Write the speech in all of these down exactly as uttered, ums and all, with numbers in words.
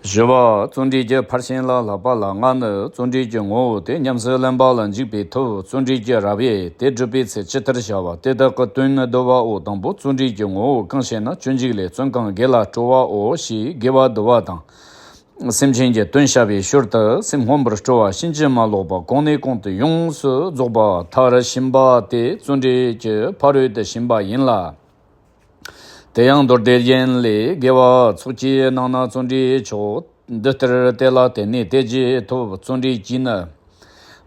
བཞི་པ། བརྩོན་འགྲུས་ཀྱི་ཕར་ཕྱིན་ལ་བསླབ་པ་ལ་ལྔ་ནི། བརྩོན་འགྲུས་ཀྱི་ངོ་བོ་དེ་ཉམས་སུ་ལེན་པ་ལ་འཇུག་པའི་ཐབས། བརྩོན་འགྲུས་ཀྱི་རབ་དབྱེ་དེ་སྒྲུབ་པའི་ཚེ་ཇི་ལྟར་བྱ་བ། དེ་དག་གི་དོན་ནི་བསྡུ་བའོ། དང་པོ་བརྩོན་འགྲུས་ཀྱི་ངོ་བོ་གང་ཞེ་ན། སྤྱོད་འཇུག་ལས། བརྩོན་གང་དགེ་ལ་སྤྲོ་བའོ་ཞེས་དགེ་བ་བསྡུ་བ་དང་། སེམས་ཅན་གྱི་དོན་བྱ་བའི་ཞོར་དུ་སེམས་སྔོན་པོར་སྤྲོ་བ་ཕྱིན་ཅི་མ་ལོག་པ་གོང་ནས་གོང་དུ་ཡོངས་སུ་རྫོགས་པ་མཐར་ཕྱིན་པ་དེ་བརྩོན་འགྲུས་ཀྱི་ཕ་རོལ་ཏུ་ཕྱིན་པ་ཡིན་ལ། དེ་ཡང་མདོ་སྡེ་རྒྱན་ལས། དགེ་བ་ཚོགས་ཀྱི་ནང་ན་བརྩོན་འགྲུས་མཆོག་འདི་ལྟར་དེ་ལ་བརྟེན་ནས་དེ་རྗེས་ཐོབ། བརྩོན་འགྲུས་ཀྱིས་ནི་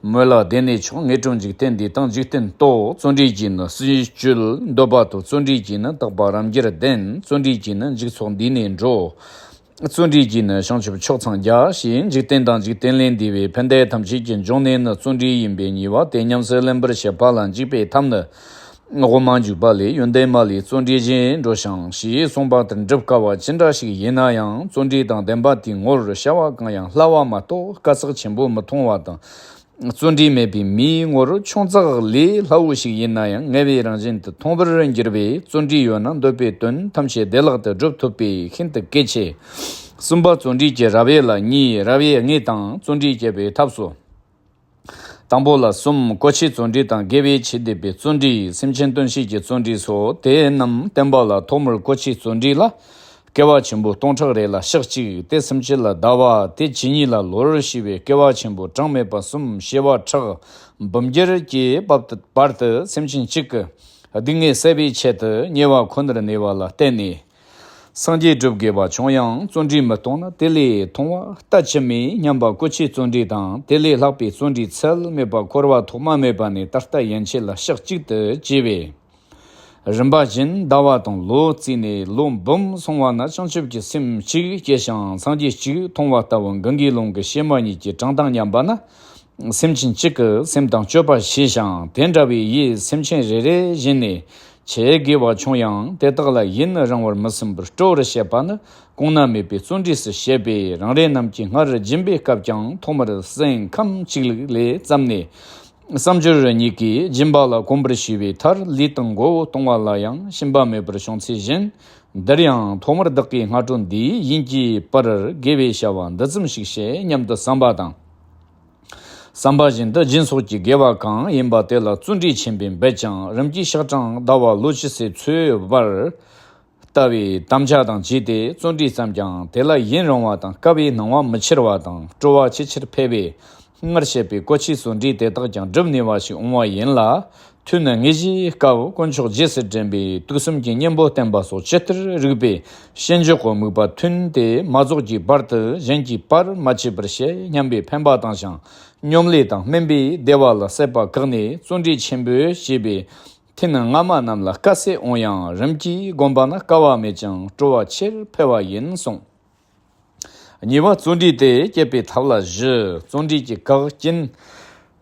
མོད་ལ་བདེ་གནས་མཆོག་ངེས་དྲུང་འཇིག་རྟེན་འདས་དང་འཇིག་རྟེན་ལྟོ། བརྩོན་འགྲུས་ཀྱིས་ནི་སྲིད་ཞིའི་སྤྱོད་འདོད་པ་ཐོབ། བརྩོན་འགྲུས་ཀྱིས་ནི་རྟག་པ་རབ་འགྱུར་ལྡན། བརྩོན་འགྲུས་ཀྱིས་ནི་འཇིག་ཚོགས་འདས་ནས་འགྲོ། བརྩོན་འགྲུས་ཀྱིས་ནི་བྱང་ཆུབ་མཆོག་འཚང་རྒྱ། ཞེས་འཇིག་རྟེན་དང་འཇིག་རྟེན་ལས་འདས་པའི་ཕན་བདེ་ཐམས་ཅད་ཀྱི་འབྱུང་གནས་ནི་བརྩོན་འགྲུས་ཡིན་པས། གཉིས་པ་དེ་ཉམས་སུ་ལེན་པར་བྱེད་པ་ལ་འཇུག་པའི་ཐབས་ནི། དབུ་མ་འཇུག་པ་ལས། ཡོན་ཏན་མ་ལུས་བརྩོན་འགྲུས་བཞིན་འགྲོ་ཞིང་། ཞེས་གསུངས་པ་ལྟར་འགྲུབ་དཀའ་བ་ཅི་འདྲ་ཞིག་ཡིན་ན་ཡང་བརྩོན་འགྲུས་དང་ལྡན་པ་དེའི་ངོར་བྱ་བ་གང་ཡང་སླ་བ་མ་གཏོགས་དཀའ་ཚེགས་ཆེན་པོ་མི་མཐོང་བ་དང་། བརྩོན་འགྲུས་མེད་པའི་མིའི་ངོར་ཆུང་ཙག་ལས་སླ་བོ་ཞིག་ཡིན་ན་ཡང་ངལ་བའི་རང་བཞིན་དུ་མཐོང་བར་འགྱུར་བས། བརྩོན་འགྲུས་ཡོད་ན་འདོད་པའི་དོན་ཐམས་ཅད་བདེ་བླག་ཏུ་སྒྲུབ་ཐུབ་པས་ཤིན་ཏུ་གལ་ཆེ། གསུམ་པ། བརྩོན་འགྲུས་ཀྱི་རབ་དབྱེ་ལ་གཉིས། རབ་དབྱེ་དངོས་དང་བརྩོན་འགྲུས་བསྐྱེད་པའི་ཐབས་སོ། དང་པོ་ལ་གསུམ། གོ་ཆའི་བརྩོན་འགྲུས་དང་དགེ་བའི་ཆེད་འདོད་པའི་བརྩོན་འགྲུས། སེམས་ཅན་དོན་བྱེད་ཀྱི་བརྩོན་འགྲུས་སོ། དེ་རྣམས་བསྟན་པ་ལ་ཐོག་མར་གོ་ཆའི་བརྩོན་འགྲུས་ལ། བསྐལ་པ་ཆེན་པོ་སྟོང་ཕྲག་རེ་ལ་ཞག་གཅིག་དེ་སུམ་ཅུ་ལ་ཟླ་བ། དེ་ཇི་སྙེད་ལ་ལོར་ཞེས་པའི་བསྐལ་པ་ཆེན་པོ་གྲངས་མེད་པ་གསུམ། བྱེ་བ་ཕྲག་འབུམ་འགྱུར་གྱི་བར་དུ་སེམས་ཅན་གཅིག་གི་སྡུག་བསྔལ་སེལ་བའི་ཆེད་དུ་དམྱལ་བ་ཁོ་ནར་གནས་པ་ལ་བརྟེན་ནས། སངས་རྒྱས་སྒྲུབ་དགོས་པ་བྱུང་ཡང་བརྩོན་འགྲུས་མི་གཏོང་ན་དེ་ལས་མཐོང་བ་ལྟ་ཅི་སྨོས་སྙམ་པ་གོ་ཆའི་བརྩོན་འགྲུས་དང་དེ་ལས་ལྷག་པའི་བརྩོན་འགྲུས་ཚད་མེད་པ་འཁོར་བ་ཐོག་མ་མེད་པ་ནས་ད་ལྟ་ཡན་ཆད་ལ་ཞག་གཅིག་ཏུ་སྐྱེས་པས། རིམ་པ་བཞིན་ཟླ་བ་དང་ལོ་བརྩིས་ནས་ལོ་འབུམ་སོང་བ་ན་བྱང་ཆུབ་ཀྱི་སེམས་གཅིག་སྐྱེ་ཞིང་སངས་རྒྱས་གཅིག་མཐོང་བ་ལྟ་བུ་གངྒཱའི་ཀླུང་གི་བྱེ་མ་སྙེད་ཀྱི་གྲངས་དང་མཉམ་པ་ན། སེམས་ཅན་གཅིག་གི་སེམས་དང་སྤྱོད་པ་ཤེས་ཤིང་དེ་འདྲ་བའི་ཡིད་སེམས་ཅན་རེ་རེ་བཞིན་ནས་ཆེ་དགེ་བ་བྱུང་ཡང་དེ་དག་ལ་ཡུན་རིང་བར་མི་སྲུན་པར་སྤྲོ་བར་བྱེད་པ་ནི་གོང་ན་མེད་པའི་བརྩོན་འགྲུས་སུ་བཤད་པས། རང་རེ་རྣམས་ཀྱིས་སྔར་སྦྱིན་པའི་སྐབས་ཀྱང་ཐོག་མར་སེམས་ཁམས་གཅིག་ལུགས་ལས་བརྩམས་ནས། བསམ་སྦྱོར་གཉིས་ཀས་སྦྱིན་པ་ལ་གོམས་པར་བྱས་པའི་མཐར་ལུས་དང་མགོ་བོ་གཏོང་བ་ལ་ཡང་ཞུམ་པ་མེད་པར་བྱུང་ཚུལ་བཞིན། འདིར་ཡང་ཐོག་མར་བདག་གིས་སྔ་དྲོ་འདིའི་ཡིན་གྱི་པར་དགེ་བའི་བྱ་བ་འདི་ཙམ་ཞིག་བྱེད་སྙམ་དུ་བསམ་པ་དང་། བསམ་པ་བཞིན་དུ་སྦྱིན་སོགས་ཀྱི་དགེ་བ་གང་ཡིན་པ་དེ་ལ་བརྩོན་འགྲུས་ཆེན་པོས་འབད་ཅིང་རིམ་གྱིས་ཞག་གྲངས་ཟླ་བ་ལོ་ཇི་སྲིད་འཚོའི་བར་ལྟ་བུའི་དམ་བཅའ་དང་བཅས་ཏེ་བརྩོན་འགྲུས་བརྩམས་ཀྱང་དེ་ལ་ཡུན་རིང་བ་དང་དཀའ་བའི་སྣང་བ་མི་འཆར་བ་དང་སྤྲོ་བ་ཆེས་ཆེར་འཕེལ་བས། སྔར་བཤད་པའི་གོ་ཆའི་བརྩོན་འགྲུས་དེ་དག་ཀྱང་འགྲུབ་ནུས་པ་ཞིག་འོང་བ་ཡིན་ལ། ཐུན་དངོས་གཞིའི་སྐབས་དཀོན་མཆོག་རྗེས་སུ་དྲན་པའི་དུས་གསུམ་གྱི་གཉེན་པོ་བསྟེན་པ་སོགས་ཇི་ལྟར་རིགས་པས་བྱིན་འཇོག་གི་དམིགས་པ་མཐུན་ཏེ་མ་རྫོགས་ཀྱི་བར་དུ་གཞན་གྱིས་བར་མ་ཆད་པར་བྱེད་སྙམ་པའི་འཕེན་པ་བཏང་ཞིང་སྙོམ་ལས་དང་སྨིན་པའི་བདེ་བ་ལ་སྲེད་པ་བཀག་ནས་བརྩོན་འགྲུས་ཆེན་པོས་བྱས་པའི་ཐུན་སྔ་མ་རྣམས་ལ་དཀའ་ཚེགས་འོང་ཡང་རིམ་གྱིས་བསྒོམས་པ་ན་དཀའ་བ་མེད་ཅིང་སྤྲོ་བ་ཆེར་འཕེལ་བ་ཡིན་གསུངས། གཉིས་པ། བརྩོན་འགྲུས་དེ་བསྐྱེད་པའི་ཐབས་ལ་བཞི། བརྩོན་འགྲུས་ཀྱི་བཀག་རྐྱེན་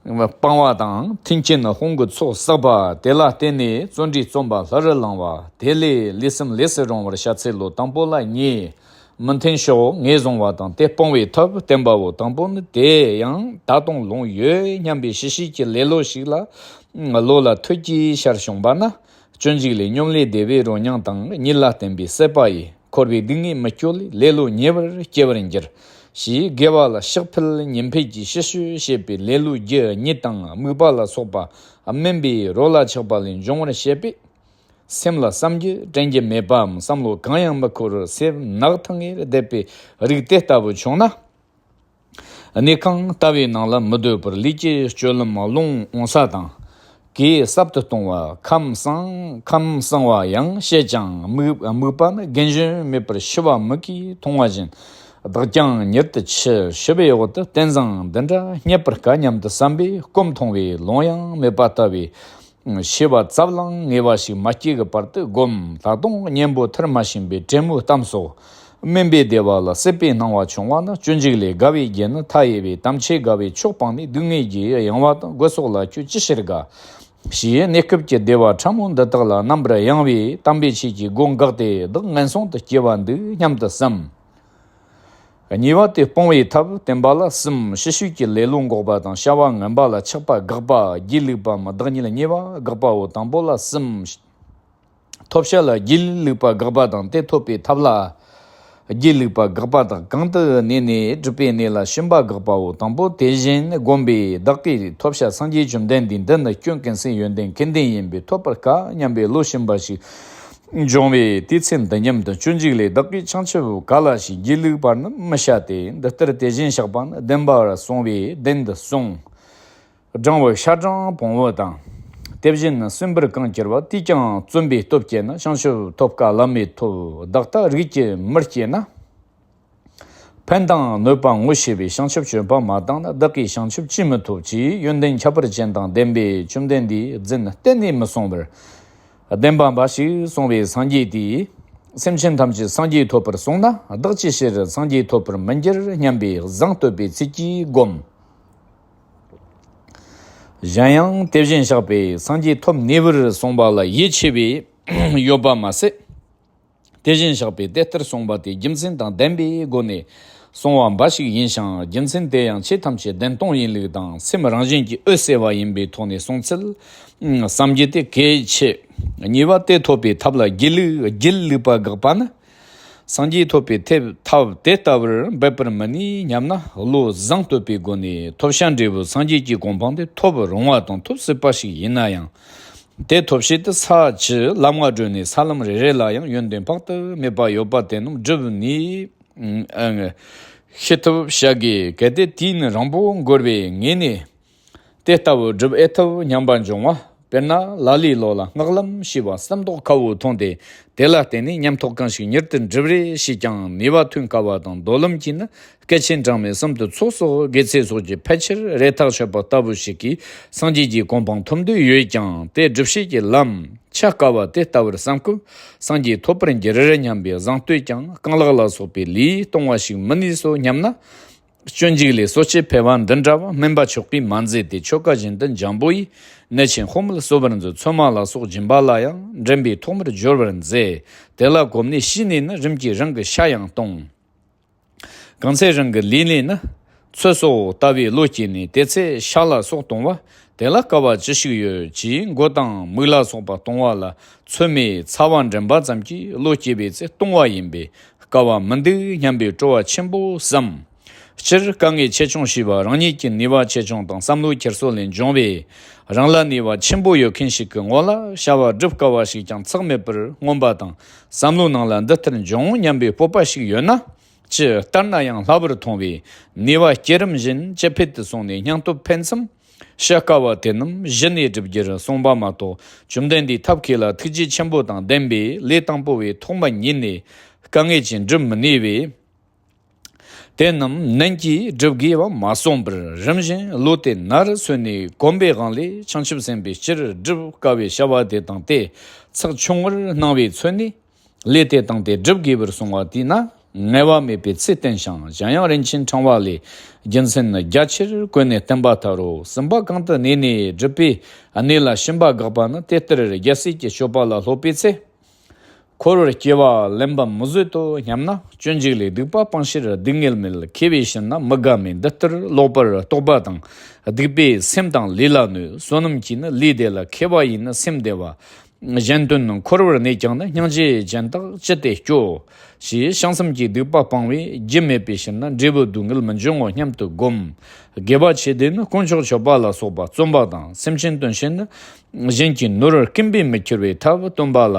སྤང་བ་དང་མཐུན་རྐྱེན་སྤོང་གི་ཚོགས་བསགས་པ་དེ་ལ་བརྟེན་ནས་བརྩོན་འགྲུས་རྩོམ་པ་ལྷུར་བླང་བ་དེ་ལས་ལུས་སེམས་ལས་སུ་རུང་བར་བྱ་ཚུལ་ལོ། དང་པོ་ལ་གཉིས། མི་མཐུན་ཕྱོགས་ངོས་བཟུང་བ་དང་དེ་སྤོང་བའི་ཐབས་བསྟན་པའོ། དང་པོ་ནི་དེ་ཡང་ད་དུང་ལོང་ཡོད་སྙམ་པའི་ཕྱི་བཤོལ་གྱི་ལེ་ལོ་ཞིག་ལ་བློ་ལ་ཐོལ་གྱིས་ཤར་བྱུང་བ་ན། སྤྱོད་འཇུག་ལས། སྙོམ་ལས་བདེ་བའི་རོ་མྱང་དང་གཉིད་ལ་བརྟེན་པའི་སྲེད་པ་ཡིས་འཁོར་བའི་སྡུག་བསྔལ་མི་སྐྱོ་ལས་ལེ་ལོ་ཉེ་བར་སྐྱེ་བར་འགྱུར། ཞེས་དགེ་བ་ལ་ཕྱག་འཕུལ་གཉིས་འཕེལ་གྱི་ཕྱི་བཤོལ་བྱེད་པའི་ལེ་ལོ་རྒྱུ་གཉིད་དང་དམིགས་པ་ལ་སོགས་པ་སྨིན་པའི་རོ་ལ་ཆགས་པ་ལས་འབྱུང་བར་བྱེད་པས། སེམས་ལ་བསམ་རྒྱུ་དྲན་རྒྱུ་མེད་པའམ་བསམ་བློ་གང་ཡང་མི་འཁོར་བར་སེམས་ནགས་ཐང་ངེར་བསྡད་པའི་རིགས་དེ་ལྟ་བུ་བྱུང་ན། གནས་ཁང་ལྟ་བུའི་ནང་ལ་མི་སྡོད་པར་ལུས་ཀྱི་སྤྱོད་ལམ་སློང་འོང་ས་དང་། གོས་གསར་དུ་གཏོང་བ། ཁམས་གསང་ཁམས་གསང་བ་ཡང་བྱེད་ཅིང་དམིགས་དམིགས་པ་ནི་རྒན་གཞོན་མེད་པར་ཤི་བ་མིག་གིས་མཐོང་བ་བཞིན། བདག་ཀྱང་མྱུར་དུ་འཆི། ཤི་བའི་འོག་ཏུ་བསྟན་བཟང་འདི་འདྲ་རྙེད་པར་དཀའ་སྙམ་དུ་བསམ་པས་སྐོམ་མཐོང་བས་ལོང་ཡང་མེད་པ་ལྟ་བུའི། ཤེས་པ་རྩ་བ་ལང་ངེས་པ་ཞིག་མ་སྐྱེས་ཀྱི་བར་དུ་བསྒོམ། ད་དུང་གཉེན་པོ་མཐར་མ་ཕྱིན་པའི་བྲན་མོའི་གཏམ་སོགས། སྨིན་པའི་བདེ་བ་ལ་སྲེད་པའི་སྣང་བ་བྱུང་བ་ནི་སྤྱོད་འཇུག་ལས། དགའ་བའི་རྒྱུ་ནི་མཐའ་ཡས་པའི། དམ་ཆོས་དགའ་བའི་ཕྱོགས་སྤངས་ནས། སྡུག་བསྔལ་གྱི་གཡེང་བ་དང་། རྒོད་སོགས་ལ་ཁྱོད་ཅི་ཕྱིར་དགའ། ཞེས་གནས་སྐབས་ཀྱི་བདེ་བ་ཕྲ་མོ་འདི་དག་ལ་རྣམ་པར་གཡེང་བས་དམ་པའི་ཆོས་ཀྱི་སྒོ་འགགས་ཏེ་བདག་ངན་སོང་དུ་སྐྱེ་བ་འདུག་སྙམ་དུ་བསམ། གཉིས་པ་དེ་སྤོང་བའི་ཐབས་བསྟན་པ་ལ་གསུམ། ཕྱི་བཤོལ་གྱི་ལེ་ལོ་འགོག་པ་དང་བྱ་བ་ངན་པ་ལ་ཆགས་པ་དགག་པ། སྒྱིད་ལུག་པའམ་བདག་ཉིད་ཉེས་པ་དགག་པའོ། དང་པོ་ལ་གསུམ། ཐོབ་བྱ་ལ་སྒྱིད་ལུག་པ་དགག་པ་དང་དེ་ཐོབ་པའི་ཐབས་ལ། སྒྱིད་ལུག་པ་དགག་པ་དག་གང་དུ་གནས་ནས་སྒྲུབ་པའི་གནས་ལ་ཕྱིན་པ་དགག་པའོ། དང་པོ་དེ་བཞིན་བསྒོམས་པས་བདག་གིས་ཐོབ་བྱ་སངས་རྒྱས་བཅོམ་ལྡན་འདས་འདི་ནི་སྐྱོན་ཀུན་ཟད་ཡོན་ཏན་ཁེ་ལྡན་ཡིན་པས་ཐོབ་པར་དཀའ་སྙམ་པའི་བློ་ཞུམ་པ་ཞིག་འབྱུང་བས། དེའི་ཚེ་འདི་སྙམ་དུ་སྤྱོད་འཇུག་ལས། བདག་གིས་བྱང་ཆུབ་ག་ལ་ཞིག་སྒྱིད་ལུག་པར་ནི་མི་བྱ་སྟེ། འདི་ལྟར་དེ་བཞིན་གཤེགས་པ་ནི་བདེན་པར་གསུངས་པས་བདེན་དུ་གསུངས། སྦྲང་བུ་ཤ་སྦྲང་བོང་བུ་དང་། དེ་བཞིན་གསོན་པོར་གང་གྱུར་པ། དེས་ཀྱང་བརྩོན་པས་སྟོབས་བསྐྱེད་ན། བྱང་ཆུབ་ཐོབ་དཀའ་ལམ་མེད་ཐོབ། བདག་ལྟ་རིགས་ཀྱིས་མི་སྐྱེ་ན། ཕན་དང་གནོད་པ་ངོ་ཤེས་པས། བྱང་ཆུབ་སྤྱོད་པ་མ་བཏང་ན། བདག་གིས་བྱང་ཆུབ་ཅིས་མི་ཐོབ། ཅེས་ཡོན་ཏན་ཁྱད་པར་ཅན་དང་ལྡན་པས་བཅོམ་ལྡན་འདས་རྫུན་གཏན་ནས་མི་གསུང་བར། བདེན་པ་འབའ་ཞིག་གསུངས་པས། སངས་རྒྱས་དེས་སེམས་ཅན་ཐམས་ཅད་སངས་རྒྱས་ཐོབ་པར་གསུངས་ན། བདག་ཅིའི་ཕྱིར་སངས་རྒྱས་ཐོབ་པར་མི་འགྱུར་སྙམ་པའི་བཟང་བསྟོད་པའི་ཚིག་གིས་བསྒོམ། གཞན་ཡང་དེ་བཞིན་གཤེགས་པས་སངས་རྒྱས་ཐོབ་ནུས་པར་གསུངས་པ་ལ་ཡིད་ཆེས་པའི་ཡོད་པ་མ་ཟད། དེ་བཞིན་གཤེགས་པས་དེ་ལྟར་གསུངས་པ་དེ་རྒྱུ་མཚན་དང་ལྡན་པའི་སྒོ་ནས་གསུངས་པ་འབའ་ཞིག་ཡིན་ཞིང་། རྒྱུ་མཚན་དེ་ཡང་ཆོས་ཐམས་ཅད་བདེན་སྟོང་ཡིན་ལུགས་དང་། སེམས་རང་བཞིན་གྱིས་འོད་གསལ་བ་ཡིན་པའི་ཐོག་ནས་གསུངས་ཚུལ་བསམ་རྒྱུ་དེ་གལ་ཆེ། གཉིས་པ་དེ་ཐོབ་པའི་ཐབས་ལ་སྒྱིད་ལུག་སྒྱིད་ལུག་པ་དགག་པ་ནི། སངས་རྒྱས་ཐོབ་པའི་ཐབས་ཐབས་དེ་ལྟ་བུར་འབད་པར་མི་ནུས་སྙམ་ན། བློ་བཟང་བསྟོད་པའི་སྒོ་ནས་ཐོབ་བྱ་འབྲས་བུ་སངས་རྒྱས་ཀྱི་གོ་འཕང་དེ་ཐོབ་རུང་བ་དང་ཐོབ་སྲིད་པ་ཞིག་ཡིན་ན་ཡང་། དེ་ཐོབ་བྱེད་དུ་ས་བཅུ་ལམ་ལྔ་བགྲོད་ནས་ས་ལམ་རེ་རེ་ལ་ཡང་ཡོན་ཏན་དཔག་ཏུ་མེད་པ་ཡོད་པ་དེ་རྣམས་བསྒྲུབ་ནུས་ཤེས་ཐུབ་བྱ་དགོས། གལ་ཏེ་དུས་ཡུན་རིང་པོ་འགོར་བའི་ངེས་ནས། དེ་ལྟ་བུ་སྒྲུབ་ཨེ་ཐུབ་སྙམ་པ་འབྱུང་བ། དཔེར་ན་ལ་ལས་ལོ་ལ་སྔགས་ལམ་ཞེས་པ་གསུམ་ཐོག་ཁ་བོ་མཐོང་སྟེ། དེ་ལ་བརྟེན་ནས་ཉམས་རྟོགས་གང་ཞིག་མྱུར་དུ་འགྲུབ་རེ་ཞེས་ཀྱང་ནུས་པ་ཐོན་དཀའ་བ་དང་། མདོ་ལམ་གྱིས་ནི་སྐད་ཆེན་གྲངས་མེད་གསུམ་དུ་ཚོགས་སོགས་དགེ་ཚེ་སོགས་ཀྱི་ཕལ་ཆེར་རེ་ཐག་ཆོད་པ་ལྟ་བུ་ཞིག་གིས་སངས་རྒྱས་ཀྱི་གོ་འཕང་ཐོབ་འདོད་ཡོད་ཀྱང་། དེ་སྒྲུབ་བྱེད་ཀྱི་ལམ་འཆའ་དཀའ་བ་དེ་ལྟ་བུར་བསམ་སྐབས། སངས་རྒྱས་ཐོབ་པར་འགྱུར་སྙམ་པའི་བཟང་བསྟོད་ཀྱང་རྐང་ལག་ལ་སོགས་པའི་ལས་གཏོང་བ་ཞིག་མི་ནུས་སོ་སྙམ་ན། སྤྱོད་འཇུག་ལས། གསོ་དཔྱད་འཕེལ་བ་འདི་འདྲ་བ་སྨན་པ་མཆོག་གིས་མ་མཛད་དེ། ཆོ་ག་བཞིན་དུ་འཇམ་པོ་ཡིས། ནད་ཆེན་དཔོག་མེད་གསོ་བར་མཛོད། ཚོད་མ་ལ་སོགས་སྦྱིན་པ་ལ་ཡང་། འདྲེན་པས་ཐོག་མར་སྦྱོར་བར་མཛད། དེ་ལ་གོམས་ནས་ཤེས་ནས་ནི། རིམ་གྱིས་རང་གི་ཤ་ཡང་གཏོང་། གང་ཚེ་རང་གི་ལུས་ལས་ནི། ཚོད་སོགས་ལྟ་བའི་བློ་སྐྱེས་ནས། དེ་ཚེ་ཤ་ལ་སོགས་གཏོང་བ། དེ་ལ་དཀའ་བ་ཅི་ཞིག་ཡོད་ཅེས། མགོ་དང་མིག་ལ་སོགས་པ་གཏོང་བ་ལ། ཚོད་མའི་ཚ་བ་འདྲེན་པ་ཙམ་གྱིས་བློ་སྐྱེས་པའི་ཚེ་གཏོང་བ་ཡིན་པས་དཀའ་བ་མི་འདུག་སྙམ་པའི་སྤྲོ་བ་ཆེན་པོ་བསམ། སྤྱིར་དཀའ་ངལ་ཆེ་ཆུང་ཞེས་པ་རང་ཉིད་ཀྱི་ནུས་པ་ཆེ་ཆུང་དང་བསམ་བློའི་འཁྱེར་སོ་ལས་འབྱུང་བས། རང་ལ་ནུས་པ་ཆེན་པོ་ཡོད་མཁན་ཞིག་གི་ངོ་ལ་བྱ་བ་སྒྲུབ་དཀའ་བ་ཞིག་ཀྱང་ཚེགས་མེད་པར་མངོན་པ་དང་། བསམ་བློའི་ནང་ལ་འདི་ལྟར་འབྱུང་སྙམ་པའི་སྤོབས་པ་ཞིག་ཡོད་ན། ཅི་ལྟར་ན་ཡང་སླ་བར་མཐོང་བས། ནུས་པ་སྐྱེ་རིམ་བཞིན་ཇེ་འཕེལ་དུ་སོང་ནས་སྙིང་སྟོབས་འཕེལ་མཚམས། བྱ་དཀའ་བ་དེ་རྣམས་གཞི་ནས་སྒྲུབ་རྒྱུར་གསུངས་པ་མ་གཏོགས། བཅོམ་ལྡན་འདས་ཐབས་མཁས་ལ་ཐུགས་རྗེ་ཆེན་པོ་དང་ལྡན་པས། ལས་དང་པོ་བས་ཐོག་མ་ཉིད་ནས་དཀའ་ངལ་ཅན་སྒྲུབ་མི་ནུས་པས། དེ་རྣམས་ནན་གྱིས་སྒྲུབ་དགོས་པ་མ་གསུངས་པར། རིམ་བཞིན་བློ་དེ་ནར་སོན་ནས་གོམས་པའི་དབང་ལས། བྱང་ཆུབ་སེམས་དཔའི་སྤྱིར་སྒྲུབ་དཀའ་བའི་བྱ་བ་དེ་དང་དེ་ཚེགས་ཆུང་ངུར་སྣང་བས་མཚོན་ནས། ལས་དེ་དང་དེ་སྒྲུབ་དགོས་པར་གསུངས་པ་དེས་ན་ངལ་བ་མེད་པའི་ཚུལ་བསྟན་ཞིང་། གཞན་ཡང་རིན་ཆེན་ཕྲེང་བ་ལས། རྒྱུ་མཚན་རྒྱ་ཆེར་བཀོད་ནས་བསྟན་པ་ལྟར་རོ། གསུམ་པ་གང་དུ་གནས་ནས་སྒྲུབ་པའི་གནས་ལ་ཕྱིན་པ་དགག་པ་ནི། དེ་ལྟར་རྒྱལ་སྲས་ཀྱི་སྤྱོད་པ་ལ་སློབ་པའི་ཚེ། འཁོར་བར་སྐྱེ་བ་ལེན་པ་མི་བཟོད་དོ་སྙམ་ན། སྤྱོད་འཇུག་ལས། སྡིག་པ་སྤང་ཕྱིར་སྡུག་བསྔལ་མེད། མཁས་པའི་ཕྱིར་ན་མི་དགའ་མེད། འདི་ལྟར་ལོག་པར་རྟོག་པ་དང་། སྡིག་པས་སེམས་དང་ལས་ལ་གནོད། བསོད་ནམས་ཀྱིས་ནི་ལས་བདེ་ལ། མཁས་པ་ཡིས་ནི་སེམས་བདེ་བ། གཞན་དོན་འཁོར་བར་གནས་ཀྱང་ནི། སྙིང་རྗེ་ཅན་དག་ཅི་སྟེ་སྐྱོ། ཞེས་བྱང་སེམས་ཀྱིས་སྡིག་པ་སྤང་བས་རྒྱུ་མེད་པའི་ཕྱིར་ན། འབྲས་བུ་སྡུག་བསྔལ་མི་འབྱུང་ངོ་སྙམ་དུ་བསྒོམ། དགེ་བ་ཆེ་དེ་ནི་དཀོན་མཆོག་མཆོད་པ་ལ་སོགས་པ་བརྩོན་པ་དང་། སེམས་ཅན་དོན་བྱེད་ནི་གཞན་གྱི་ནོར་སྐུམ་པས་མི་འཁྱེར་བའི་ཐབས་སྟོན་པ་ལ་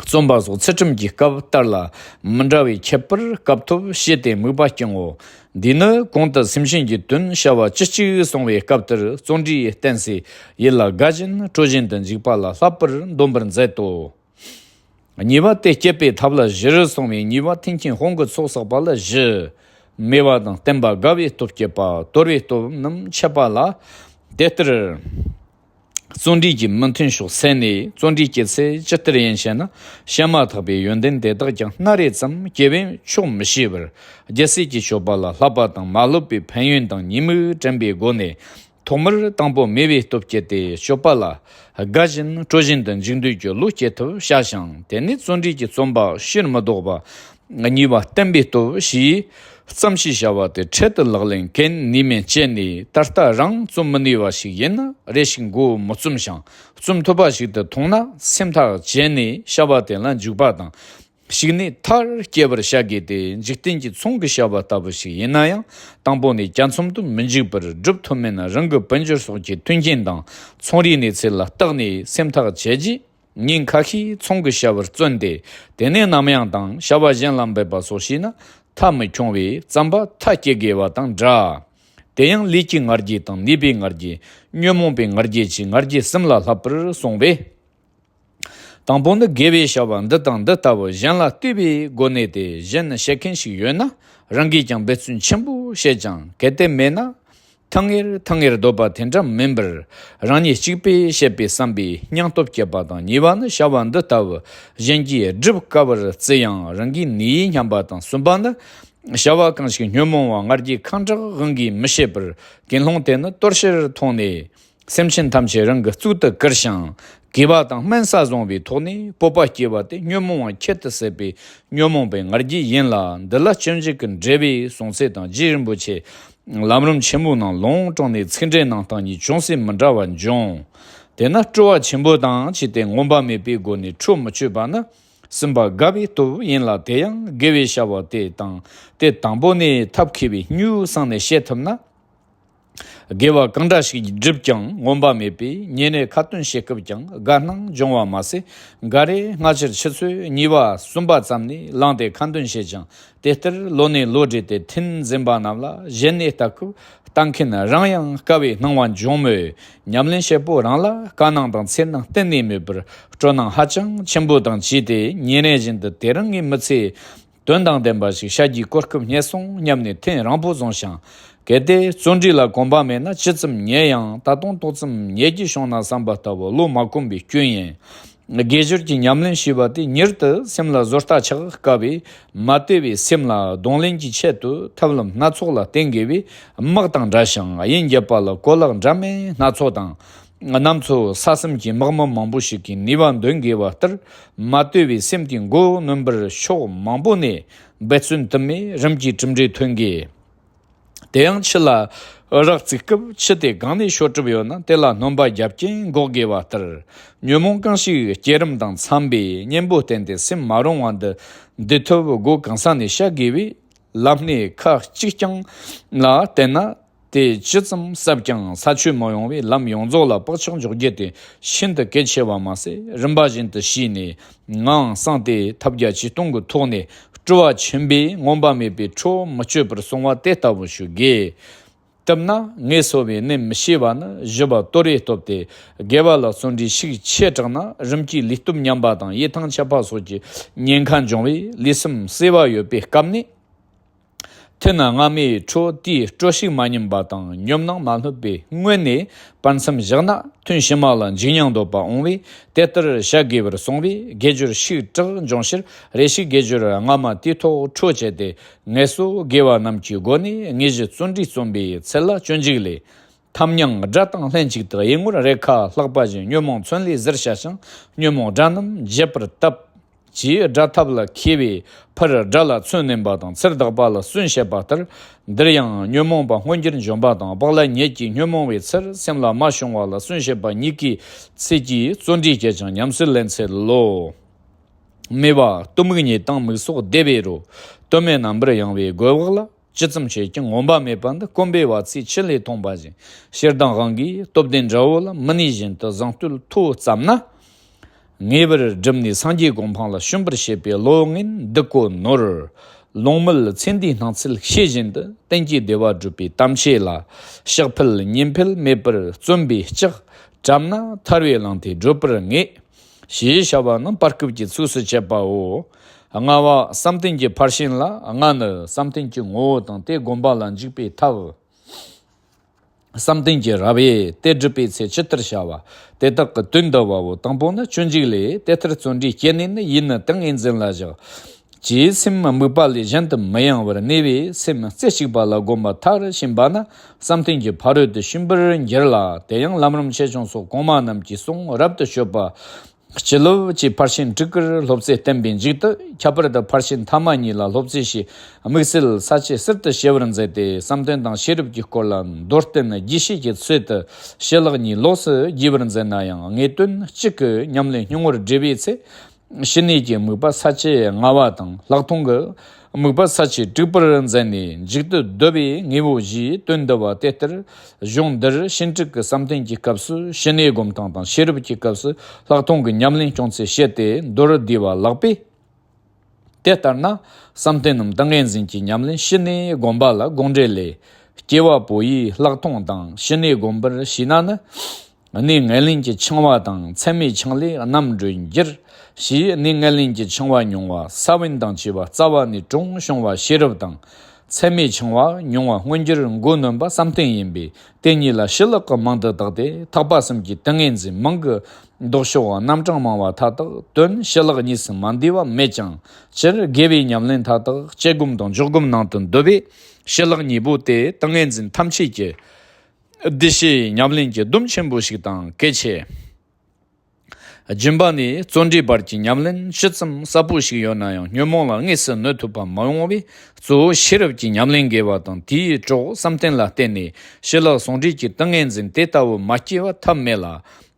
བརྩོན་པ་སོགས་ཚུལ་ཁྲིམས་ཀྱི་སྐབས་ལྟར་ལ་མི་འདྲ་བའི་ཁྱད་པར་སྐབས་ཐོབ་བྱས་ཏེ་དམིགས་པ་བསྐྱང་ངོ་། འདིས་ནི་གོང་དུ་སེམས་ཅན་གྱི་དོན་བྱ་བ་ཇི་གཅིག་གསུངས་པའི་སྐབས་ལྟར་བརྩོན་འགྲུས་བསྟེན་སའི་ཡུལ་ལ་དགའ་བཞིན་སྤྲོ་བཞིན་དུ་འཇུག་པ་ལ་བསླབ་པར་འདོན་པར་མཛད་དོ། གཉིས་པ་དེ་བསྐྱེད་པའི་ཐབས་ལ་བཞིར་གསུངས་པའི་གཉིས་པ་མཐུན་རྐྱེན་སྤོང་གི་ཚོགས་བསགས་པ་ལ་བཞི། སྨེ་བ་དང་བརྟན་པ་དགའ་བའི་སྟོབས་བསྐྱེད་པ། དོར་བའི་སྟོབས་རྣམས་འཆད་པ་ལ། དེ་ལྟར་བརྩོན་འགྲུས་ཀྱི་མི་མཐུན་ཕྱོགས་སེལ་ནས། བརྩོན་འགྲུས་བསྐྱེད་ཚེ་ཇི་ལྟར་ཡིན་ཞེ་ན། བཤད་མ་ཐག་པའི་ཡོན་ཏན་དེ་དག་ཀྱང་སྣ་རེ་ཙམ་སྐྱེ་བས་ཆོག་མི་ཤེས་པར། རྒྱལ་སྲས་ཀྱི་སྤྱོད་པ་ལ་བསླབ་པ་དང་མ་སློབ་པའི་ཕན་ཡོན་དང་ཉེས་དམིགས་དྲན་པའི་སྒོ་ནས། ཐོག་མར་དང་པོ་སྨེ་བའི་སྟོབས་བསྐྱེད་དེ་སྤྱོད་པ་ལ་དགའ་བཞིན་སྤྲོ་བཞིན་དུ་འཇུག་འདོད་ཀྱི་བློ་སྐྱེ་ཐབས་བྱ་ཞིང་། དེ་ནས་བརྩོན་འགྲུས་ཀྱི་བརྩོན་པ་ཕྱིར་མི་ལྡོག་པ། གཉིས་པ་བརྟན་པའི་སྟོབས་ཞེས་ཙམ་ཞིག་བྱ་བ་དེ་འཕྲལ་དུ་ལག་ལེན་གན་ནུས་མེད་སྤྱད་ནས། ད་ལྟ་རང་རྩོམ་མི་ནུས་པ་ཞིག་ཡིན་ན་རེ་ཞིག་མགོ་མི་རྩོམ་ཞིང་། རྩོམ་ཐུབ་པ་ཞིག་ཏུ་མཐོང་ན་སེམས་ཐག་བཅད་ནས་བྱ་བ་དེ་ལ་འཇུག་པ་དང་། ཕྱུགས་ནད་མཐར་སྐྱེལ་བར་བྱ་དགོས་ཏེ། འཇིག་རྟེན་གྱི་ཚོང་གི་བྱ་བ་ལྟ་བུ་ཞིག་ཡིན་ན་ཡང་། དང་པོ་ནས་གྱ་ཚོམ་དུ་མི་འཇུག་པར། སྒྲུབ་ཐུབ་མིན་རང་གི་དཔལ་འབྱོར་སོགས་ཀྱི་མཐུན་རྐྱེན་དང་། ཚོང་རའི་གནས་ཚུལ་ལ་བརྟགས་ནས་སེམས་ཐག་བཅད་རྗེས། ཉིན་ཁ་ཤས་ཚོང་གི་བྱ་བར་བརྩོན་ཏེ། དེ་ནས་ནམ་ཡང་དང་བྱ་བ་གཞན་ལ་འབད་པ་སོགས་བྱས་ན། མཐའ་མི་འཁྱོངས་པས་རྩམ་པ་མཐའ་སྐྱེལ་དགོས་པ་དང་འདྲ། དེ་ཡང་ལུས་ཀྱི་ང་རྒྱལ་དང་ནུས་པའི་ང་རྒྱལ། ཉོན་མོངས་པའི་ང་རྒྱལ་གྱི་ང་རྒྱལ་གསུམ་ལ་བསླབ་པར་གསུངས་པས། དང་པོ་ནི། དགེ་བའི་བྱ་བ་འདི་དང་འདི་ལྟ་བུ་གཞན་ལ་ལྟོས་པའི་སྒོ་ནས་ཏེ། གཞན་བྱེད་མཁན་ཞིག་ཡོད་ན། རང་གིས་ཀྱང་འབད་བརྩོན་ཆེན་པོ་བྱེད་ཅིང་། གལ་ཏེ་མེད་ན། ཐུང་ངེར་ཐུང་ངེར་སྡོད་པ་དེ་འདྲ་མིན་པར། རང་ཉིད་གཅིག་པུས་བྱེད་པའི་བསམ་པའི་སྙིང་སྟོབས་བསྐྱེད་པ་དང་། གཉིས་པ་ནི། བྱ་བ་འདི་ལྟ་བུ་གཞན་གྱིས་སྒྲུབ་དཀའ་བར་བརྩི་ཡང་རང་གིས་ནུས་སྙམ་པ་དང་། གསུམ་པ་ནི། བྱ་བ་གང་ཞིག་ཉོན་མོངས་པ་ང་རྒྱལ་ཁེངས་དྲེགས་དབང་གིས་མི་བྱེད་པར། ཀུན་སློང་དེ་ནི་དོར་ཕྱིར་མཐོང་ནས། སེམས་ཅན་ཐམས་ཅད་རང་གི་གཙུག་ཏུ་བཀུར་ཞིང་། གུས་པ་དང་སྨན་ཟ་བཟུང་བའི་ཐོག་ནས་སྤོབས་པ་སྐྱེ་བ་སྟེ། ཉོན་མོངས་པ་ཁྱད་དུ་བསད་པའི་ཉོན་མོངས་པའི་ང་རྒྱལ་ཡིན་ལ། འདི་ལ་སྤྱོད་འཇུག་གི་འགྲེལ་པའི་གསུང་ཚད་དང་། རྗེ་རིན་པོ་ཆེ་ལམ་རིམ་ཆེན་མོའི་ནང་ལུང་དྲངས་ནས་ཚིག་འགྲེལ་གནང་སྟངས་གཉིས་ཅུང་ཟད་མི་འདྲ་བ་འབྱུང་། དེས་ན་སྤྲོ་བ་ཆེན་པོ་དང་བཅས་ཏེ་ངོམས་པ་མེད་པའི་སྒོ་ནས་ཁྲོ་མི་སྤྱོད་པ་ནི། སེམས་པ་དགའ་བའི་སྟོབས་ཡིན་ལ། དེ་ཡང་དགེ་བའི་བྱ་བ་དེ་དང་དེ་དང་པོ་ནས་ཐབས་མཁས་པས་སྨྱུག་བསྲིངས་ནས་བྱེད་ཐུབ་ན། དགེ་བ་གང་འདྲ་ཞིག་བསྒྲུབས་ཀྱང་ངོམས་པ་མེད་པས། ཉེ་གནས་ཁ་ཏོན་བྱེད་སྐབས་ཀྱང་དགའ་སྣང་འབྱུང་བ་མ་ཟད། འགའ་རེས་སྔ་ཕྱིར་ཆུ་ཚོད་གཉིས་པ་གསུམ་པ་ཙམ་ནས་ལངས་ཏེ་ཁ་འདོན་བྱེད་ཅིང་། དེ་ལྟར་ལོ་ནས་ལོ་བགྲེས་ཏེ་ཐུན་འཛིན་པ་རྣམས་ལ་གཞན་ནས་ལྟ་སྐབས་ལྟ་མཁན་རང་ཡང་དཀའ་བའི་སྣང་བ་འབྱུང་མོད། ཉམས་ལེན་བྱེད་པོ་རང་ལ་དཀའ་སྣང་དང་འཚེར་སྣང་གཏན་ནས་མེད་པར་སྤྲོ་སྣང་ཧ་ཅང་ཆེན་པོ་དང་བཅས་ཏེ། ཉེ་གནས་བཞིན་དུ་དེ་རིང་ངས་མི་ཚེ་དོན་དང་ལྡན་པ་ཞིག་བྱ་རྒྱུའི་གོ་སྐབས་རྙེད་སོང་སྙམ་ནས་ཐེངས་རིང་པོ་བཟུང་ཞིང་། གལ་ཏེ་བརྩོན་འགྲུས་ལ་གོམས་པ་མེད་ན། ཇི་ཙམ་ཉལ་ཡང་ད་དུང་ཏོག་ཙམ་ཉལ་རྒྱུ་བྱུང་ན་བསམ་པ་ལྟ་བུ་བློ་མ་གོམས་པའི་སྐྱོན་ཡིན། དགེ་སྦྱོར་གྱི་ཉམས་ལེན་བྱས་པ་དེ་མྱུར་དུ་སེམས་ལ་བཟོ་ལྟ་ཆགས་དཀའ་བས། མ་བལྟོས་པའི་སེམས་ལ་གདོང་ལེན་གྱི་ཆེད་དུ་ཐབས་ལམ་སྣ་ཚོགས་ལ་བརྟེན་དགོས་པས། དམག་དང་འདྲ་ཞིང་དབྱིན་རྒྱབ་པ་ལ་གོ་ལག་འདྲ་མིན་སྣ་ཚོགས་དང་། གནམ་མཚོ་ས་གསུམ་གྱི་དམག་མི་མང་པོ་ཞིག་གིས་ནུས་པ་འདོན་དགོས་པ་ལྟར། མ་བལྟོས་པའི་སེམས་དེ་མགོ་གནོན་པར་ཕྱོགས་མང་པོ་ནས་འབད་བརྩོན་དུ་མས་རིམ་གྱིས་གྲུབ་འབྲས་ཐོན་དགོས། དེ་ཡང་ཆུ་ལ་རགས་བཙུགས་སྐབས་ཆུ་དེ་གང་ནས་བྱོལ་གྲུབ་ཡོད་ན། དེ་ལ་སྣོན་པ་རྒྱབ་རྐྱེན་འགོག་དགོས་པ་ལྟར། ཉོན་མོངས་གང་ཞིག་བསྐྱེད་རིམ་དང་འཚམ་པའི་གཉེན་པོ་བསྟེན་ཏེ་སེམས་མ་རུང་བ་འདི་འདུལ་ཐབས་སྒོ་གང་ས་ནས་བྱ་དགོས་པས། ལམ་སྣེ་ཁ་གཅིག་རྐྱང་ལ་བརྟེན་ན། དེ་ཇི་ཙམ་བསབས་ཀྱང་ས་ཆོད་མི་ཡོང་བས། ལམ་ཡོངས་རྫོགས་ལ་བག་ཆགས་འཇོག་རྒྱུ་དེ་ཤིན་ཏུ་གལ་ཆེ་བ་མ་ཟད། རིམ་པ་བཞིན་དུ་བྱས་ནས་ངང་སངས་ཏེ་ཐབས་བརྒྱ་ཇུས་སྟོང་གི་ཐོག་ནས་སྤྲོ་བ་ཆེན་པོས་ངོམས་པ་མེད་པའི་ཁྲོ་མི་སྤྱོད་པར་སོང་བ་དེ་ལྟ་བུ་ཞིག་དགོས། བཏབ་ན་ངལ་གསོ་བའི་གནད་མི་ཤེས་པ་ནི་བཞི་པ་དོར་བའི་སྟོབས་ཏེ། དགེ་བ་ལ་བརྩོན་འགྲུས་ཤུགས་ཆེ་དྲགས་ན་རིམ་གྱིས་ལུས་སྟོབས་ཉམས་པ་དང་ཡིད་ཐང་ཆད་པ་སོགས་ཀྱི་ཉེན་ཁ་འབྱུང་བས། ལུས་སེམས་གསོ་བ་ཡོད་པའི་སྐབས་ནས། ཐུན་སྔ་མའི་ཁྲོ་དེའི་སྤྲོ་ཤུགས་མ་ཉམས་པ་དང་ཉོབ་སྣང་མ་ལྷོད་པའི་སྔོན་ནས་བར་མཚམས་བཞག་ན། ཐུན་ཕྱི་མ་ལ་འཇིགས་སྙིང་འདོད་པ་འོང་བས། དེ་ལྟར་བྱ་དགོས་པར་གསུངས་པས། དགེ་སྦྱོར་ཤུགས་དྲག་འབྱུང་ཕྱིར། རེ་ཞིག་དགེ་སྦྱོར་སྔ་མ་དེའི་ཐོག་འཕྲོ་བཅད་དེ། ངལ་གསོ་དགེ་བ་རྣམས་ཀྱི་སྒོ་ནས་དངོས་གཞི་བརྩོན་འགྲུས་རྩོམ་པའི་ཚུལ་ལ་སྤྱོད་འཇུག་ལས། ཐབས་མྱང་དགྲ་དང་ལྷན་ཅིག་ཏུ། གཡུལ་ངོར་རེ་ཁ་ལྷག་པ་བཞིན། ཉོན་མོངས་མཚོན་ལས་གཟིར་བྱ་ཞིང་། ཉོན་མོངས་དགྲ་རྣམས་འཇལ་བར་བཏབ། ཅེས་དགྲ་ཐབས་ལ་མཁས་པས་ཕར་དགྲ་ལ་མཚོན་བསྣུན་པ་དང་ཚུར་བདག་པ་ལ་བརྩོན་བྱེད་པ་ལྟར། འདིར་ཡང་ཉོན་མོངས་པ་མངོན་གྱུར་འཇོམས་པ་དང་། བག་ལ་ཉལ་གྱི་ཉོན་མོངས་པའི་ཚུལ་སེམས་ལ་མ་བྱུང་བ་ལ་བརྩོན་བྱེད་པ་གཉིས་ཀའི་ཚུལ་གྱིས་བརྩོན་འགྲུས་བསྐྱེད་ཅིང་ཉམས་སུ་ལེན་འཚལ་ལོ། སྨྲས་པ། གཏི་མུག་གཉིད་དང་མིག་སོགས་བདེ་བའི་རོ། དོན་མེད་རྣམ་པར་གཡེང་བའི་རྒོད་བག་ལ། ཇི་ཙམ་བྱས་ཀྱང་ངོམས་པ་མེད་པ་འདི། སྐོམ་པའི་བ་ཚྭས་ཆུ་ལས་འཐུངས་པ་བཞིན། ཞེ་སྡང་དབང་གིས་སྟོབས་ལྡན་དགྲ་བོ་ལ། མི་ནུས་བཞིན་དུ་གཟེངས་བསྟོད་མཐོ་བརྩམས་ན། ངེས་པར་བསྒྲུབས་ནས་སངས་རྒྱས་གོ་འཕང་ལ། བྱོན་པར་བྱེད་པའི་བློ་ངན་འདི་ཀོ་ནོར། ལོང་མེད་ཚེ་འདིའི་སྣང་ཚུལ་ཤེས་བཞིན་དུ། གཏན་གྱི་བདེ་བ་སྒྲུབ་པའི་དམ་ཆོས་ལ། ཕྱག་ཕུལ་ཉིན་ཕུལ་མེད་པར་བརྩོན་པས་ལྕགས། བྲབས་ན་ཐར་པའི་གླང་དེ་བགྲོད་པར་ངེས། ཞེས་བྱ་བ་རྣམས་བར་སྐབས་ཀྱི་ཚིགས་སུ་བཅད་པའོ། ལྔ་བ་བསམ་གཏན་གྱི་ཕར་ཕྱིན་ལ། ལྔ་ནི་བསམ་གཏན་གྱི་ངོ་བོ་དང་དེ་བསྒོམ་པ་ལ་འཇུག་པའི་ཐབས། བསམ་གཏན་གྱི་རབ་དབྱེ་དེ་སྒྲུབ་པའི་ཚེ་ཇི་ལྟར་བྱ་བ། དེ་དག་གི་དོན་བསྡུ་བའོ། དང་པོ་ནི། སྤྱོད་འཇུག་ལས། དེ་ལྟར་བརྩོན་འགྲུས་བསྐྱེད་ནས་ནི། ཡིད་ནི་ཏིང་ངེ་འཛིན་ལ་བཞག། ཅེས་སེམས་དམིགས་པ་ལས་གཞན་དུ་མི་ཡེངས་པར་གནས་པས། སེམས་རྩེ་གཅིག་པ་ལ་བསྒོམ་པ་མཐར་ཕྱིན་པ་ན། བསམ་གཏན་གྱི་ཕ་རོལ་ཏུ་ཕྱིན་པར་འགྱུར་ལ། དེ་ཡང་ལམ་རིམ་ཆེ་ཆུང་སོགས་གོང་མ་རྣམས་ཀྱི་གསུང་རབ་ཏུ་ཤོད་པ། སྤྱི་ལོ་ཀྱི་ཕར་ཕྱིན་དྲུག་གིས་སློབ་ཚད་བསྟན་པའི་མཇུག་ཏུ། ཁྱད་པར་དུ་ཕར་ཕྱིན་ཐ་མ་གཉིས་ལ་སློབ་ཚད་ཞེས་དམིགས་བསལ་ས་བཅད་ཟུར་དུ་ཕྱེ་བར་མཛད་དེ། བསམ་གཏན་དང་ཤེས་རབ་ཀྱི་སྐོར་ལ་མདོར་བསྟན་རྒྱས་བཤད་ཀྱི་ཚུལ་དུ་ཞལ་ལག་གཉིས་ལོགས་སུ་རྒྱས་པར་མཛད་ན་ཡང་། ངེས་དོན་གཅིག་གི་ཉམས་ལེན་སྙིང་བོར་བསྒྲིལ་བའི་ཚེ། ཞི་གནས་ཀྱི་དམིགས་པ་ས་བཅད་ལྔ་པ་དང་ལྷག་མཐོང་གི་དམིགས་པ་ས་བཅད་དྲུག་པར་མཛད་ནས་མཇུག་ཏུ་བསྡུ་བའི་དངོས་པོ་བཞིའི་དོན་བསྡུ་བ་དེ་ལྟར། གཞུང་འདིར་ཤིན་ཏྲིག་གི་བསམ་གཏན་གྱི་སྐབས་སུ་ཞི་གནས་སྒོམ་སྟངས་དང་ཤེས་རབ་ཀྱི་སྐབས་སུ་ལྷག་མཐོང་གི་ཉམས་ལེན་སྐྱོང་ཚུལ་བཤད་དེ་མདོར་བསྡུས་པ་ལགས་པས། དེ་ལྟར་ན། བསམ་གཏན་ནམ་ཏིང་ངེ་འཛིན་གྱི་ཉམས་ལེན་ཞི་གནས་སྒོམ་པ་ལ་དགོངས་འགྲེལ་ལས། སྐྱེ་བ་པོ་ཡིས་ལྷག་མཐོང་དང་ཞི་གནས་སྒོམ་པར་བྱས་ན་ནི། གནས་ངན་ལེན་གྱི་འཆིང་བ་དང་མཚན་མའི་འཆིང་ལས་རྣམ་གྲོལ་འགྱུར། ཞེས་གནས་ངན་ལེན་གྱི་འཆིང་བ་མྱོང་བ་ས་བོན་དང་བཅས་པ་རྩ་བ་ནས་གྲོངས་བྱུང་བ་ཤེས་རབ་དང་། མཚན་མའི་འཆིང་བ་མྱོང་བ་མངོན་གྱུར་མགོ་གནོན་པ་བསམ་གཏན་ཡིན་པས་དེ་གཉིས་ལ་ཞི་ལྷག་གིས་མང་དུ་བརྟགས་ཏེ་ཐེག་པ་གསུམ་གྱི་ཏིང་ངེ་འཛིན་མིང་གི་ལྡོག་ཕྱོགས་རྣམ་གྲངས་མང་བ་མཐའ་དག་དོན་ཞི་ལྷག་གཉིས་སུ་མ་འདུས་པ་མེད་ཀྱང་སྤྱིར་དགེ་བའི་ཉམས་ལེན་མཐའ་དག་སྐྱེ་སྒོམ་དང་འཇོག་སྒོམ་ནང་དུ་འདུ་བས་ཞི་ལྷག་གཉིས་པོ་དེ་ཏིང་ངེ་འཛིན་ཐམས་ཅད་ཀྱི་བདེ་གཤེགས་ཉམས་ལེན་གྱི་སྡོམ་ཆེན་པོ་ཞིག་དང་གལ་ཆེ། སྦྱིན་པ་ནས་བརྩོན་འགྲུས་བར་གྱི་ཉམས་ལེན་ཇི་ཙམ་ཟབ་པོ་ཞིག་ཡོད་ན་ཡང་ཉོན་མོངས་ལ་དངོས་སུ་གནོད་ཐུབ་པ་མ་ཡོང་བས་གཙོ་བོ་ཤེས་རབ་ཀྱི་ཉམས་ལེན་དགོས་པ་དང་དེའི་གྲོགས་བསམ་གཏན་ལ་བརྟེན་ནས་ཞི་ལྷག་ཟུང་འབྲེལ་གྱི་ཏིང་ངེ་འཛིན་དེ་ལྟ་བུ་མ་སྐྱེས་པ་ཐབས་མེད་ལ།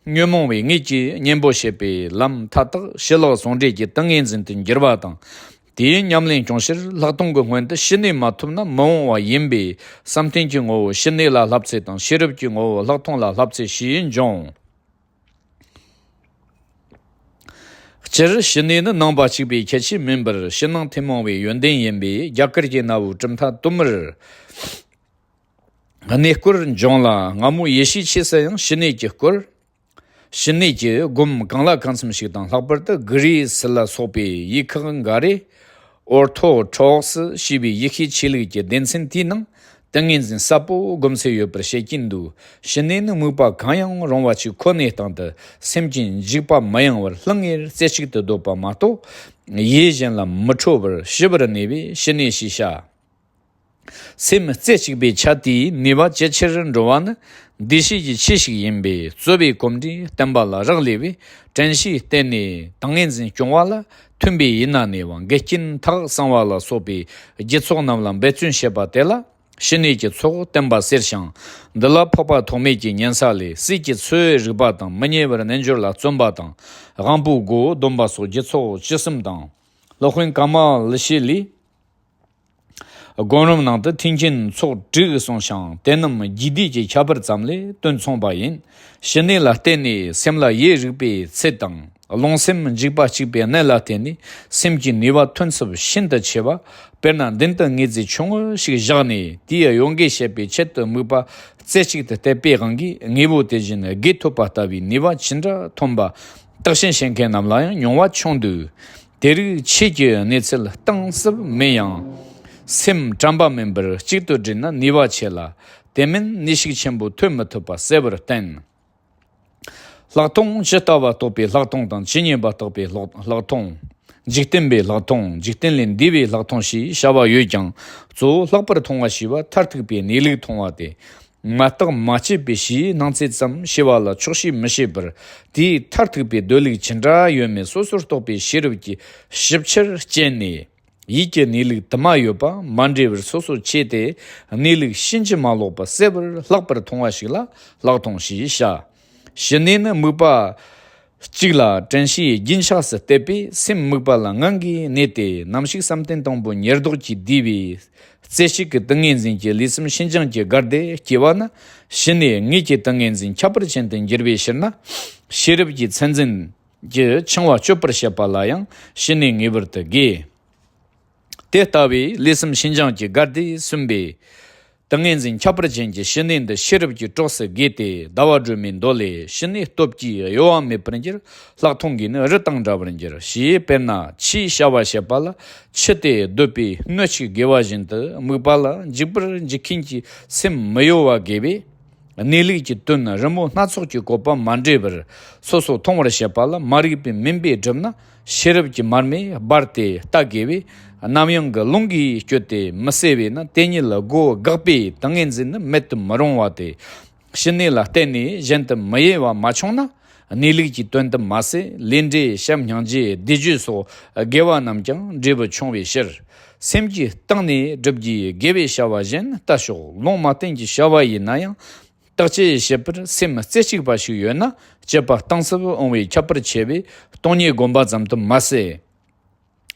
ཉོན་མོངས་པའི་དངོས་ཀྱི་གཉེན་པོ་བྱེད་པའི་ལམ་མཐའ་དག་ཞི་ལྷག་ཟུང་འབྲེལ་གྱི་ཏིང་ངེ་འཛིན་དུ་འགྱུར་བ་དང་། དེའི་ཉམས་ལེན་སྐྱོང་ཕྱིར་ལྷག་མཐོང་གི་སྔོན་དུ་ཞི་གནས་མ་ཐོབ་ན་མི་འོང་བ་ཡིན་པས་བསམ་གཏན་གྱི་ངོ་བོ་ཞི་གནས་ལ་བསླབ་ཚུལ་དང་ཤེས་རབ་ཀྱི་ངོ་བོ་ལྷག་མཐོང་ལ་བསླབ་ཚུལ་ཞེས་འབྱུང་། སྤྱིར་ཞི་གནས་ནི་ནང་པ་གཅིག་པའི་ཁྱད་ཆོས་མིན་པར་ཕྱི་ནང་ཐུན་མོང་བའི་ཡོན་ཏན་ཡིན་པས་རྒྱ་གར་གྱི་གནའ་བོའི་གྲུབ་མཐའ་དུ་མར་གནས་སྐོར་འབྱུང་ལ་སྔ་མོ་ཡེ་ཤུའི་ཆོས་སུ་ཡང་ཞི་གནས་ཀྱི་སྐོར། ཞི་གནས་ཀྱི་སྒོམ་གང་ལ་གང་འཚམ་ཞིག་དང་ལྷག་པར་དུ་གྷི་རི་སི་ལ་སོགས་པའི་ཡུལ་ཁག་འགའ་རེ། ཨོར་ཐོ་ཁྲོག་སི་ཞེས་པའི་ཡེ་ཤུའི་ཆོས་ལུགས་ཀྱི་སྡེ་ཚན་དེའི་ནང་ཏིང་ངེ་འཛིན་ཟབ་པོ་སྒོམ་སྲོལ་ཡོད་པར་བཤད་ཀྱིན་འདུག་ཞི་གནས་ནི་དམིགས་པ་གང་ཡང་རུང་བ་ཅིག་ཁོ་ནའི་སྟེང་དུ་སེམས་ཀྱི་འཇིགས་པ་མི་ཡེངས་པར་ལྷང་ངེར་རྩེ་གཅིག་ཏུ་སྡོད་པ་མ་གཏོགས། ཡིད་གཞན་ལ་མི་འཕྲོ་བར་ཞི་བར་གནས་པས་ཞི་གནས་ཞེས་བྱ། སེམས་རྩེ་གཅིག་པའི་ཆ་དེའི་ནུས་པ་ཇེ་ཆེར་འགྲོ་བ་ནི་འདུ་ཤེས་ཀྱི་ཆོས་ཤིག་ཡིན་པས་རྩོད་པའི་གོམས་འདྲིས་བསྟན་པ་ལ་རག་ལས་པས། དྲན་ཤེས་བརྟེན་ནས་ཏིང་ངེ་འཛིན་སྐྱོང་བ་ལ་མཐུན་པའི་ཡུལ་ན་གནས་པ་འགལ་རྐྱེན་ཐག་གསང་བ་ལ་སོགས་པའི་རྒྱུ་ཚོགས་རྣམས་ལ་འབད་བརྩོན་བྱེད་པ་དེ་ལ་ཞི་གནས་ཀྱི་ཚོགས་བསྟན་པ་ཟེར་ཞིང་། འདི་ལ་འཕགས་པ་ཐོགས་མེད་ཀྱི་ཉན་ས་ལས་སྲས་ཀྱི་ཚུལ་རིག་པ་དང་མི་ཉེ་བར་རྣལ་འབྱོར་ལ་བརྩོན་པ་དང་དབང་པོའི་སྒོ་སྡོམ་པ་སོགས་རྒྱུ་ཚོགས་བཅུ་གསུམ་དང་། སློབ་དཔོན་ཀ་མ་ལི་ཤཱི་ལས། སྒོམ་རིམ་ནང་དུ་མཐུན་རྐྱེན་ཚོགས་དྲུག་གསུངས་ཤིང་དེ་རྣམས་རྒྱས་བསྡུས་ཀྱི་ཁྱད་པར་ཙམ་ལས་དོན་མཚུངས་པ་ཡིན། ཞི་གནས་ལ་བརྟེན་ནས་སེམས་ལ་ཡིད་རིག་པའི་ཚད་དང་རླུང་སེམས་འཇུག་པ་གཅིག་པའི་གནད་ལ་བརྟེན་ནས་སེམས་ཀྱི་ནུས་པ་ཐོན་ཚུལ་ཤིན་ཏུ་ཆེ་བ། དཔེར་ན་མདུན་དུ་ངོས་འཛིན་ཆུང་ངུ་ཞིག་བཞག་ནས་དེའི་གཡོ་འགུལ་བྱེད་པའི་ཆེད་དུ་དམིགས་པ་རྩེ་གཅིག་ཏུ་གཏད་པའི་དབང་གིས་དངོས་པོ་དེ་བཞིན་རྒུད་ཐུབ་པ་ལྟ་བུའི་ནུས་པ་ཇི་འདྲ་ཐོན་པ་བརྟག་དཔྱད་བྱེད་མཁན་རྣམས་ལ་ཡང་མྱོང་བ་བྱུང་འདུག་དེ་རིགས་ཆོས་ཀྱི་གནས་ཚུལ་གཏིང་ཟབ་མིན་ཡང་། སེམས་དྲན་པ་མིན་པར་གཅིག་ཏུ་དྲིལ་ན་ནུས་པ་ཆེ་ལ། དེ་མིན་ནུས་ཤུགས་ཆེན་པོ་ཐོན་མི་ཐུབ་པ་གསལ་བར་བསྟན། ལྷག་མཐོང་ཇི་ལྟ་བ་རྟོགས་པའི་ལྷག་མཐོང་དང་ཇི་སྙེད་པ་རྟོགས་པའི་ལྷག་ལྷག་མཐོང་། འཇིག་རྟེན་པའི་ལྷག་མཐོང་འཇིག་རྟེན་ལས་འདས་པའི་ལྷག་མཐོང་ཞེས་བྱ་བ་ཡོད་ཀྱང་གཙོ་བོ་ལྷག་པར་མཐོང་བ་ཞེས་པ་མཐར་ཐུག་པའི་གནས་ལུགས་མཐོང་བ་སྟེ། མ་བརྟགས་མ་དཔྱད་པའི་ཕྱིའི་སྣང་ཚད་ཙམ་ཤེས་པ་ལ་ཆོག་ཤེས་མི་བྱེད་པར་དེའི་མཐར་ཐུག་པའི་སྡོད་ལུགས་ཇི་འདྲ་ཡོད་མེད་སོ་སོར་རྟོགས་པའི་ཤེས་རབ་ཀྱིས་ཞིབ་ཆར་དཔྱད་ནས། ཡིད་ཀྱི་གནས་ལུགས་དུ་མ་ཡོད་པ་མ་འདྲེས་པར་སོ་སོར་ཕྱེ་སྟེ་གནས་ལུགས་ཕྱིན་ཅི་མ་ལོག་པ་གསལ་བར་ལྷག་པར་མཐོང་བ་ཞིག་ལ་ལྷག་མཐོང་ཞེས་བྱ། ཞི་གནས་ནི་དམིགས་པ་གཅིག་ལ་དྲན་ཤེས་རྒྱུན་ཆགས་སུ་གཏད་པས་སེམས་དམིགས་པ་ལ་ངང་གིས་གནས་ཏེ་ནམ་ཞིག་བསམ་གཏན་དང་པོ་ཉེར་བསྡོགས་ཀྱིས་བསྡུས་པའི་རྩེ་གཅིག་གི་ཏིང་ངེ་འཛིན་གྱི་ལུས་སེམས་ཤིན་སྦྱངས་ཀྱི་དགའ་བདེ་སྐྱེ་བ་ནི་ཞི་གནས་དངོས་ཀྱི་ཏིང་ངེ་འཛིན་ཁྱད་པར་ཅན་དུ་འགྱུར་བའི་ཕྱིར་ན། ཤེས་རབ་ཀྱི་མཚན་འཛིན་གྱི་འཆིང་བ་གཅོད་པར་བྱེད་པ་ལ་ཡང་ཞི་གནས་ངེས་པར་དུ་དགོས། དེ་ལྟ་བུའི་ལུས་སེམས་ཤིན་སྦྱངས་ཀྱི་དགའ་བདེ་སུན་པའི་ཏིང་ངེ་འཛིན་ཁྱད་པར་ཅན་གྱི་ཞི་གནས་འདི་ཤེས་རབ་ཀྱི་གྲོགས་སུ་དགོས་ཏེ། ཟླ་བ་སྒྲོན་མའི་མདོ་ལས། ཞི་གནས་སྟོབས་ཀྱིས་གཡོ་བ་མེད་པར་འགྱུར། ལྷག་མཐོང་གིས་ནི་རི་དང་འདྲ་བར་འགྱུར། ཞེས། དཔེར་ན་ཆུས་བྱ་བ་བྱེད་པ་ལ་ཆུ་དེ་སྡོད་པའི་སྣོད་ཅིག་དགོས་པ་བཞིན་དུ་དམིགས་པ་ལ་འཇུག་པར་འཇུག་མཁན་གྱི་སེམས་མི་གཡོ་བ་དགོས་པས། གནས་ལུགས་ཀྱི་དོན་རི་མོ་སྣ་ཚོགས་ཀྱི་བཀོད་པ་མ་འདྲེས་པར་སོ་སོ་མཐོང་བར་བྱེད་པ་ལ་མ་རིག་པའི་མུན་པས་བསྒྲིབས་ན་ཤེས་རབ་ཀྱི་མར་མེ་སྦར་ཏེ་ལྟ་དགོས་པས། ནམ་ཡང་གི་རླུང་གིས་བསྐྱོད་དེ་མི་གསལ་བས་ན་དེ་ཉིད་ལ་སྒོ་འགག་པས་ཏིང་ངེ་འཛིན་ནི་མེད་དུ་མི་རུང་བ་སྟེ། ཞི་གནས་ལ་བརྟེན་ནས་གཞན་དུ་མི་གཡེང་བ་མ་བྱུང་ན། གནས་ལུགས་ཀྱི་དོན་དུ་མ་ཟད་ལས་འབྲས་བྱམས་སྙིང་རྗེ་བཟླས་བརྗོད་སོགས་དགེ་བ་རྣམས་ཀྱང་འབྲས་བུ་འབྱུང་བའི་ཕྱིར། སེམས་ཀྱི་གཏིང་ནས་བསྒྲུབ་རྒྱུའི་དགེ་བའི་བྱ་བ་གཞན་ལྟ་ཞོག་ལུང་མ་བསྟན་གྱི་བྱ་བ་ཡིན་ན་ཡང་ བརྟག་དཔྱད་བྱེད་པར་སེམས་རྩེ་གཅིག་པ་ཞིག་ཡོད་ན་སྤྱད་པ་གཏིང་ཟབ་འོང་བའི་ཁྱད་པར་ཆེ་བས་སྟོང་ཉིད་སྒོམ་པ་ཙམ་དུ་མ་ཟད།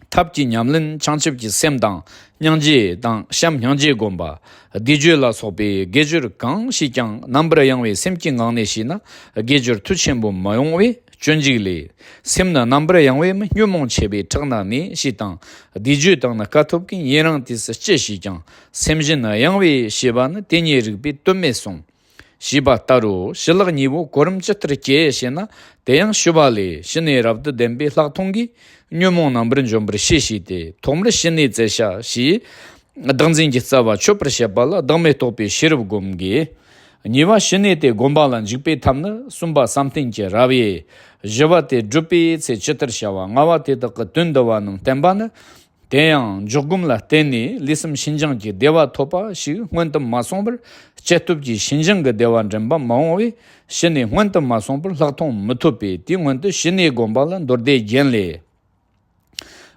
ཐབས་ཀྱི་ཉམས་ལེན་བྱང་ཆུབ་ཀྱི་སེམས་དང་སྙིང་རྗེ་དང་བྱམས་སྙིང་རྗེ་སྒོམ་པ། བཟླས་བརྗོད་ལ་སོགས་པའི་དགེ་སྦྱོར་གང་བྱས་ཀྱང་རྣམ་པར་གཡེང་བའི་སེམས་ཀྱི་ངང་ནས་བྱས་ན་དགེ་སྦྱོར་མཐུ་ཆེན་པོ་མི་ཡོང་བས་སྤྱོད་འཇུག་ལས། སེམས་ནི་རྣམ་པར་གཡེང་བས་མི་ཉོན་མོངས་ཆེ་བའི་ཁྲག་ན་ནས་ཞེས་དང་། བཟླས་བརྗོད་དང་ནི་དཀའ་ཐུབ་ཀྱིས་ཡུན་རིང་དུས་སུ་ཅི་བྱས་ཀྱང་སེམས་གཞན་གཡེང་བའི་ཞེས་པ་ནི་དེ་ཉིད་རིགས་པས་དོན་མེད་གསུངས། ཞེས་པ་ལྟར་རོ། ཞི་ལྷག་གཉིས་པོ་གོ་རིམ་ཇི་ལྟར་སྐྱེ་ཞེ་ན། དེ་ཡང་ཞི་བ་ལས། ཞི་གནས་རབ་ཏུ་ལྡན་པའི་ལྷག་མཐོང་གིས་ཉོན་མོངས་རྣམ་པར་འཇོམས་པར་བྱེད་ཞེས་ཏེ། ཐོག་མར་ཞི་གནས་བཙལ་བྱ་ཞེས། བདག་འཛིན་གྱི་རྩ་བ་ཆོད་པར་བྱེད་པ་ལ་བདག་མེད་རྟོགས་པའི་ཤེས་རབ་སྒོམ་དགོས། གཉིས་པ་ཞི་གནས་དེ་སྒོམ་པ་ལ་འཇུག་པའི་ཐབས་ནི། གསུམ་པ་བསམ་གཏན་གྱི་རབ་དབྱེ། བཞི་པ་དེ་སྒྲུབ་པའི་ཚེ་ཇི་ལྟར་བྱ་བ། ལྔ་པ་དེ་དག་གི་དོན་བསྡུ་བ་རྣམས་བསྟན་པ་ནི། དེ་ཡང་འཇོག་སྒོམ་ལ་བརྟེན་ནས་ལུས་སེམས་ཕྱིན་ཅི་ལོག་གི་བདེ་བ་ཐོབ་པ་ཞིག་སྔོན་དུ་མ་སོང་བར་བསྐྱེད་སྟོབས་ཀྱིས་ཕྱིན་ཅི་ལོག་གི་བདེ་བ་འདྲེན་པ་མ་འོངས་པས་ཞི་གནས་སྔོན་དུ་མ་སོང་བར་ལྷག་མཐོང་མི་ཐོབ་པས་དེའི་སྔོན་དུ་ཞི་གནས་སྒོམ་པ་ལ་མདོ་སྡེ་རྒྱན་ལས།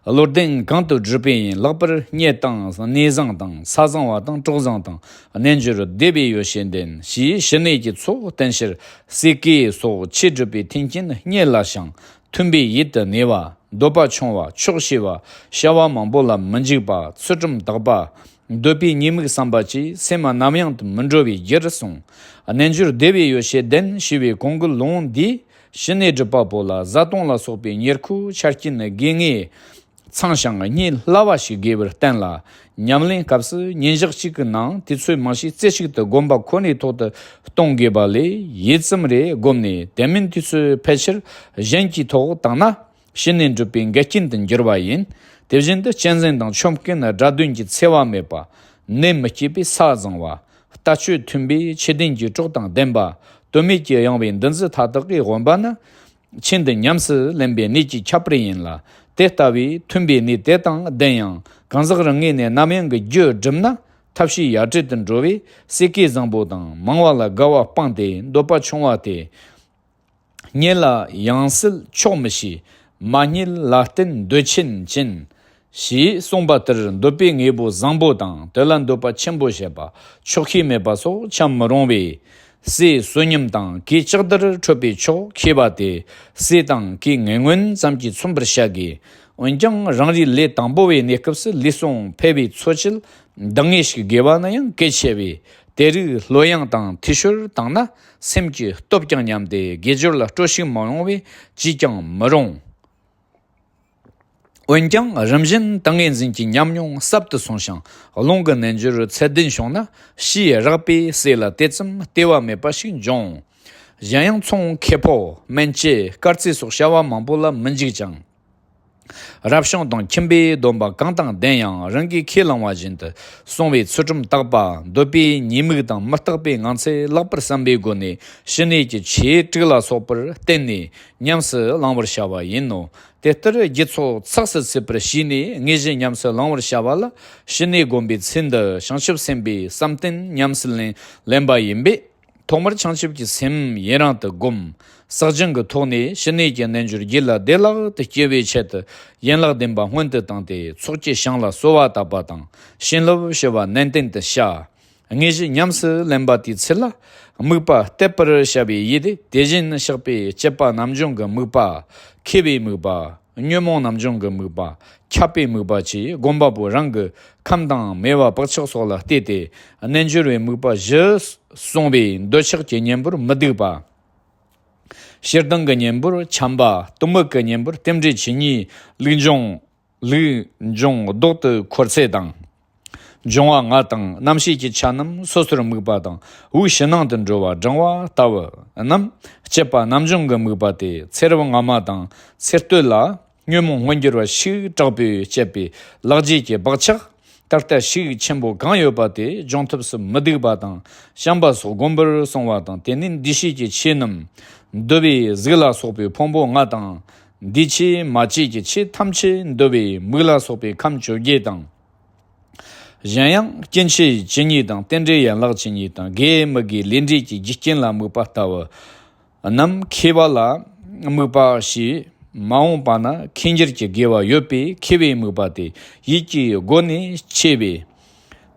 བློ་ལྡན་གང་དུ་བགྲོད་པའི་ཡིན། ལྷག་པར་གཉེད་དང་གནས་བཟང་དང་ས་བཟང་བ་དང་གྲོགས་བཟང་དང་རྣལ་འབྱོར་སྡེ་པའི་ཡོ་བྱད་ལྡན་ཞེས་ཞི་གནས་ཀྱི་ཚོགས་བསྟན་ཕྱིར་སེ་གོལ་སོགས་ཆོས་སྒྲུབ་པའི་མཐུན་རྐྱེན་རྙེད་སླ་ཞིང་མཐུན་པའི་ཡུལ་དུ་གནས་པ། འདོད་པ་ཆུང་བ། ཆོག་ཤེས་པ། བྱ་བ་མང་པོ་ལ་མི་འཇིགས་པ། ཚུལ་ཁྲིམས་དག་པ། འདོད་པའི་ཉེས་དམིགས་བསམ་པ་བཅས་སེམས་རྣམ་གཡེང་དུ་མི་འགྲོ་བའི་རྒྱུར་གསུངས། རྣལ་འབྱོར་སྡེ་པའི་ཡོ་བྱད་ལྡན་ཞེས་པའི་གོང་གི་ལུང་འདིས་ཞི་གནས་སྒྲུབ་པ་པོ་ལ་བཟའ་བཏུང་ལ་སོགས་པའི་ཉེར་མཁོའི་ཆ་རྐྱེན་དགོས་ངེས་ཚང་ཞིང་རྙེད་སླ་བ་ཞིག་དགོས་པར་བསྟན་ལ། ཉམས་ལེན་སྐབས་སུ་ཉིན་ཞག་གཅིག་གི་ནང་དུས་ཚོད་མང་ཤོས་རྩེ་གཅིག་ཏུ་སྒོམ་པ་ཁོ་ནའི་ཐོག་ཏུ་གཏོང་དགོས་པ་ལས་ཡུད་ཙམ་རེ་བསྒོམས་ནས་དེ་མིན་དུས་ཚོད་ཕལ་ཆེར་གཞན་གྱི་ཐོག་བཏང་ན། ཕྱི་ནས་འགྲུབ་པའི་འགལ་རྐྱེན་དུ་འགྱུར་བ་ཡིན། དེ་བཞིན་དུ་གཅན་གཟན་དང་ཆོམ་རྐུན་ནི་དགྲ་གདོན་གྱི་འཚེ་བ་མེད་པ། ནད་མི་སྐྱེད་པའི་ས་བཟང་བ། ལྟ་སྤྱོད་མཐུན་པའི་ཆོས་ལྡན་གྱི་གྲོགས་དང་ལྡན་པ། དོན་མེད་ཀྱི་གཡེང་བའི་འདུ་འཛི་མཐའ་དག་གིས་དབེན་པ་ནི། ཆོས་འདི་ཉམས་སུ་ལེན་པའི་གནས་ཀྱི་ཁྱད་པར་ཡིན་ལ། དེ་ལྟ་བུའི་མཐུན་པའི་གནས་དེ་དང་ལྡན་ཡང་གང་ཟག་རང་ངོས་ནས་རྣམ་གཡེང་གི་རྒྱུ་བསྒྲུབས་ན་ཐབས་ཤེས་ཡ་བྲལ་དུ་འགྲོ་བས་སེ་གོལ་བཟང་པོ་དང་མང་བ་ལ་དགའ་བ་སྤངས་ཏེ་འདོད་པ་ཆུང་བ་སྟེ། གཉེན་ལ་ཡང་སྲིད་ཆོག་མི་ཤེས། མ་རྙེད་ལ་བརྟེན་འདོད་ཆེན་ཅན། ཞེས་གསུངས་པ་ལྟར་འདོད་པའི་དངོས་པོ་བཟང་པོ་དང་དེ་ལ་འདོད་པ་ཆེན་པོ་བྱེད་པ་ཆོག་ཤེས་མེད་པ་སོགས་འཁྱམས་མི་རུང་བས། ཟས་བསོད་སྙོམས་དང་གོས་ལྕགས་དར་འཕྲོད་པའི་ཆོག་ཤེས་པ་སྟེ། ཟས་དང་གོས་ངན་ངོན་ཙམ་གྱིས་མཚོན་པར་བྱ་དགོས། འོན་ཀྱང་རང་རེའི་ལས་དང་པོ་བའི་གནས་སྐབས་སུ་ལུས་ཟུངས་འཕེལ་བའི་འཚོ་བཅུད་འདང་ངེས་ཤིག་དགོས་པ་ནི་ཡང་གལ་ཆེ་བས། དེ་རིགས་ལྷོད་ཡངས་དང་འཐུས་ཤོར་བཏང་ན་སེམས་ཀྱི་སྟོབས་ཀྱང་ཉམས་ཏེ་དགེ་སྦྱོར་ལ་སྤྲོ་ཤུགས་མ་ཡོང་བས་ཅིས་ཀྱང་མི་རུང་། འོན་ཀྱང་རིམ་བཞིན་ཏིང་ངེ་འཛིན་གྱི་ཉམས་མྱོང་ཟབ་ཏུ་སོང་ཞིང་ལུང་གི་རྣལ་འབྱོར་ཚད་ལྡན་བྱུང་ན་ཕྱིའི་རགས་པའི་ཟས་ལ་དེ་ཙམ་ལྟེ་བ་མེད་པ་ཞིག་འབྱུང་། གཞན་ཡང་ཚོང་ཁེ་ཕོགས་སྨན་དཔྱད་དཀར་རྩི་སོགས་བྱ་བ་མང་པོ་ལ་མི་འཇིགས་ཀྱང་། རབ་བྱུང་དང་ཁྱིམ་པའི་སྡོམ་པ་གང་དང་ལྡན་ཡང་རང་གིས་ཁས་བླངས་པ་བཞིན་དུ་སྲུང་བའི་ཚུལ་ཁྲིམས་དག་པ། འདོད་པའི་ཉེས་དམིགས་དང་མི་རྟག་པའི་ངང་ཚུལ་ལེགས་པར་བསམ་པའི་སྒོ་ནས་ཕྱི་ནས་ཀྱི་ཆོས་དྲུག་ལ་སོགས་པར་བརྟེན་ནས་ཉམས་སུ་བླང་བར་བྱ་བ་ཡིན་ནོ། དེ་ལྟར་རྒྱུ་ཚོགས་ཚགས་སུ་ཚུད་པར་བྱས་ནས་དངོས་གཞི་ཉམས་སུ་བླང་བར་བྱ་བ་ལ་ཕྱི་ནས་བསྒོམ་པའི་ཚུལ་འདི་བྱང་ཆུབ་སེམས་དཔའི་བསམ་གཏན་ཉམས་སུ་ལེན་ལེན་པ་ཡིན་པས། ཐོག་མར་བྱང་ཆུབ་ཀྱི་སེམས་ཡུན་རིང་དུ་བསྒོམ། བསགས་སྦྱང་གི་ཐོག་ནས་ཕྱི་ནས་ཀྱི་རྣལ་འབྱོར་རྒྱུད་ལ་བདེ་བླག་ཏུ་སྐྱེ་བའི་ཆེད་དུ་ཡན་ལག་བདུན་པ་སྔོན་དུ་བཏང་སྟེ་ཚོགས་ཀྱི་ཞིང་ལ་གསོལ་བ་བཏབ་པ་དང་བྱིན་རླབས་ཞུ་བ་ནན་ཏན་དུ་བྱ། དངོས་གཞི་ཉམས་སུ་ལེན་པ་དེའི་ཚུལ་ལ་དམིགས་པ་གཏད་པར་བྱ་བའི་ཡུལ་དེ་དེ་བཞིན་གཤེགས་པའི་སྤྱད་པ་རྣམ་སྦྱོང་གི་དམིགས་པ། མཁས་པའི་དམིགས་པ། ཉོན་མོངས་རྣམ་སྦྱོང་གི་དམིགས་པ། ཁྱབ་པའི་དམིགས་པ་བཅས་སྒོམ་པ་པོ་རང་གི་ཁམས་དང་མོས་པ་བག་ཆགས་སོགས་ལ་བལྟས་ཏེ་རྣལ་འབྱོར་བའི་དམིགས་པ་བཞི་གསུངས་པས་འདོད་ཆགས་ཀྱི་གཉེན་པོར་མི་སྡུག་པ། ཞེ་སྡང་གི་གཉེན་པོར་འཁྱམས་པ། གཏི་མུག་གི་གཉེན་པོར་རྟེན་འབྲེལ་ཇི་སྙེད་ལུགས་འབྱུང་ལུགས་འབྱུང་ལྡོག་ཏུ་འཁོར་ཚད་དང་། འབྱུང་བ་ལྔ་དང་རྣམ་ཤེས་ཀྱི་ཆ་རྣམས་སོ་སོར་དམིགས་པ་དང་དབུགས་ཕྱི་ནང་དུ་འགྲོ་བ་བགྲང་བ་ལྟ་བུ་རྣམས་སྤྱད་པ་རྣམ་སྦྱོང་གི་དམིགས་པ་སྟེ་ཚེ་རབས་སྔ་མ་དང་ཚེ་སྟོད་ལ་ཉོན་མོངས་མངོན་གྱུར་བ་ཤུགས་དྲག་པོས་བསྐྱེད་པའི་ལག་རྗེས་ཀྱི་བག་ཆགས་ད་ལྟ་ཤུགས་ཆེན་པོ་གང་ཡོད་པ་དེ་སྦྱོང་ཐབས་སུ་མི་སྡུག་པ་དང་བྱམས་པ་སོགས་སྒོམ་པར་གསུངས་པ་དང་དེ་ནས་འདུ་ཤེས་ཀྱི་ཆོས་རྣམས་འདུལ་བའི་གཟུགས་ལ་སོགས་པའི་ཕུང་པོ་ལྔ་དང་། འདུས་བྱས་མ་བཅས་ཀྱི་ཆོས་ཐམས་ཅད་འདུལ་བའི་མིག་ལ་སོགས་པའི་ཁམས་བཅོ་བརྒྱད་དང་། གཞན་ཡང་སྐྱེ་མཆེད་ཇི་སྙེད་དང་རྟེན་འབྲེལ་ཡན་ལག་ཇི་སྙེད་དང་དགེ་མི་དགེའི་ལས་འབྲས་ཀྱི་རྒྱུ་རྐྱེན་ལ་དམིགས་པ་ལྟ་བུ་རྣམས་མཁས་པ་ལ་དམིགས་པ་ཞེས་མ་འོངས་པ་ན་མཁས་འགྱུར་གྱི་དགེ་བ་ཡོད་པས་མཁས་པའི་དམིགས་པ་དེ་ཡིད་ཀྱི་སྒོ་ནས་ཆེ་བས།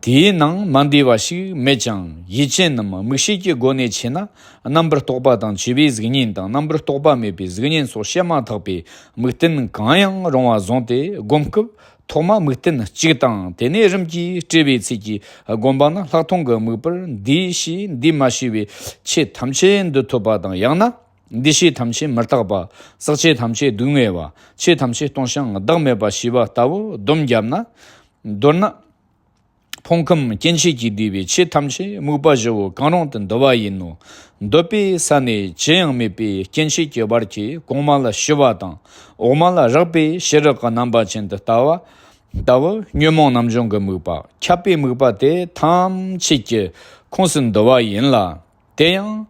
དེའི་ནང་མ་འདུས་པ་ཞིག་མེད་ཀྱང་། ཡུལ་ཅན་རྣམས་དམིགས་བྱེད་ཀྱི་སྒོ་ནས་ཕྱེ་ན། རྣམ་པར་རྟོག་པ་དང་བཅས་པའི་གཟུགས་བརྙན་དང་། རྣམ་པར་རྟོག་པ་མེད་པའི་གཟུགས་བརྙན་སོགས་བཤད་མ་ཐག་པའི་དམིགས་རྟེན་གང་ཡང་རུང་བ་བཟུང་སྟེ་སྒོམ་སྐབས། ཐོག་མ་དམིགས་རྟེན་གཅིག་དང་། དེ་ནས་རིམ་གྱིས་བསྲེས་པའི་ཚུལ་གྱིས་བསྒོམས་པ་ན། ལྷག་མཐོང་གི་དམིགས་པར་འདུས་ཞེས་འདུས་མ་བྱས་པའི་ཆོས་ཐམས་ཅད་འདུ་ཐུབ་པ་དང་། ཡང་ན། འདུས་བྱས་ཐམས་ཅད་མི་རྟག་པ། ཟག་བཅས་ཐམས་ཅད་སྡུག་བསྔལ་བ། ཆོས་ཐམས་ཅད་སྟོང་ཞིང་བདག་མེད་པ་ཞེས་པ་ལྟ་བུ་སྡོམ་བརྒྱབ་ན། མདོར་ན། ཕུང་ཁམས་སྐྱེ་མཆེད་ཀྱིས་བསྡུས་པའི་ཆོས་ཐམས་ཅད་དམིགས་པ་བཞི་པོ་གང་རུང་དུ་འདུ་བ་ཡིན་ནོ། འདུས་པའི་ས་ནས་ཅི་ཡང་མེད་པའི་སྐྱེ་མཆེད་ཀྱི་བར་གྱི་གོང་མ་ལ་ཞི་བ་དང་། འོག་མ་ལ་རེག་པའི་ཕྱི་རོལ་གྱི་རྣམ་པ་ཅན་དུ་ལྟ་བ་ལྟ་བུ་ཉོན་མོངས་རྣམ་སྦྱོང་གི་དམིགས་པ། ཁྱབ་པའི་དམིགས་པ་དེ་ཐམས་ཅད་ཀྱི་ཁོངས་སུ་འདུ་བ་ཡིན་ལ། དེ་ཡང་།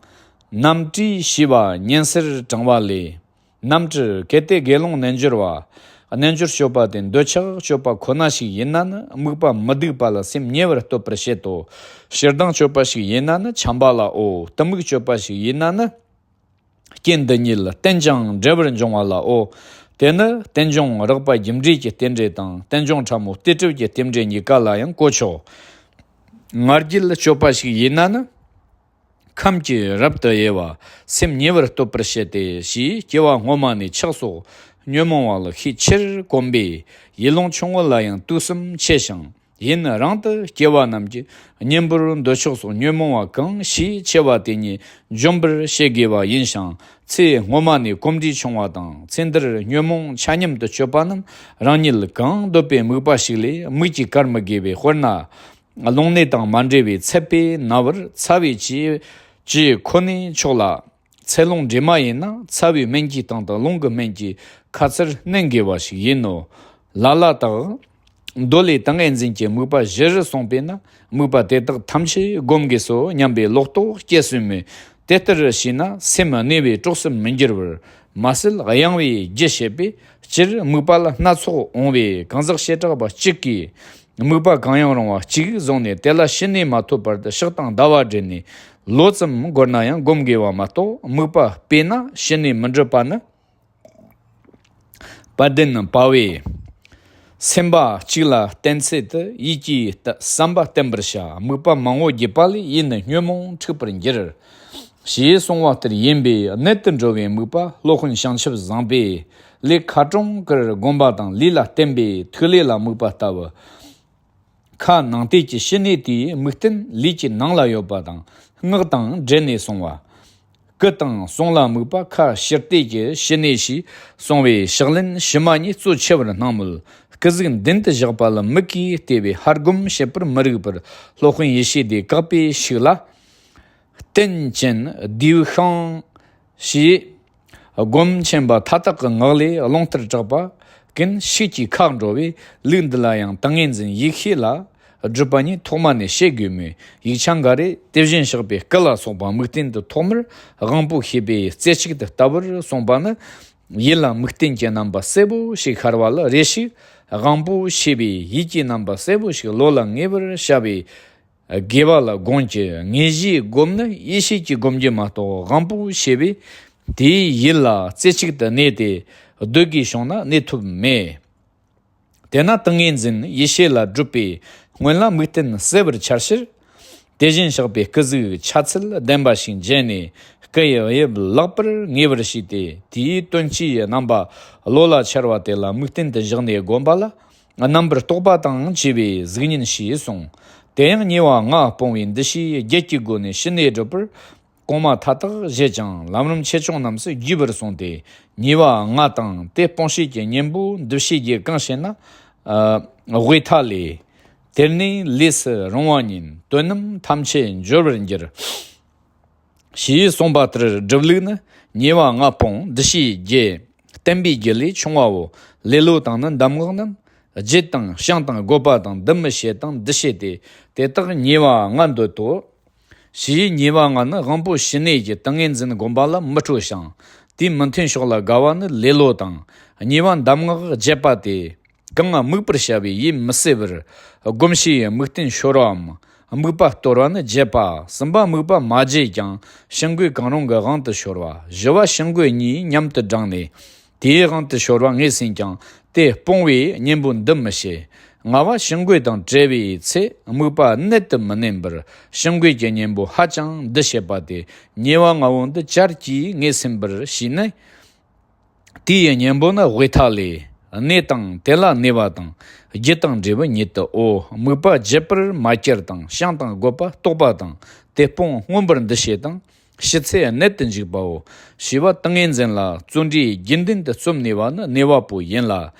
རྣམ་བྲིས་ཞེས་པ་ཉན་སར་དྲངས་པ་ལས། རྣམ་བྲི་གལ་ཏེ་དགེ་སློང་རྣལ་འབྱོར་བ། རྣལ་འབྱོར་སྤྱོད་པ་དེ་འདོད་ཆགས་སྤྱོད་པ་ཁོ་ན་ཞིག་ཡིན་ན་ནི། དམིགས་པ་མི་སྡུག་པ་ལ་སེམས་ཉེ་བར་གཏོད་པར་བྱེད་དོ། ཕྱིར་ལྡང་སྤྱོད་པ་ཞིག་ཡིན་ན་ནི་འཁྱམས་པ་ལའོ། གཏི་མུག་སྤྱོད་པ་ཞིག་ཡིན་ན་ནི། རྐྱེན་འདི་གཉིས་རྟེན་ཅིང་འབྲེལ་བར་འབྱུང་བ་ལའོ། དེ་ནི་རྟེན་འབྱུང་རེག་པ་རྒྱུ་འབྲས་ཀྱི་རྟེན་འབྲེལ་དང་། རྟེན་འབྱུང་ཕྲ་མོ་ལྟོས་གྲུབ་ཀྱི་རྟེན་འབྲེལ་གཉིས་ཀ་ལ་ཡང་གོ་ཆོད། ང་རྒྱལ་སྤྱོད་པ་ཞིག་ཡིན་ན་ནི། ཁམས་ཀྱི་རབ་ཏུ་དབྱེ་བ་སེམས་ཉེ་བར་གཏོད་པར་བྱེད་དེ། ཞེས་སྐྱེ་བ་སྔོན་མ་ནས་ཆགས་སོགས་ཉོན་མོངས་པ་ལ་ཤས་ཆེར་གོམས་པས། ཡུལ་ལུང་ཆུང་ངུ་ལ་ཡང་དུས་གསུམ་ཆེ་ཞིང་། ཡུན་རིང་དུ་སྐྱེ་བ་རྣམས་ཀྱི་གཉེན་པོར་འདོད་ཆགས་སོགས་ཉོན་མོངས་པ་གང་ཤས་ཆེ་བ་དེ་ཉིད་འཇོམས་པར་བྱེད་དགོས་པ་ཡིན་ཞིང་། ཚེ་སྔོན་མ་ནས་གོམས་འདྲིས་ཆུང་བ་དང་། ཚེ་འདིར་ཉོན་མོངས་ཆ་མཉམ་དུ་སྤྱོད་པ་རྣམས་རང་ཉིད་གང་འདོད་པའི་དམིགས་པ་ཞིག་ལས་དམིགས་ཀྱིས་བཀར་མི་དགོས་པས། དཔེར་ན། རླུང་ནད་དང་མ་འབྲེལ་བའི་ཚད་པས་ན་བར་ཚ་བའི་ལྕེ་ལྕེ་ཁོ་ནའི་ཕྱོགས་ལ། ཚད་རླུང་འདྲེས་མ་ཡིན་ན། ཚ་བའི་སྨན་གྱིས་བཏང་སྟེ་རླུང་གི་སྨན་གྱིས་ཁ་ཚུར་མནན་དགོས་པ་ཞིག་ཡིན་ནོ། ལ་ལ་དག་མདོ་ལས་ཏིང་ངེ་འཛིན་གྱི་དམིགས་པ་བཞི་རུ་སོང་པས་ན། དམིགས་པ་དེ་དག་ཐམས་ཅད་སྒོམ་དགོས་སོ་སྙམ་པའི་ལོག་རྟོག་སྐྱེ་སྲིད་མོད། དེ་ལྟར་བྱས་ན་སེམས་གནས་པའི་གྲོགས་སུ་མི་འགྱུར་བར། མ་ཟད་གཡེང་བའི་རྒྱུ་བྱེད་པས། སྤྱིར་དམིགས་པ་ལ་སྣ་ཚོགས་འོང་བས། གང་ཟག་བྱེ་བྲག་པ་གཅིག་གིས་དམིགས་པ་གང་ཡང་རུང་བ་གཅིག་བཟུང་ནས། དེ་ལ་ཕྱི་ནས་མ་ཐོས་བར་དུ་ཕྱག་དང་ཟླ་བ་སྦྲེལ་ནས་ལོ་ཙམ་འགོར་ན་ཡང་སྒོམ་དགོས་པ་མ་གཏོགས། དམིགས་པ་སྤོས་ན་ཕྱི་ནས་མི་འགྲུབ་པ་ནི། དཔལ་ལྡན་པ་བས། སེམས་པ་གཅིག་ལ་བརྟེན་ཚད་དུ། ཡིད་ཀྱི་བསམ་པ་བརྟན་པར་བྱ། དམིགས་པ་མང་པོ་བགྱིས་པ་ལས། ཡིད་ནི་ཉོན་མོངས་འཁྲུགས་པར་འགྱུར། ཞེས་གསུངས་པ་ལྟར་ཡིན་པས། གནད་དུ་འགྲོ་བའི་དམིགས་པ་སློབ་དཔོན་བྱང་ཆུབ་བཟང་པོས་ལས་མཁའ་འགྲོ་གིར་བསྒོམ་པ་དང་། ལུས་ལ་བརྟེན་པའི་ཐིག་ལེ་ལ་དམིགས་པ་ལྟ་བུ། ཁ་ནང་བལྟས་ཀྱི་ཕྱི་གནས་དེའི་དམིགས་རྟེན་ལུས་ཀྱི་ནང་ལ་ཡོད་པ་དང་། སྔགས་དང་འབྲེལ་ནས་གསུངས་པ། སྐུ་དང་གསུང་ལ་དམིགས་པ་ཁ་ཕྱིར་བལྟས་ཀྱི་ཕྱི་གནས་ཞེས་གསུངས་པའི་ཕྱག་ལེན་ཕྱི་མ་གཉིས་གཙོ་ཆེ་བར་སྣང་མོད། སྐུ་གཟུགས་མདུན་དུ་བཞག་པ་ལ་མིག་གིས་བལྟས་པས་ཧ་སྒོམ་བྱེད་པར་མི་རིགས་པར། སློབ་དཔོན་ཡེ་ཤེས་དེས་བཀག་པའི་ཤུགས་ལ། རྟེན་ཅན་བསྡུས་ཤིང་ཞེས། སྒོམ་ཆེན་པོ་མཐའ་དག་གི་ངག་ལས་རླུང་ལྟར་གྲགས་པ་ཀུན་ཤུགས་ཀྱིས་ཁ་འགྲོ་བས། ལུགས་འདི་ལ་ཡང་ཏིང་ངེ་འཛིན་ཡེ་ཤེས་ལ་སྒྲུབ་པ་ཉིད་ཐོག་མ་ནས་བཤད་དགོས་མོད། ཡིག་ཆ་འགའ་རེས་དེ་བཞིན་གཤེགས་པའི་སྐུ་ལ་སོགས་པ་དམིགས་རྟེན་དུ་ཐོག་མར་དབང་པོ་ཤེས་པའི་རྩེ་གཅིག་ཏུ་ལྟ་བུར་གསུངས་པ་ནི། ཡིད་ལ་དམིགས་རྟེན་གྱི་རྣམ་པ་གསལ་པོ་ཞིག་ཤར་བ་ལ། རེ་ཞིག་དབང་པོ་ཤེས་པའི་ཡིད་ཀྱི་རྣམ་པ་གསལ་པོ་ཞིག་བློ་ལ་ངེས་པར་བྱ་བའི་དགེ་བ་ལ་དགོངས་ཀྱི། དངོས་གཞིའི་སྒོམ་ནི་ཡེ་ཤེས་ཀྱི་སྒོམ་རྒྱུ་མ་གཏོགས། དབང་པོ་ཤེས་པས་དེའི་ཡུལ་ལ་རྩེ་གཅིག་ཏུ་གནས་ཏེ། སྡོད་དགོས་བྱུང་ན་གནས་ཐུབ་མེད། དེས་ན་ཏིང་ངེ་འཛིན་ཡེ་ཤེས་ལ་སྒྲུབ་པའི་སྔོན་ལ་དམིགས་རྟེན་གསལ་བར་འཆར་ཕྱིར། དེ་བཞིན་གཤེགས་པའི་སྐུ་གཟུགས་ཆ་ཚད་ལྡན་པ་ཞིག་མཇལ་ནས། སྐུ་ཡི་དབྱིབས་ལེགས་པར་ངེས་པར་བྱས་ཏེ། དེའི་དོན་སྤྱིའི་རྣམ་པ་བློ་ལ་འཆར་བ་དེ་ལ་དམིགས་རྟེན་དུ་བཞག་ནས་བསྒོམ་པ་ལ། རྣམ་པར་རྟོག་པ་དང་བཅས་པའི་གཟུགས་བརྙན་ཞེས་གསུངས། དེ་ཡང་ཉེ་བ་ལྔ་སྤོང་བའི་འདུ་ཤེས་བརྒྱད་ཀྱི་སྒོ་ནས་ཕྱི་ནས་སྒྲུབ་པར་གོང་མ་མཐའ་དག་བཞེད་ཀྱང་། ལམ་རིམ་ཆེ་ཆུང་རྣམས་སུ་རྒྱས་པར་གསུངས་ཏེ། ཉེ་བ་ལྔ་དང་དེ་སྤོང་བྱེད་ཀྱི་གཉེན་པོ་འདུ་ཤེས་བརྒྱད་གང་ཞེ་ན། ཨ་དབུས་མཐའ་ལས། དེར་ནི་ལས་སུ་རུང་བ་ཉིད། དོན་རྣམས་ཐམས་ཅད་འབྱོར་བར་འགྱུར། ཞེས་གསུངས་པ་ལྟར་སྒྲུབ་ལུགས་ནི། ཉེ་བ་ལྔ་སྤོང་འདུ་ཤེས་བརྒྱད། བརྟན་པའི་རྒྱུ་ལས་ཆུང་བའོ། ལེ་ལོ་དང་ནི་གདམས་ངག་རྣམས། བརྗེད་དང་བྱང་དང་རྒོད་པ་དང་འདུ་མི་བྱེད་དང་འདུ་བྱེད་དེ། དེ་དག་ཉེ་བ་ལྔ་འདོད་དོ། ཞེས་ཉེ་བ་ལྔ་ནི་དབང་པོ་ཕྱི་ནས་ཀྱི་ཏིང་ངེ་འཛིན་བསྒོམ་པ་ལ་མི་སྤྲོ་ཞིང་། དེའི་མི་མཐུན་ཕྱོགས་ལ་དགའ་བ་ནི་ལེ་ལོ་དང་། གཉིས་པ་གདམས་ངག་བརྗེད་པ་སྟེ། གང་དམིགས་པར་བྱ་བའི་ཡིད་མི་གསལ་བར། སྒོམ་བྱེད་དམིགས་རྟེན་ཤོར་བའམ། དམིགས་པ་སྟོར་བ་ནི་བརྗེད་པ། གསུམ་པ་དམིགས་པ་མ་བརྗེད་ཀྱང་ཕྱི་འགོས་གང་རུང་གི་དབང་དུ་ཤོར་བ། བཞི་པ་ཕྱི་འགོས་གཉིས་མཉམ་དུ་བསྒྲེངས་ནས། དེའི་དབང་དུ་ཤོར་བ་ངོས་ཟིན་ཀྱང་དེ་སྤོང་བའི་གཉེན་པོ་འདུ་མི་བྱེད། ལྔ་བ་ཞིང་བཀོད་དང་བྲལ་བའི་ཚེ། དམིགས་པ་གནད་དུ་མི་གནས་པར། ཞིང་བཀོད་ཀྱི་གཉེན་པོ་ཧ་ཅང་འདི་བྱེད་པ་སྟེ། ཉེ་བ་ལྔ་བོ་འདི་བྱར་གྱིས་ངེས་སེམས་པར་བྱས་ནས། དེའི་གཉེན་པོ་ནི་དབུས་མཐའ་ལས། གནས་དང་དེ་ལ་གནས་པ་དང་། རྒྱུ་དང་འབྲས་བུ་ཉིད་དུ་འོ། དམིགས་པ་བརྗེད་པར་མ་གྱུར་དང་། བྱང་དང་རྒོད་པ་རྟོགས་པ་དང་། དེ་སྤོང་མངོན་པར་འདུ་བྱེད་དང་། ཕྱི་ཚེ་གནད་དུ་འཇུག་པའོ། ཞེས་པ་ཏིང་ངེ་འཛིན་ལ་བརྩོན་འགྲུས་རྒྱུན་ལྡན་དུ་རྩོམ་ནུས་པ་ནི་གནས་པ་པོ་ཡིན་ལ།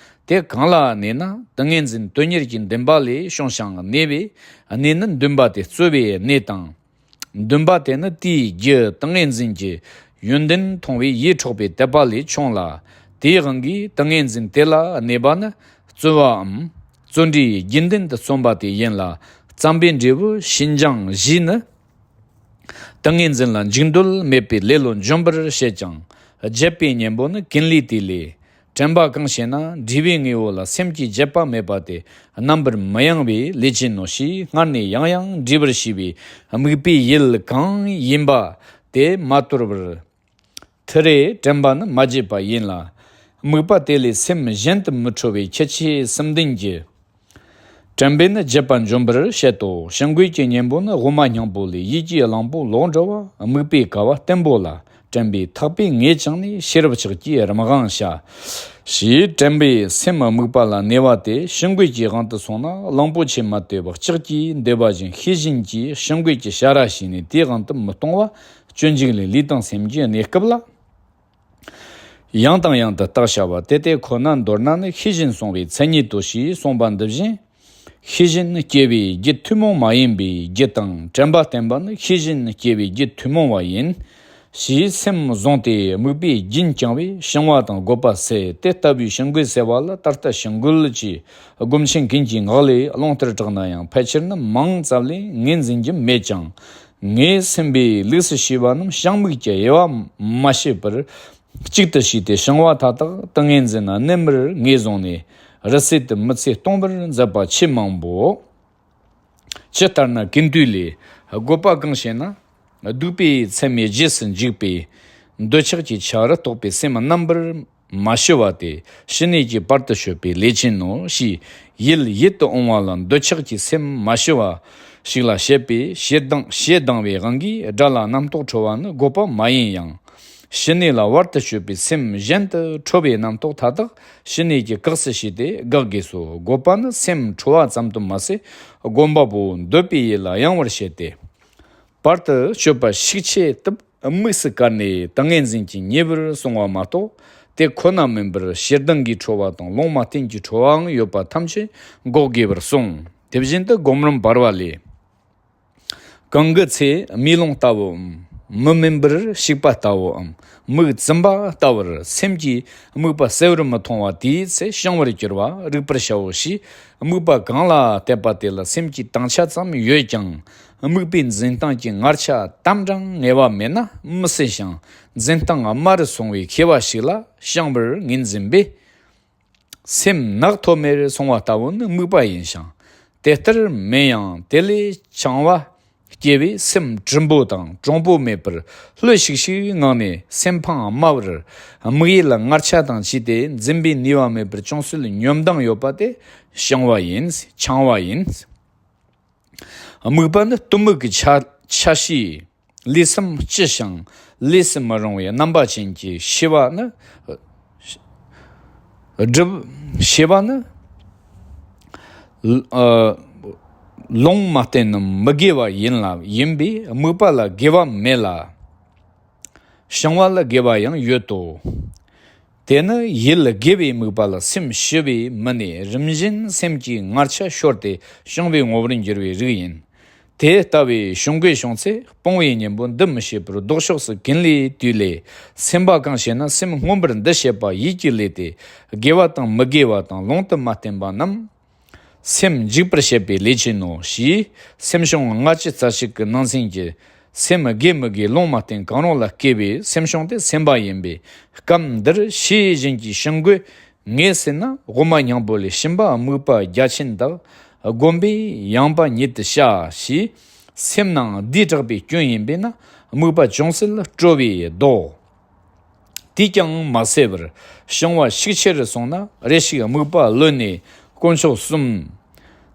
དེ་གང་ལ་གནས་ན་ཏིང་ངེ་འཛིན་དོན་གཉེར་གྱི་འདུན་པ་ལས་བྱུང་ཞིང་གནས་པའི་གནས་ནི་འདུན་པ་དེ་རྩོལ་བའི་གནས་དང་། འདུན་པ་དེ་ནི་དེའི་རྒྱུ་ཏིང་ངེ་འཛིན་གྱི་ཡོན་ཏན་མཐོང་བའི་ཡིད་འཕྲོག་པའི་དད་པ་ལས་བྱུང་ལ། དེའི་དབང་གིས་ཏིང་ངེ་འཛིན་དེ་ལ་གནས་པ་ནི་རྩོལ་བའམ་བརྩོན་འགྲུས་རྒྱུན་ལྡན་དུ་རྩོམ་པ་དེ་ཡིན་ལ། བརྩམ་པའི་འབྲས་བུ་ཕྱིན་ཅི་ལོག་བཞི་ནི། ཏིང་ངེ་འཛིན་ལ་འཇུག་འདོད་མེད་པའི་ལེ་ལོ་འཇོམས་པར་བྱེད་ཅིང་། བརྗེད་པའི་གཉེན་པོ་ནི་ཀུན་ལས་དེ་ལས། དྲན་པ་གང་བྱེད་ན་འབྲས་བུའི་དངོས་པོ་ལ་སེམས་ཀྱི་བརྗེད་པ་མེད་པ་དེ་རྣམ་པར་མི་གཡེང་བའི་ལས་ཅན་ནོ་ཞེས་སྔར་ནས་ཡང་ཡང་འདྲིས་པར་བྱས་པའི་དམིགས་པའི་ཡུལ་གང་ཡིན་པ་དེ་མ་དོར་བར། ཐུ་རེ་དྲན་པ་ནི་མ་བརྗེད་པ་ཡིན་ལ། དམིགས་པ་དེ་ལས་སེམས་གཞན་དུ་མི་འཕྲོ་བའི་ཁྱད་ཆོས་གསུམ་ལྡན་གྱི། དྲན་པས་ནི་བརྗེད་པ་འཇོམས་པར་བྱེད་དོ། ཞིང་བཀོད་ཀྱི་གཉེན་པོ་ནི་དབུ་མ་སྙིང་པོ་ལས། ཡིད་ཀྱི་གླང་པོ་ལོག་འགྲོ་བ། དམིགས་པའི་ཀ་བ་བརྟན་པོ་ལ། དྲན་པའི་ཐག་པས་ངེས་བཅིངས་ནས། ཤེས་རབ་ཕྱག་གིས་རིམ་དབང་བྱ། ཞེས་དྲན་པས་སེམས་དམིགས་པ་ལ་གནས་པ་དེ་ཞིང་བཀོད་ཀྱི་དབང་དུ་སོང་ན། གླང་པོ་ཆེ་མ་དེ་བག་ལྕགས་ཀྱིས་འདེད་པ་བཞིན་ཤེས་བཞིན་གྱིས་ཞིང་བཀོད་ཀྱི་བྱ་ར་བྱས་ནས་དེའི་དབང་དུ་མི་གཏོང་བ། སྤྱོད་འཇུག་ལས། ལུས་དང་སེམས་ཀྱི་གནས་སྐབས་ལ། ཡང་དང་ཡང་དུ་བརྟག་བྱ་བ། དེ་དེ་ཁོ་ན་མདོར་ན་ནི་ཤེས་བཞིན་སོང་བའི་མཚན་ཉིད་དོ་ཞེས་གསུངས་པ་འདི་བཞིན། ཤེས་བཞིན་སྐྱེ་བའི་རྒྱུ་ཐུན་མོང་མ་ཡིན་པའི་རྒྱུ་དང་། དྲན་པ་བརྟན་པ་ནི་ཤེས་བཞིན་སྐྱེ་བའི་རྒྱུ་ཐུན་མོང་བ་ཡིན། ཞེས་སེམས་བཟུང་སྟེ་དམིགས་པས་རྒྱུན་བསྐྱངས་པས་བྱིང་བ་དང་རྒོད་པ་སེལ། དེ་ལྟ་བུའི་ཞིང་བཀོད་ཟེར་བ་ལ་ད་ལྟ་ཞིང་བཀོད་ཀྱི་སྒོམ་ཆེན་ཀུན་གྱིས་ངག་ལས་ཀློང་ལྟར་གྲགས་ན་ཡང་། ཕལ་ཆེར་ནི་མིང་ཙམ་ལས་ངོས་འཛིན་རྒྱུ་མེད་ཀྱང་། ངས་སེམས་པའི་ལུགས་སུ་བྱས་པ་རྣམས་བྱང་མིག་གི་དབྱེ་བ་མ་ཕྱེ་བར། གཅིག་ཏུ་བྱས་ཏེ་བྱིང་བ་མཐའ་དག་ཏིང་ངེ་འཛིན་ན་གནས་མར་ངོས་བཟུང་ནས། རི་སུལ་དུ་མི་ཚེ་སྟོང་པར་མཛད་པ་ཆེས་མང་པོ། ཇི་ལྟར་ན་ཀུན་བཏུས་ལས། རྒོད་པ་གང་བྱེད་ན། གདུག་པའི་མཚན་མའི་རྗེས་སུ་འཇུག་པའི། འདོད་ཆགས་ཀྱི་ཆར་ར་གཏོགས་པའི་སེམས་རྣམ་པར་མ་ཞི་བ་དེ་ཕྱི་གནས་ཀྱི་བར་དུ་གཅོད་པའི་ལས་ཅན་ནོ་ཞེས་ཡུལ་ཡིད་དུ་འོང་བ་ལ་འདོད་ཆགས་ཀྱི་སེམས་མ་ཞི་བ་ཞིག་ལ་བཤད་པས། ཞེ་སྡང་ཞེ་སྡང་བའི་དབང་གིས་དགྲ་ལ་རྣམ་རྟོག་འཕྲོ་བ་ནི་རྒོད་པ་མ་ཡིན་ཡང་། ཕྱི་གནས་ལ་བར་དུ་གཅོད་པའི་སེམས་གཞན་དུ་འཕྲོ་བའི་རྣམ་རྟོག་མཐའ་དག་ཕྱི་གནས་ཀྱི་སྐབས་སུ་བྱས་ཏེ་དགག་དགོས་སོ། རྒོད་པ་ནི་སེམས་འཕྲོ་བ་ཙམ་དུ་མ་ཟད། སྒོམ་པ་པོ་འདོད་པའི་ཡུལ་ལ་གཡེང་བར་བྱེད་དེ། བར་དུ་གཅོད་པ་ཤུགས་ཆེ་སྟབས་དམིགས་སུ་བཀར་ནས་ཏིང་ངེ་འཛིན་གྱི་ཉེ་བར་སོང་བ་མ་གཏོགས། དེ་ཁོ་ན་མིན་པར་ཞེ་སྡང་གིས་འཕྲོ་བ་དང་ལུང་མ་བསྟན་གྱིས་འཕྲོ་བའང་ཡོད་པ་ཐམས་ཅད་འགོག་དགོས་པར་གསུངས། དེ་བཞིན་དུ་སྒོམ་རིམ་བར་བ་ལས། གང་གི་ཚེ་མེ་ལོང་ལྟ་བུའམ། མི་དམན་པར་ཞིག་པ་ལྟ་བུའམ། མིག་བཙུམ་པ་ལྟ་བུར་སེམས་ཀྱི་དམིགས་པ་གསལ་བར་མི་མཐོང་བ་དེའི་ཚེ་བྱང་བར་གྱུར་པ་རིག་པར་བྱའོ་ཞེས། དམིགས་པ་གང་ལ་གཏད་པ་དེ་ལ་སེམས་ཀྱི་དྭངས་ཆ་ཙམ་ཡོད་ཀྱང་། དམིགས་པའི་འཛིན་སྟངས་ཀྱི་ངར་ཆ་དམ་དྲང་ངེས་པ་མེད་ན་མི་སྲིད་ཞིང་། འཛིན་སྟངས་དམའ་རུ་སོང་བའི་ཤེས་པ་ཞིག་ལ་བྱང་བར་ངོས་འཛིན་པས། སེམས་ནགས་ཐོམ་མེར་སོང་བ་ལྟ་བུ་ནི་དམིགས་པ་ཡིན་ཞིང་། དེ་ལྟར་མིན་ཡང་དེ་ལས་བྱང་བ་སྐྱེ་བས་སེམས་གྲུང་པོ་དང་གྲུང་པོ་མེད་པར་ལྷོད་ཤིག་ཤིག་ངང་ནས་སེམས་ཕངས་དམའ་བར་དམིགས་ཡུལ་ལ་ངར་ཆ་དང་བཅས་ཏེ་འཛིན་པའི་ནུས་པ་མེད་པར་ཅུང་ཟད་ཉོབ་ལྡང་ཡོད་པ་དེ་བྱང་བ་ཡིན། འཆང་བ་ཡིན། དམིགས་པ་ནི་གཏི་མུག་གི་ཆ་ཆ་ཤས་ལས་སུ་ལྕི་ཞིང་ལས་སུ་མི་རུང་བའི་རྣམ་པ་ཅན་གྱི་ཤེས་པ་ནི། སྒྲིབ་ཤེས་པ་ནི་ལ་ཨ་ལུང་མ་བསྟན་ནམ་མི་དགེ་བ་ཡིན་ལ་ཡིན་པས་དམིགས་པ་ལ་དགེ་བ་མེད་ལ། བྱང་བ་ལ་དགེ་བ་ཡང་ཡོད་དོ། དེ་ནི་ཡུལ་དགེ་བའི་དམིགས་པ་ལ་སེམས་ཞི་བས་མི་གནས། རིམ་བཞིན་སེམས་ཀྱི་ངར་ཆ་ཤོར་ཏེ་བྱང་བའི་ངོ་བོར་འགྱུར་བའི་རིགས་ཡིན། དེ་ལྟ་བུའི་བྱུང་དགོས་བྱུང་ཚེ་སྤོང་བའི་གཉེན་པོ་འདི་མི་བྱེད་པར་ལྡོག་ཕྱོགས་སུ་ཀུན་ལས་བཏུས་ལས། སེམས་པ་གང་བྱེད་ན་སེམས་མངོན་པར་འདུ་བྱེད་པ་ཡིད་ཀྱི་ལས་ཏེ། དགེ་བ་དང་མི་དགེ་བ་དང་ལུང་དུ་མ་བསྟན་པ་རྣམས། སེམས་འཇིག་པར་བྱེད་པའི་ལས་ཅན་ནོ་ཞེས། སེམས་བྱུང་ལྔ་བཅུ་རྩ་གཅིག་གི་ནང་ཚན་གྱི། སེམས་དགེ་མི་དགེ་ལུང་མ་བསྟན་གང་རུང་ལ་སྐྱེ་བའི་སེམས་བྱུང་དེ་སེམས་པ་ཡིན་པས། སྐབས་འདིར་ཤེས་བཞིན་གྱི་བྱིང་རྒོད་ངེས་ཟིན་ན་དབུ་མ་སྙིང་པོ་ལས་གཞན་པ་དམིགས་པ་རྒྱ་ཆེན་དག་སྒོམ་པས་ཡངས་པ་ཉིད་དུ་བྱ་ཞེས། སེམས་ནང་བསྡུས་དྲགས་པའི་སྐྱོན་ཡིན་པས་ན་དམིགས་པ་ཅུང་ཟད་སྤྲོ་བས་ལྡོག། དེས་ཀྱང་མ་སེལ་བར་བྱང་བ་ཤུགས་ཆེ་རུ་སོང་ན་རེ་ཞིག་དམིགས་པ་གློད་ནས་དཀོན་མཆོག་གསུམ་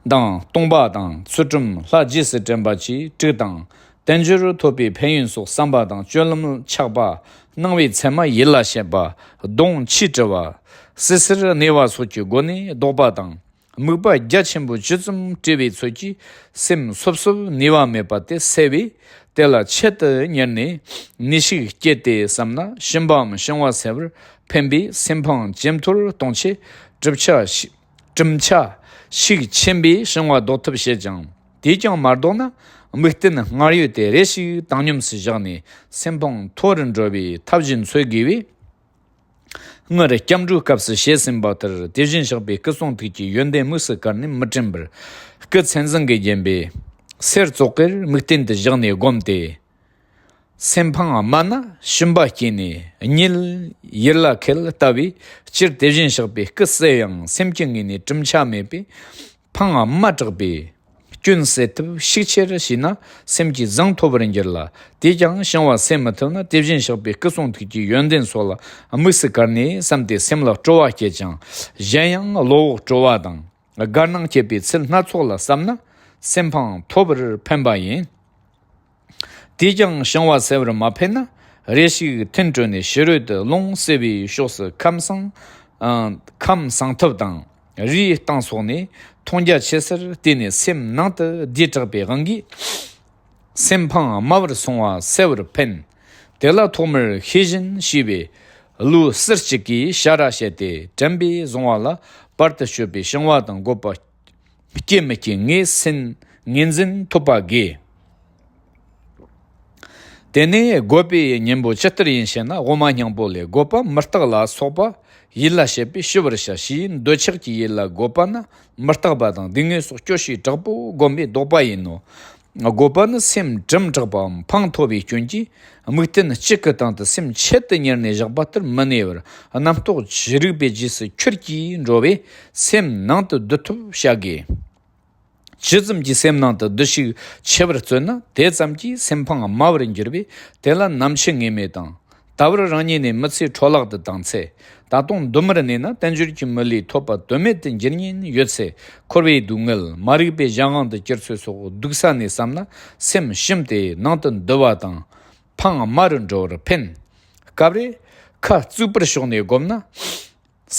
དང་སྟོང་པ་དང་ཚུལ་ཁྲིམས་ལྷ་རྗེས་སུ་དྲན་པ་བཅས་དྲུག་དང་། དལ་འབྱོར་ཐོབ་པའི་ཕན་ཡོན་སོགས་བསམ་པ་དང་སྤྱོད་ལམ་ཆགས་པ། སྣང་བའི་མཚན་མ་ཡིད་ལ་བྱེད་པ། གདོང་མཆེད་བྲི་བ། བསིལ་ཟེར་གནས་པ་སོགས་ཀྱི་སྒོ་ནས་བཟློག་པ་དང་། དམིགས་པ་རྒྱ་ཆེན་པོ་ཇི་ཙམ་བྲིས་པའི་ཚོད་ཀྱིས་སེམས་སོབ་སོབ་ནུས་པ་མེད་པ་དེ་སེལ་བས། དེ་ལ་ཆེད་དུ་གཉེར་ནས་ནུས་ཤུགས་བསྐྱེད་དེ་བསམ་ན་ཞུམ་པའམ་བྱང་བ་སེལ་བར་ཕན་པས། སེམས་ཕངས་ཇེ་མཐོར་གཏོང་ཆེད་གྲུབ་ཆ་ཞིག་གྲུབ་ཆ་ཤུགས་ཆེན་པོས་བྱང་བ་བཟློག་ཐབས་བྱེད་ཅིང་། དེས་ཀྱང་མ་བཟློག་ན་དམིགས་རྟེན་སྔར་ཡོད་དེ་རེ་ཞིག་བཏང་སྙོམས་སུ་བཞག་ནས་སེམས་ཕངས་མཐོ་རུ་འགྲོ་བའི་ཐབས་གཞན་འཚོལ་དགོས་པས། སྔར་སྐྱབས་འགྲོའི་སྐབས་སུ་བཤད་ཟིན་པ་ལྟར་དེ་བཞིན་གཤེགས་པའི་སྐུ་གསུང་ཐུགས་ཀྱི་ཡོན་ཏན་དམིགས་སུ་བཀར་ནས་མི་དྲན་པར་སྐུ་མཚན་བཟང་གིས་བརྒྱན་པའི་གསེར་བཙོ་བཀའི་དམིགས་རྟེན་དུ་བཞག་ནས་བསྒོམས་ཏེ། སེམས་ཕངས་དམའ་ན་ཞུམ་པ་སྐྱེས་ནས་གཉིད་ཡིད་ལ་ཁད་ལྟ་བུའི་སྤྱིར་དེ་བཞིན་གཤེགས་པའི་སྐུ་གསལ་ཡང་སེམས་ཀྱི་ངོས་ནས་གྲུབ་ཆ་མེད་པས། ཕངས་དམའ་དྲགས་པས་སྐྱོན་སེལ་ཐབས་ཤུགས་ཆེར་བྱས་ན་སེམས་ཀྱི་བཟང་ཐོབ་པར་འགྱུར་ལ། དེས་ཀྱང་བྱང་བ་སེལ་མི་ཐུབ་ན་དེ་བཞིན་གཤེགས་པའི་སྐུ་གསུང་ཐུགས་ཀྱི་ཡོན་ཏན་སོགས་ལ་དམིགས་སུ་བཀར་ནས་བསམ་སྟེ་སེམས་ལ་སྤྲོ་བ་སྐྱེད་ཅིང་གཞན་ཡང་བློ་བོག་སྤྲོ་བ་དང་དགའ་སྣང་སྐྱེད་པའི་ཚུལ་སྣ་ཚོགས་ལ་བསམ་ན་སེམས་ཕངས་ཐོབ་པར་ཕན་པ་ཡིན། དེས་ཀྱང་བྱང་བ་སེལ་བར་མ་ཕན་ན་རེ་ཞིག་ཐུན་གྲོལ་ནས་ཕྱི་རོལ་དུ་རླུང་བསལ་བའི་ཕྱོགས་སུ་ཁམས་སངས་ཨ་ཁམས་སངས་ཐབས་དང་རིའི་སྟེང་སོགས་ནས་མཐོང་རྒྱ་ཆེ་སར་བལྟས་ནས་སེམས་ནང་དུ་བསྡུས་དྲགས་པའི་དབང་གིས་སེམས་ཕངས་དམའ་བར་སོང་བ་སེལ་བར་ཕན། དེ་ལ་ཐོག་མར་ཤེས་བཞིན་ཞེས་པའི་ཀླུ་གསེར་གཅིག་གིས་ཞལ་ར་བྱས་ཏེ་དྲན་པས་བཟུང་བ་ལ་བར་དུ་གཅོད་པའི་བྱང་བ་དང་བཀོད་པ། སྐྱེ་མི་སྐྱེ་ངེས་ཟིན་ངོས་འཛིན་ཐུབ་པ་དགོས། དེ་ནས་དགོད་པའི་གཉེན་པོ་ཇི་ལྟར་ཡིན་ཞེ་ན། དབུ་མ་སྙིང་པོ་ལས། དགོད་པ་མི་རྟག་ལ་སོགས་པ་ཡིད་ལ་བྱེད་པས་ཞི་བར་བྱ། ཞེས་འདོད་ཆགས་ཀྱི་ཡུལ་ལ་དགོད་པ་ན་མི་རྟག་པ་དང་སྡུག་བསྔལ་སོགས་སྐྱོ་ཤས་དྲག་པོ་བསྒོམས་པས་བཟློག་པ་ཡིན་ནོ། དགོད་པ་ནི་སེམས་གྲུམ་དྲགས་པའམ་ཕངས་མཐོ་བའི་སྐྱོན་གྱིས་དམིགས་རྟེན་གཅིག་གི་སྟེང་དུ་སེམས་ཆེད་དུ་གཉེར་ནས་བཞག་པ་ལྟར་མི་གནས་པར་རྣམ་རྟོག་ཅི་རིགས་པའི་རྗེས་སུ་ཁྱུར་གྱིས་འགྲོ་བས་སེམས་ནང་དུ་སྡུད་ཐབས་བྱ་དགོས། ཇི་ཙམ་གྱིས་སེམས་ནང་དུ་སྡུད་ཤུགས་ཆེ་བར་བརྩོན་ན་དེ་ཙམ་གྱིས་སེམས་ཕངས་དམའ་བར་འགྱུར་བས། དེ་ལ་ནམ་འཆི་ངེས་མེད་དང་། ད་བར་རང་ཉིད་ནས་མི་ཚེ་འཕྲོ་བརླག་ཏུ་བཏང་ཚེ། ད་དུང་མདུན་མར་གནས་ན་དལ་འབྱོར་གྱི་མི་ལུས་ཐོབ་པ་དོན་མེད་དུ་འགྱུར་ཉེན་ཡོད་ཚེ། འཁོར་བའི་སྡུག་བསྔལ་མ་རིག་པའི་གཞན་དབང་དུ་གྱུར་ཚུལ་སོགས་སྡུག་ས་ནས་བསམ་ན་སེམས་ཞུམ་སྟེ་ནང་དུ་འདུ་བ་དང་། ཕངས་དམའ་རུ་འགྲོ་བར་ཕན། སྐབས་རེ་ཁ་བཙུགས་པར་ཕྱོགས་ནས་བསྒོམས་ན།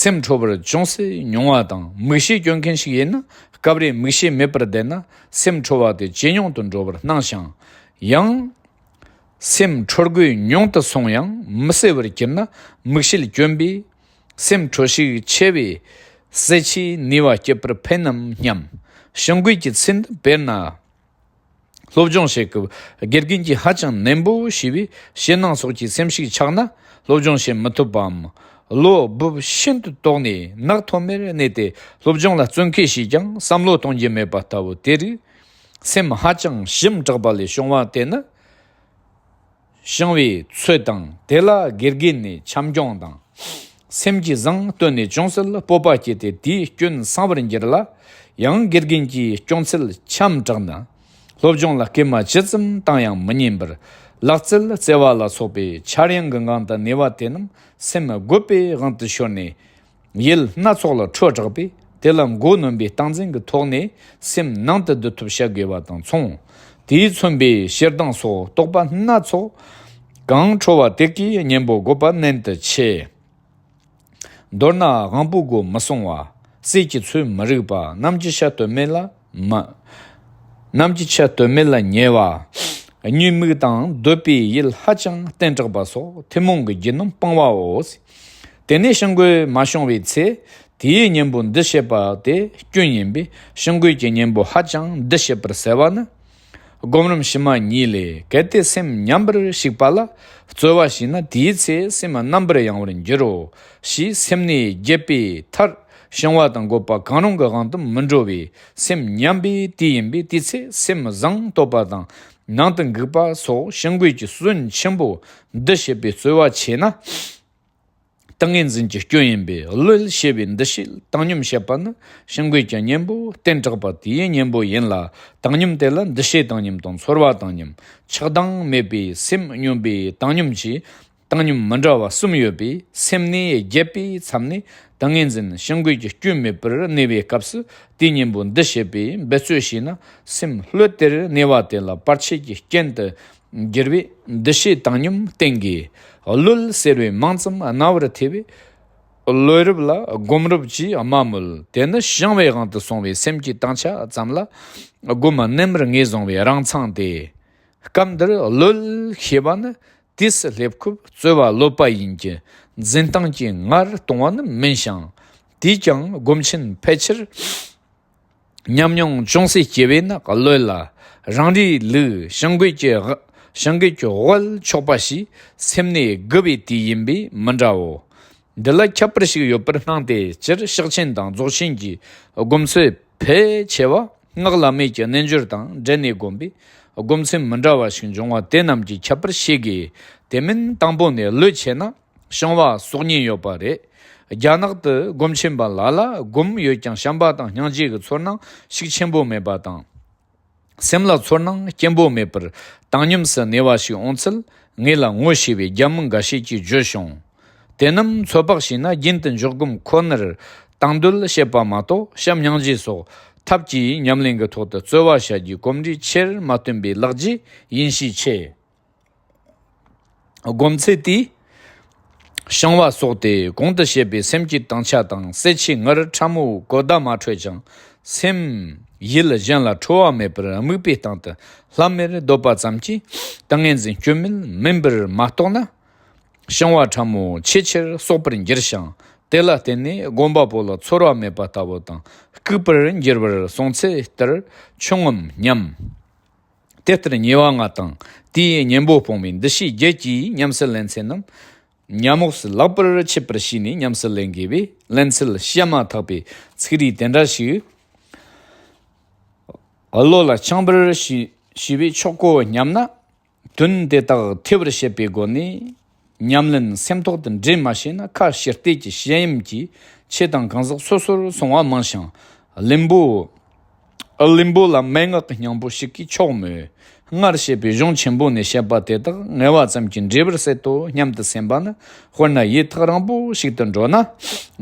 སེམས་འཕྲོ་བར་ཅུང་ཟད་མྱོང་བ་དང་། མིག་ཤེས་སྐྱོ་མཁན་ཞིག་ཡིན་ན་སྐབས་རེ་མིག་ཤེས་མེད་པར་བསྡད་ན་སེམས་འཕྲོ་བ་དེ་ཇེ་ཉུང་དུ་འགྲོ་བར་སྣང་ཞིང་། ཡང་སེམས་འཕྲོ་དགོས་ཉུང་དུ་སོང་ཡང་མི་གསལ་བར་གྱུར་ན་མིག་ཤེས་སྐྱོན་པས་སེམས་འཕྲོ་ཤུགས་ཆེ་བས་གསལ་ཆའི་ནུས་པ་སྐྱེད་པར་ཕན་ནམ་སྙམ། ཞིང་བཀོད་ཀྱི་ཚེ་འདི་དཔེར་ན། སློབ་སྦྱོང་བྱེད་སྐབས་དགེ་རྒན་གྱིས་ཧ་ཅང་ནན་པོ་ཞུས་པས་ཞེད་སྣང་སོགས་ཀྱིས་སེམས་ཤུགས་ཆག་ན་སློབ་སྦྱོང་བྱེད་མི་ཐུབ་པའམ། བློ་སྦུབས་ཤིན་ཏུ་དོག་ནས་ནག་ཐོམ་མེར་གནས་ཏེ་སློབ་སྦྱོང་ལ་བརྩོན་ཤེས་བྱས་ཀྱང་བསམ་བློ་གཏོང་རྒྱུ་མེད་པ་ལྟ་བུ་དེ་རིགས་སེམས་ཧ་ཅང་ཞུམ་དྲགས་པ་ལས་བྱུང་བ་དེ་ནི། བྱང་བའི་ཚོད་དང་དེ་ལ་དགེ་རྒན་ནས་འཆམ་མགྱོགས་དང་། སེམས་ཀྱི་བཟང་བསྟོད་ནས་ཅུང་ཟད་སྤོབས་པ་སྐྱེས་ཏེ་དེའི་སྐྱོན་སངས་པར་འགྱུར་ལ། ཡང་དགེ་རྒན་གྱིས་སྐྱོན་ཚད་འཆམ་དྲགས་ན། སློབ་སྦྱོང་ལ་སྐུལ་མ་ཇི་ཙམ་བཏང་ཡང་མི་ཉན་པར། ལག་རྩལ་རྩེ་བ་ལ་སོགས་པའི་འཆར་ཡང་གི་ངང་དུ་གནས་པ་དེ་རྣམས་སེམས་རྒོད་པའི་དབང་དུ་ཤོར་ནས། ཡུལ་སྣ་ཚོགས་ལ་འཕྲོ་དྲགས་པས་དེ་ལ་མགོ་གནོན་པའི་སྟངས་འཛིན་གྱི་ཐོག་ནས་སེམས་ནང་དུ་སྡུད་ཐབས་བྱ་དགོས་པ་དང་མཚུངས། དེས་མཚོན་པའི་ཞེ་སྡང་སོགས་རྟོག་པ་སྣ་ཚོགས་གང་འཕྲོ་བ་དེ་གའི་གཉེན་པོ་དགོས་པ་ནན་དུ་ཆེ། མདོར་ན་དབང་པོའི་སྒོ་མི་སྲུང་བ། རྩལ་གྱི་ཚུལ་མི་རིག་པ། གནམ་གྱི་ཆ་དོན་མེད་ལ་མི། གནམ་གྱི་ཆ་དོན་མེད་ལ་ཉེ་བ། གཉིད་མིག་དང་འདོད་པའི་ཡིད་ཧ་ཅང་བརྟན་དྲགས་པ་སོགས་ཐུན་མོང་གི་རྒྱུ་རྣམས་སྤང་བའོ། དེ་ནས་བྱིང་རྒོད་མ་བྱུང་བའི་ཚེ། དེའི་གཉེན་པོ་འདུ་བྱེད་པ་དེ་སྐྱོན་ཡིན་པས་བྱིང་རྒོད་ཀྱི་གཉེན་པོ་ཧ་ཅང་འདུ་བྱེད་པར་ཟད་པ་ནི། སྒོམ་རིམ་ཕྱི་མ་གཉིས་ལས། གལ་ཏེ་སེམས་མཉམ་པར་ཞུགས་པ་ལ་རྩོལ་བ་བྱས་ན་དེའི་ཚེ་སེམས་རྣམ་པར་ཡང་བར་འགྱུར་རོ། ཞེས་སེམས་གནས་བརྒྱད་པའི་མཐར། བྱིང་བ་དང་རྒོད་པ་གང་རུང་གི་དབང་དུ་མི་འགྲོ་བས་སེམས་མཉམ་པའི་དུས་ཡིན་པས་དེའི་ཚེ་སེམས་བཟང་བསྟོད་པ་དང་ནང་དུ་འགུགས་པ་སོགས་བྱིང་རྒོད་ཀྱི་སོན་ཆེན་པོ་འདུ་བྱེད་པའི་རྩོལ་བ་ཆེ་ན། ཏིང་ངེ་འཛིན་གྱི་སྐྱོན་ཡིན་པས་བློས་བྱས་པའི་འདུ་བྱེད་བཏང་སྙོམས་བྱེད་པ་ནི་བྱིང་རྒོད་ཀྱི་གཉེན་པོ་བརྟན་དྲགས་པ་དེའི་གཉེན་པོ་ཡིན་ལ། བཏང་སྙོམས་དེ་ལ་འདུ་བྱེད་བཏང་སྙོམས་དང་ཚོར་བ་བཏང་སྙོམས། ཆགས་སྡང་མེད་པའི་སེམས་སྙོམས་པའི་བཏང་སྙོམས་ཀྱི་ བཏང་སྙོམས་མི་འདྲ་བ་གསུམ་ཡོད་པས། སེམས་གནས་བརྒྱད་པའི་མཚམས་ནས་ཏིང་ངེ་འཛིན་བྱིང་རྒོད་ཀྱི་སྐྱོན་མེད་པར་གནས་པའི་སྐབས་སུ། དེའི་གཉེན་པོ་འདི་བྱེད་པས་འབད་རྩོལ་བྱས་ན། སེམས་ལྷོད་དེར་གནས་པ་དེ་ལ་བར་ཆད་ཀྱི་རྐྱེན་དུ་འགྱུར་བས། འདི་བྱེད་བཏང་སྙོམས་བསྟེན་དགོས། གློད་ཟེར་བའི་མིང་ཙམ་རྣ་བར་ཐོས་པས། གློད་རབས་ལ་སྒོམ་རབས་ཀྱིས་མ་མོལ། དེ་ནི་བྱིང་བའི་དབང་དུ་སོང་བའི་སེམས་ཀྱི་བཏང་ཆ་ཙམ་ལ། སྒོམ་རྣལ་མར་ངེས་བཟུང་བའི་རང་མཚང་སྟེ། སྐབས་འདིར་གློད་ཞེས་པ་ནི། དུས་སུ་སླེབས་སྐབས་རྩོལ་བ་གློད་པ་ཡིན་གྱི། འཛིན་སྟངས་ཀྱིས་ངར་གཏོང་བ་ནི་མིན་ཞིང་། དེས་ཀྱང་སྒོམ་ཆེན་ཕལ་ཆེར་ཉམས་མྱོང་ཅུང་ཟད་སྐྱེས་པས་ན། གློད་ལ་རང་རེའི་ལུགས་བྱིང་རྒོད་ཀྱི་བྱིང་རྒོད་ཀྱི་དབལ་ཆོག་པ་ཞིག་སེམས་གནས་དགུ་པའི་དུས་ཡིན་པས་མི་འདྲའོ། འདི་ལ་ཁྱད་པར་ཞིག་ཡོད་པར་སྣང་སྟེ། སྤྱིར་ཕྱག་ཆེན་དང་རྫོགས་ཆེན་གྱི་སྒོམ་ཚུལ་ཕལ་ཆེ་བ་སྔགས་བླ་མེད་ཀྱི་རྣལ་འབྱོར་དང་འབྲེལ་ནས་བསྒོམས་པས། སྒོམ་ཚུལ་མི་འདྲ་བ་ཞིག་འབྱུང་བ་དེ་རྣམས་ཀྱི་ཁྱད་པར་ཤེས་དགོས། དེ་མིན་དང་པོ་ནས་གློད་ཆེ་ན་བྱིང་བ་གསོག་ཉེན་ཡོད་པ་རེད། རྒྱ་ནག་ཏུ་སྒོམ་ཆེན་པ་ལ་ལ་སྒོམ་ཡོད་ཀྱང་བྱམས་པ་དང་སྙིང་རྗེ་གི་ཚོར་སྣང་ཤུགས་ཆེན་པོ་མེད་པ་དང་། སེམས་ལ་ཚོར་སྣང་སྐྱེན་པོ་མེད་པར་བཏང་སྙོམས་སུ་གནས་པ་ཞིག་འོང་ཚུལ་ངེད་ལ་ངོ་ཤེས་པའི་རྒྱ་མི་འགའ་ཤས་ཀྱིས་བརྗོད་བྱུང་། དེ་རྣམས་ཚོད་དཔག་བྱས་ན། རྒྱུན་དུ་འཇོག་སྒོམ་ཁོ་ནར་བཏང་འདོད་བྱེད་པ་མ་གཏོགས། བྱམས་སྙིང་རྗེ་སོགས་ཐབས་ཀྱིས་ཉམས་ལེན་གྱི་ཐོག་ཏུ་རྩོལ་བ་བྱ་རྒྱུའི་གོམས་འདྲིས་ཆེར་མ་བཏོན་པའི་ལག་རྗེས་ཡིན་ཤས་ཆེ། སྒོམ་ཚུལ་དེས་བྱིང་བ་གསོག་སྟེ། གོང་དུ་བཤད་པའི་སེམས་ཀྱི་བཏང་ཆ་དང་། གསལ་ཆེ་ངར་ཕྲ་མོ་གོ་བརྡ་མ་འཕྲོད་ཅིང་། སེམས་ཡིད་གཞན་ལ་འཕྲོ་བ་མེད་པར་དམིགས་པའི་སྟེང་དུ་ལྷམ་མེར་སྡོད་པ་ཙམ་གྱིས། ཏིང་ངེ་འཛིན་སྐྱོན་མེད་མིན་པར་མ་རྟོགས་ན། བྱིང་བ་ཕྲ་མོ་ཆེས་ཆེར་གསོག་པར་འགྱུར་ཞིང་། དེ་ལ་བརྟེན་ནས་སྒོམ་པ་པོ་ལ་ཚོར་བ་མེད་པ་ལྟ་བུ་དང་ལྐུགས་པར་འགྱུར་བར་གསུངས་ཚུལ་ལྟར་བྱུང་ངམ་སྙམ། དེ་ལྟར་ཉེ་བ་ལྔ་དང་། དེའི་གཉེན་པོ་སྤོང་བའི་འདུ་ཤེས་བརྒྱད་ཀྱིས་ཉམས་སུ་ལེན་ཚུལ་རྣམས། ཉམས་འོག་སུ་ལེགས་པར་ཆད་པར་བྱས་ནས་ཉམས་སུ་ལེན་དགོས་པས། ལེན་ཚུལ་བཤད་མ་ཐག་པའི་ཚིག་རིས་དེ་འདྲ་ཞིག་བློ་ལ་འཆང་བར་བྱས་བྱས་པས་ཆོག་གོ་སྙམ་ན། དོན་དེ་དག་ཐོས་པར་བྱེད་པའི་སྒོ་ནས་ཉམས་ལེན་སེམས་ཐོག་ཏུ་འདྲེས་མ་བྱས་ན། ཁ་ཕྱིར་བལྟས་ཀྱི་ཞལ་གཡེམ་གྱིས་ཆོས་དང་གང་ཟག་སོ་སོར་སོང་བ་མང་ཞིང་། བླུན་པོ། བླུན་པོ་ལ་མན་ངག་གི་སྙིང་པོ་ཞིག་གིས་ཆོག་མོད། སྔར་བཤད་པའི་གཞུང་ཆེན་པོ་ནས་བཤད་པ་དེ་དག་ངལ་བ་ཙམ་གྱིས་འབྲས་བུར་ཟད་དོ་སྙམ་དུ་སེམས་པ་ནི། དཔེར་ན་ཡུལ་ཐག་རིང་པོ་ཞིག་ཏུ་འགྲོ་ན།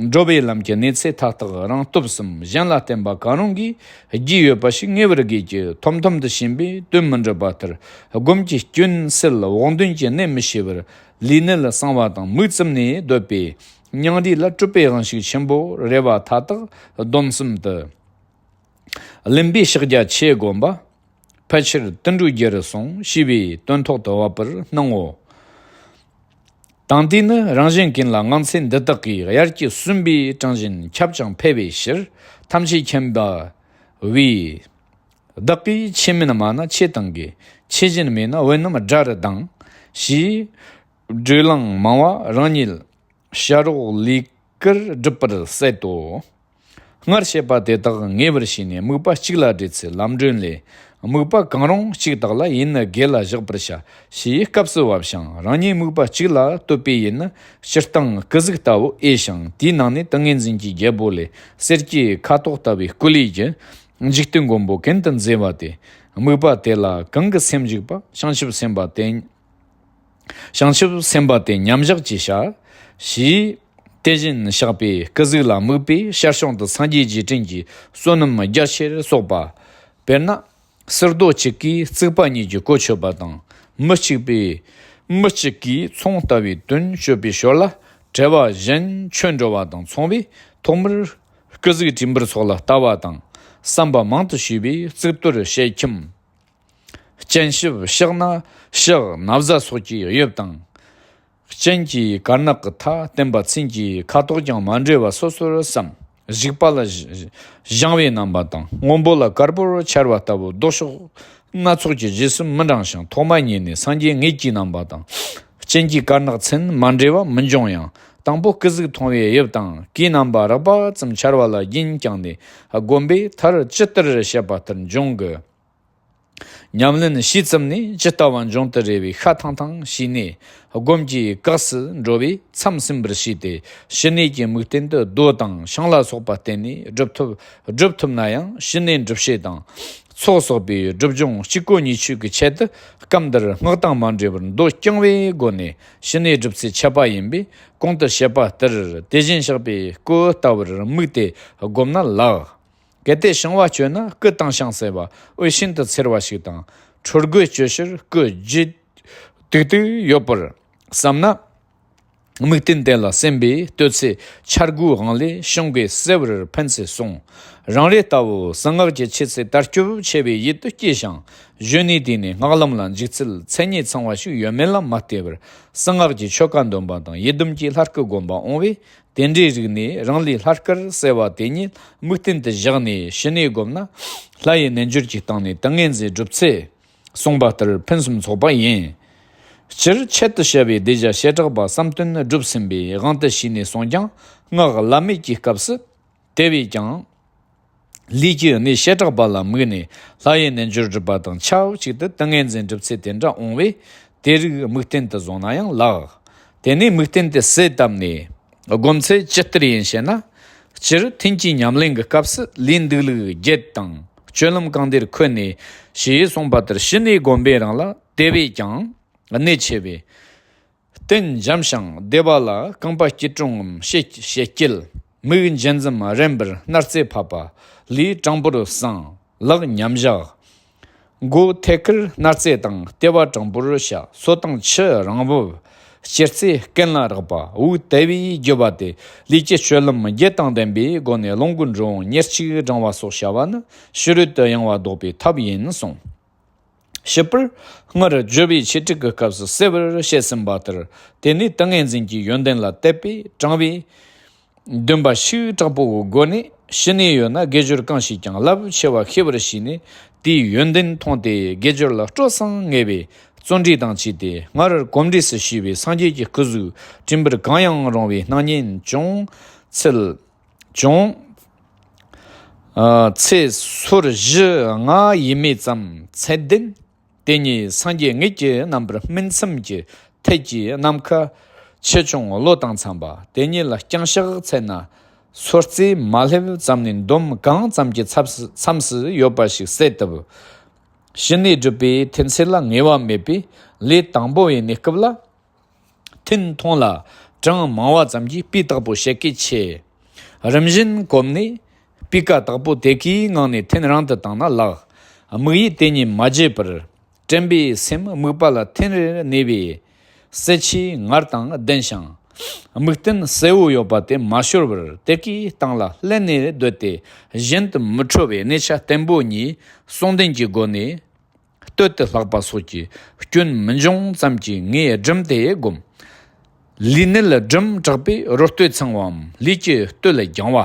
འགྲོ་བའི་ལམ་གྱི་གནས་ཚད་མཐའ་དག་རང་སྟོབས་སམ། གཞན་ལ་བརྟེན་པ་གང་རུང་གིས་རྒྱས་ཡོད་པ་ཞིག་ངེས་པར་དགོས་ཀྱི། ཐོམ་ཐོམ་དུ་ཕྱིན་པས་དོན་མི་འགྲུབ་པ་ལྟར། སྒོམ་གྱི་སྐྱོན་སེལ་བོགས་འདོན་གྱི་གནད་མི་ཤེས་པར། ལུས་ནད་ལ་གསང་བ་དང་མིག་བཙུམ་ནས་སྡོད་པས། སྙིང་རུས་ལ་སྤྲོད་པའི་དབང་ཤུགས་ཆེན་པོ་རེ་བ་མཐའ་དག་སྡོམ་གསུམ་དུ། བླུན་པོའི་ཕྱག་རྒྱ་ཆེ་བསྒོམ་པ། ཕལ་ཆེར་དུད་འགྲོའི་རྒྱུ་རུ་སོང་ཞེས་པའི་དོན་ཐོག་ཏུ་བབ་པར་སྣང་ངོ་། དང་དེས་ནི་རང་གཞན་ཀུན་ལ་ངང་ཚུལ་འདི་དག་གིས། དབྱར་གྱི་སུན་པའི་གྲང་བཞིན་ཁྱབ་ཅིང་འཕེལ་བའི་ཕྱིར། ཐམས་ཅད་མཁྱེན་པ་བས། བདག་གིས་ཆོས་མིན་སྨྲ་ན་ཆོས་བཏང་དགོས། ཆོས་གཞན་སྨྲས་ན་བུ་རྣམས་དགྲ་རུ་ལྡང་། ཞེས་སྒྲོས་ལན་མང་བ་རང་ཉིད་བྱ་རོག་ལས་ཀར་སྒྲུབ་པར་ཟད་དོ། སྔར་བཤད་པ་དེ་དག་ངེས་པར་བྱས་ནས། དམིགས་པ་གཅིག་ལ་འདྲེས་ཚུལ་ལམ་སྒྲོན་ལས། དམིགས་པ་གང་རུང་གཅིག་དག་ལ་ཡིད་ནི་དགེ་ལ་བཞག་པར་བྱ། ཞེས་སྐབས་སུ་བབ་ཞིང་། རང་ཉིད་དམིགས་པ་གཅིག་ལ་གཏོད་པའི་ཡུལ་ནི་སྤྱིར་བཏང་སྐུ་གཟུགས་ལྟ་བུ་དབྱེ་ཞིང་། དེའི་ནང་ནས་ཏིང་ངེ་འཛིན་གྱི་རྒྱལ་པོ་ལས། གསེར་གྱི་ཁ་དོག་ལྟ་བུའི་སྐུ་ལུས་ཀྱི་འཇིག་རྟེན་མགོན་པོ་ཀུན་ཏུ་མཛེས་པ་སྟེ། དམིགས་པ་དེ་ལ་གང་གི་སེམས་འཇུག་པ། བྱང་ཆུབ་སེམས་དཔའ་དེ། བྱང་ཆུབ་སེམས་དཔའ་དེ་མཉམ་བཞག་ཅེས་བྱ། ཞེས་དེ་བཞིན་གཤེགས་པའི་སྐུ་གཟུགས་ལ་དམིགས་པས་ཞར་བྱུང་དུ་སངས་རྒྱས་རྗེས་དྲན་གྱི་བསོད་ནམས་རྒྱ་ཆེར་གསོག་པ། དཔེར་ན། གསེར་རྡོ་གཅིག་གིས་རྩིག་པ་གཉིས་ཀྱི་གོ་ཆོད་པ་དང་། མི་གཅིག་པས། མི་གཅིག་གིས་ཚོང་ལྟ་བུའི་དོན་སྤྱོད་པའི་ཞོར་ལ། བྲེལ་བ་གཞན་ཆོས་འགྲོ་བ་དང་མཚུངས་པས། ཐོག་མར་སྐུ་གཟུགས་དྲན་པར་སོགས་ལ་ལྟ་བ་དང་། བསམ་པ་མང་དུ་ཞུས་པས་གཙུག་ཏོར་ཞལ་ཁྱིམ། སྤྱན་ཞབས་ཕྱག་ན་ཕྱག་ན་བཟའ་སོགས་ཀྱི་དབྱིབས་དང་། སྤྱན་གྱི་དཀར་ནག་གི་མཐའ་བསྟན་པ། མཚན་གྱི་ཁ་དོག་ཀྱང་མ་འདྲེས་པ་སོ་སོར་བསམ། བཞུགས་པ་ལ་བཞ- བཞེངས་པའི་རྣམ་པ་དང་། སྔོན་པོ་ལ་དཀར་པོར་འཆར་བ་ལྟ་བུ། ལྡོག་ཕྱོགས་སྣ་ཚོགས་ཀྱི་རྗེས་སུ་མི་འབྲང་ཞིང་། ཐོག་མ་ཉིད་ནས་སངས་རྒྱས་ངེས་ཀྱི་རྣམ་པ་དང་། སྤྱན་གྱི་དཀར་ནག་མཚན་མ་འདྲེས་པ་མི་འབྱུང་ཡང་། དང་པོ་སྐུ་གཟུགས་མཐོང་བའི་དབྱིབས་དང་། གོས་རྣམ་པ་རགས་པ་ཙམ་འཆར་བ་ལ་རྒྱུན་བསྐྱངས་ནས་བསྒོམས་པས་མཐར་ཇི་ལྟར་བཤད་པ་ལྟར་འབྱུང་གི། ཉམས་ལེན་ཞུས་ཙམ་ནས་ཇི་ལྟ་བ་འབྱུང་དུ་རེ་བའི་ཤ་ཐང་ཐང་བྱས་ནས་སྒོམ་གྱི་སྐབས་སུ་འགྲོ་བས་མཚམས་ཟིན་པར་བྱས་ཏེ། ཞི་གནས་ཀྱི་དམིགས་རྟེན་དུ་རྡོ་དང་ཤིང་ལ་སོགས་པ་བརྟེན་ནས་སྒྲུབ་ཐུབ་སྒྲུབ་ཐུབ་ན་ཡང་། ཞི་གནས་སྒྲུབ་བྱེད་དང་ ཚོགས་གསོག་པའི་སྒྲུབ་སྦྱོང་གཅིག་གོ་གཉིས་ཆོད་ཀྱི་ཆེད་དུ། སྐབས་འདིར་སྔགས་དང་མ་འབྲེལ་བར་མདོ་རྐྱང་བའི་སྒོ་ནས་ཕྱི་ནས་སྒྲུབ་ཚུལ་འཆད་པ་ཡིན་པས། གོང་དུ་བཤད་པ་ལྟར་དེ་བཞིན་གཤེགས་པའི་སྐུ་ལྟ་བུར་དམིགས་ཏེ་བསྒོམས་ན་ལེགས། གལ་ཏེ་བྱང་བ་སྤྱོད་ན་སྐུ་དྭངས་ཤིང་གསལ་བ་འོད་ཤིན་ཏུ་འཚེར་བ་ཞིག་དང་། ཁྲོ་དགུ་སྤྱོད་ཕྱིར་སྐུ་ལྗིད་ཏིག་ཏིག་ཡོད་པར་བསམ་ན། དམིགས་རྟེན་དེ་ལ་སེམས་པས་བསྟོད་ཚེ། འཆར་སྒོའི་དབང་ལས་བྱུང་གི་གསལ་བར་ཕན་ཚུན་གསུངས། རང་རེ་ལྟ་བུ་གསང་སྔགས་ཀྱི་ཆོས་ཚུལ་དར་སྐྱོབ་ཆེ་བའི་ཡུལ་དུ་སྐྱེས་ཤིང་། གཞོན་ནུའི་དུས་ནས་སྔགས་ལམ་ལ་འཇུག་ཚུལ་མཚན་ཉིད་ཚང་བ་ཞིག་ཡོད་མེད་ལ་མ་ལྟོས་པར། གསང་སྔགས་ཀྱི་ཆོ་ག་འདོན་པ་དང་ཡི་དམ་གྱི་ལྷ་སྐུ་བསྒོམ་པ་འོང་བས། དེ་འདྲའི་རིགས་ནས་རང་ལུས་ལྷ་སྐུར་གསལ་བ་དེ་ཉིད་དམིགས་རྟེན་དུ་བཞག་ནས་ཕྱི་ནས་བསྒོམས་ན། ལྷ་ཡི་རྣལ་འབྱོར་གྱི་སྟེང་ནས་ཏིང་ངེ་འཛིན་སྒྲུབ་ཚེ། གསུངས་པ་ལྟར་ཕུན་སུམ་ཚོགས་པ་ཡིན། སྤྱིར་ཆེད་དུ་བྱ་བའི་གདུལ་བྱ་བྱེ་བྲག་པ་བསམ་དོན་སྒྲུབ་ཟིན་པའི་དབང་དུ་བྱས་ནས་སོང་ཀྱང་། སྔགས་བླ་མེད་ཀྱི་སྐབས་སུ། དེ་བས་ཀྱང་། ལུས་ཀྱི་གནས་བྱེ་བྲག་པ་ལ་དམིགས་ནས་ལྷ་ཡི་རྣལ་འབྱོར་སྒྲུབ་པ་དང་ཆབས་ཅིག་ཏུ་ཏིང་ངེ་འཛིན་སྒྲུབ་ཚུལ་དེ་འདྲ་འོང་བས། དེ་རིགས་དམིགས་རྟེན་དུ་བཟུང་ན་ཡང་ལེགས། དེ་ནས་དམིགས་རྟེན་དེ་གསལ་བཏབ་ནས། སྒོམ་ཚུལ་ཇི་ལྟར་ཡིན་ཞེ་ན། སྤྱིར་ཐུན་གྱི་ཉམས་ལེན་གྱི་སྐབས་སུ་ལུས་འདུག་ལུགས་བརྒྱད་དང་སྤྱོད་ལམ་གང་བདེར་འཁོད་ནས་ཞེས་གསུངས་པ་ལྟར་ཕྱི་ནས་བསྒོམ་པའི་རིང་ལ། དེ་བས་ཀྱང་གནད་ཆེ་བས། སྟན་འཇམ་ཞིང་བདེ་བ་ལ། རྐང་པ་སྐྱིལ་ཀྲུང་ངམ་ཞེ་ཞེ་སྐྱིལ། མིག་འབྱེད་འཛུམ་རན་པར་སྣར་རྩེ་ཕབ་པ། ལུས་དྲང་པོར་བསྲིངས། ལག་མཉམ་བཞག། མགོ་ཐད་ཀར་སྣར་རྩེ་དང་ལྟེ་བ་དྲང་པོར་བྱ། སོ་དང་ཕྱི་རིང་བབ། སྤྱི་རྩེ་རྐན་ལ་རེག་པ། དབུགས་དལ་བུས་རྒྱུ་བ་སྟེ། ལུས་ཀྱི་སྤྱོད་ལམ་བརྒྱད་དང་ལྡན་པའི་སྒོ་ནས་རླུང་གི་འགྲོ་འོང་ཉེར་གཅིག་བགྲང་བ་སོགས་བྱ་བ་ནི་ཕྱི་རོལ་དུ་གཡེང་བ་ལྡོག་པའི་ཐབས་ཡིན་གསུངས། བཤད་པར། སྔར་སྦྱོར་བའི་ཆོས་དྲུག་གི་སྐབས་སུ་གསལ་བར་བཤད་ཟིན་པ་ལྟར། དེ་ནི་ཏིང་ངེ་འཛིན་གྱི་ཡོན་ཏན་ལ་དད་པས་དྲངས་པའི་འདུན་པ་ཤུགས་དྲག་པོའི་སྒོ་ནས། ཕྱི་ནས་ཡོད་ན་དགེ་སྦྱོར་གང་བྱས་ཀྱང་རླབས་ཆེ་བ་ཤེས་པར་བྱས་ནས། དེའི་ཡོན་ཏན་མཐོང་སྟེ་དགེ་སྦྱོར་ལ་སྤྲོ་སེམས་ངེས་པའི་བརྩོན་འགྲུས་དང་བཅས་ཏེ། སྔར་གོམས་འདྲིས་སུ་བྱས་པའི་སངས་རྒྱས་ཀྱི་སྐུ་གཟུགས་དྲན་པར་གང་ཡང་རུང་བའི་སྣང་བརྙན་བྱུང་ཚུལ། བྱུང་། ཨ། ཚེ་སོར་བཞི་ལྔ་ཡས་མས་ཙམ་ཚད་ལྡན། དེ་ཉིད་སངས་རྒྱས་དངོས་ཀྱི་རྣམ་པར་སྨིན་མཚམས་ཀྱི་ཐད་ཀྱི་ནམ་མཁའ་ཆེ་ཆུང་ལོ་དང་འཚམས་པ། དེ་ཉིད་ལ་རྐྱང་ཕྱག་འཚལ་ན། སོར་རྩེ་མ་སླེབས་ཙམ་ནས་འདོམ་གང་ཙམ་གྱི་མཚམས་སུ་མཚམས་སུ་ཡོད་པ་ཞིག་གསལ་བཏབ། ཕྱི་ནས་སྒྲུབ་པའི་ཐུན་ཚད་ལ་ངེས་པ་མེད་པས། ལས་དང་པོ་བའི་གནས་སྐབས་ལ། ཐུན་མཐོང་ལ་གྲངས་མང་བ་ཙམ་གྱིས་སྤུས་དག་པོ་བཤད་གལ་ཆེ། རིམ་བཞིན་གོམས་ནས་སྤུས་ཀ་དག་པོ་དེ་གའི་ངང་ནས་ཐུན་རིང་དུ་བཏང་ན་ལེགས། དམིགས་ཡུལ་དེ་ཉིད་མ་བརྗེད་པར། དྲན་པའི་སེམས་དམིགས་པ་ལ་ཐིམ་རེར་གནས་པས། གསལ་ཆའི་ངར་དང་ལྡན་ཞིང་། དམིགས་རྟེན་གསལ་བོ་ཡོད་པ་དེ་མ་ཤོར་བར་དེ་གའི་སྟེང་ལ་བརླན་ནས་སྡོད་དེ། གཞན་དུ་མི་འཕྲོ་བའི་གནས་ཆ་བརྟན་པོ་གཉིས་ཟུང་ལྡན་གྱི་སྒོ་ནས། སྟོད་དུ་ལྷག་པ་སོགས་ཀྱི་སྐྱོན་མི་འབྱུང་ཙམ་གྱིས་ངས་སྒྲུབ་དེ་བསྒོམ། ལུས་ནད་སྒྲིམ་དྲགས་པས་རོ་སྟོད་ཚང་བའམ་ལུས་ཀྱི་སྟོད་ལ་རྒྱང་བ།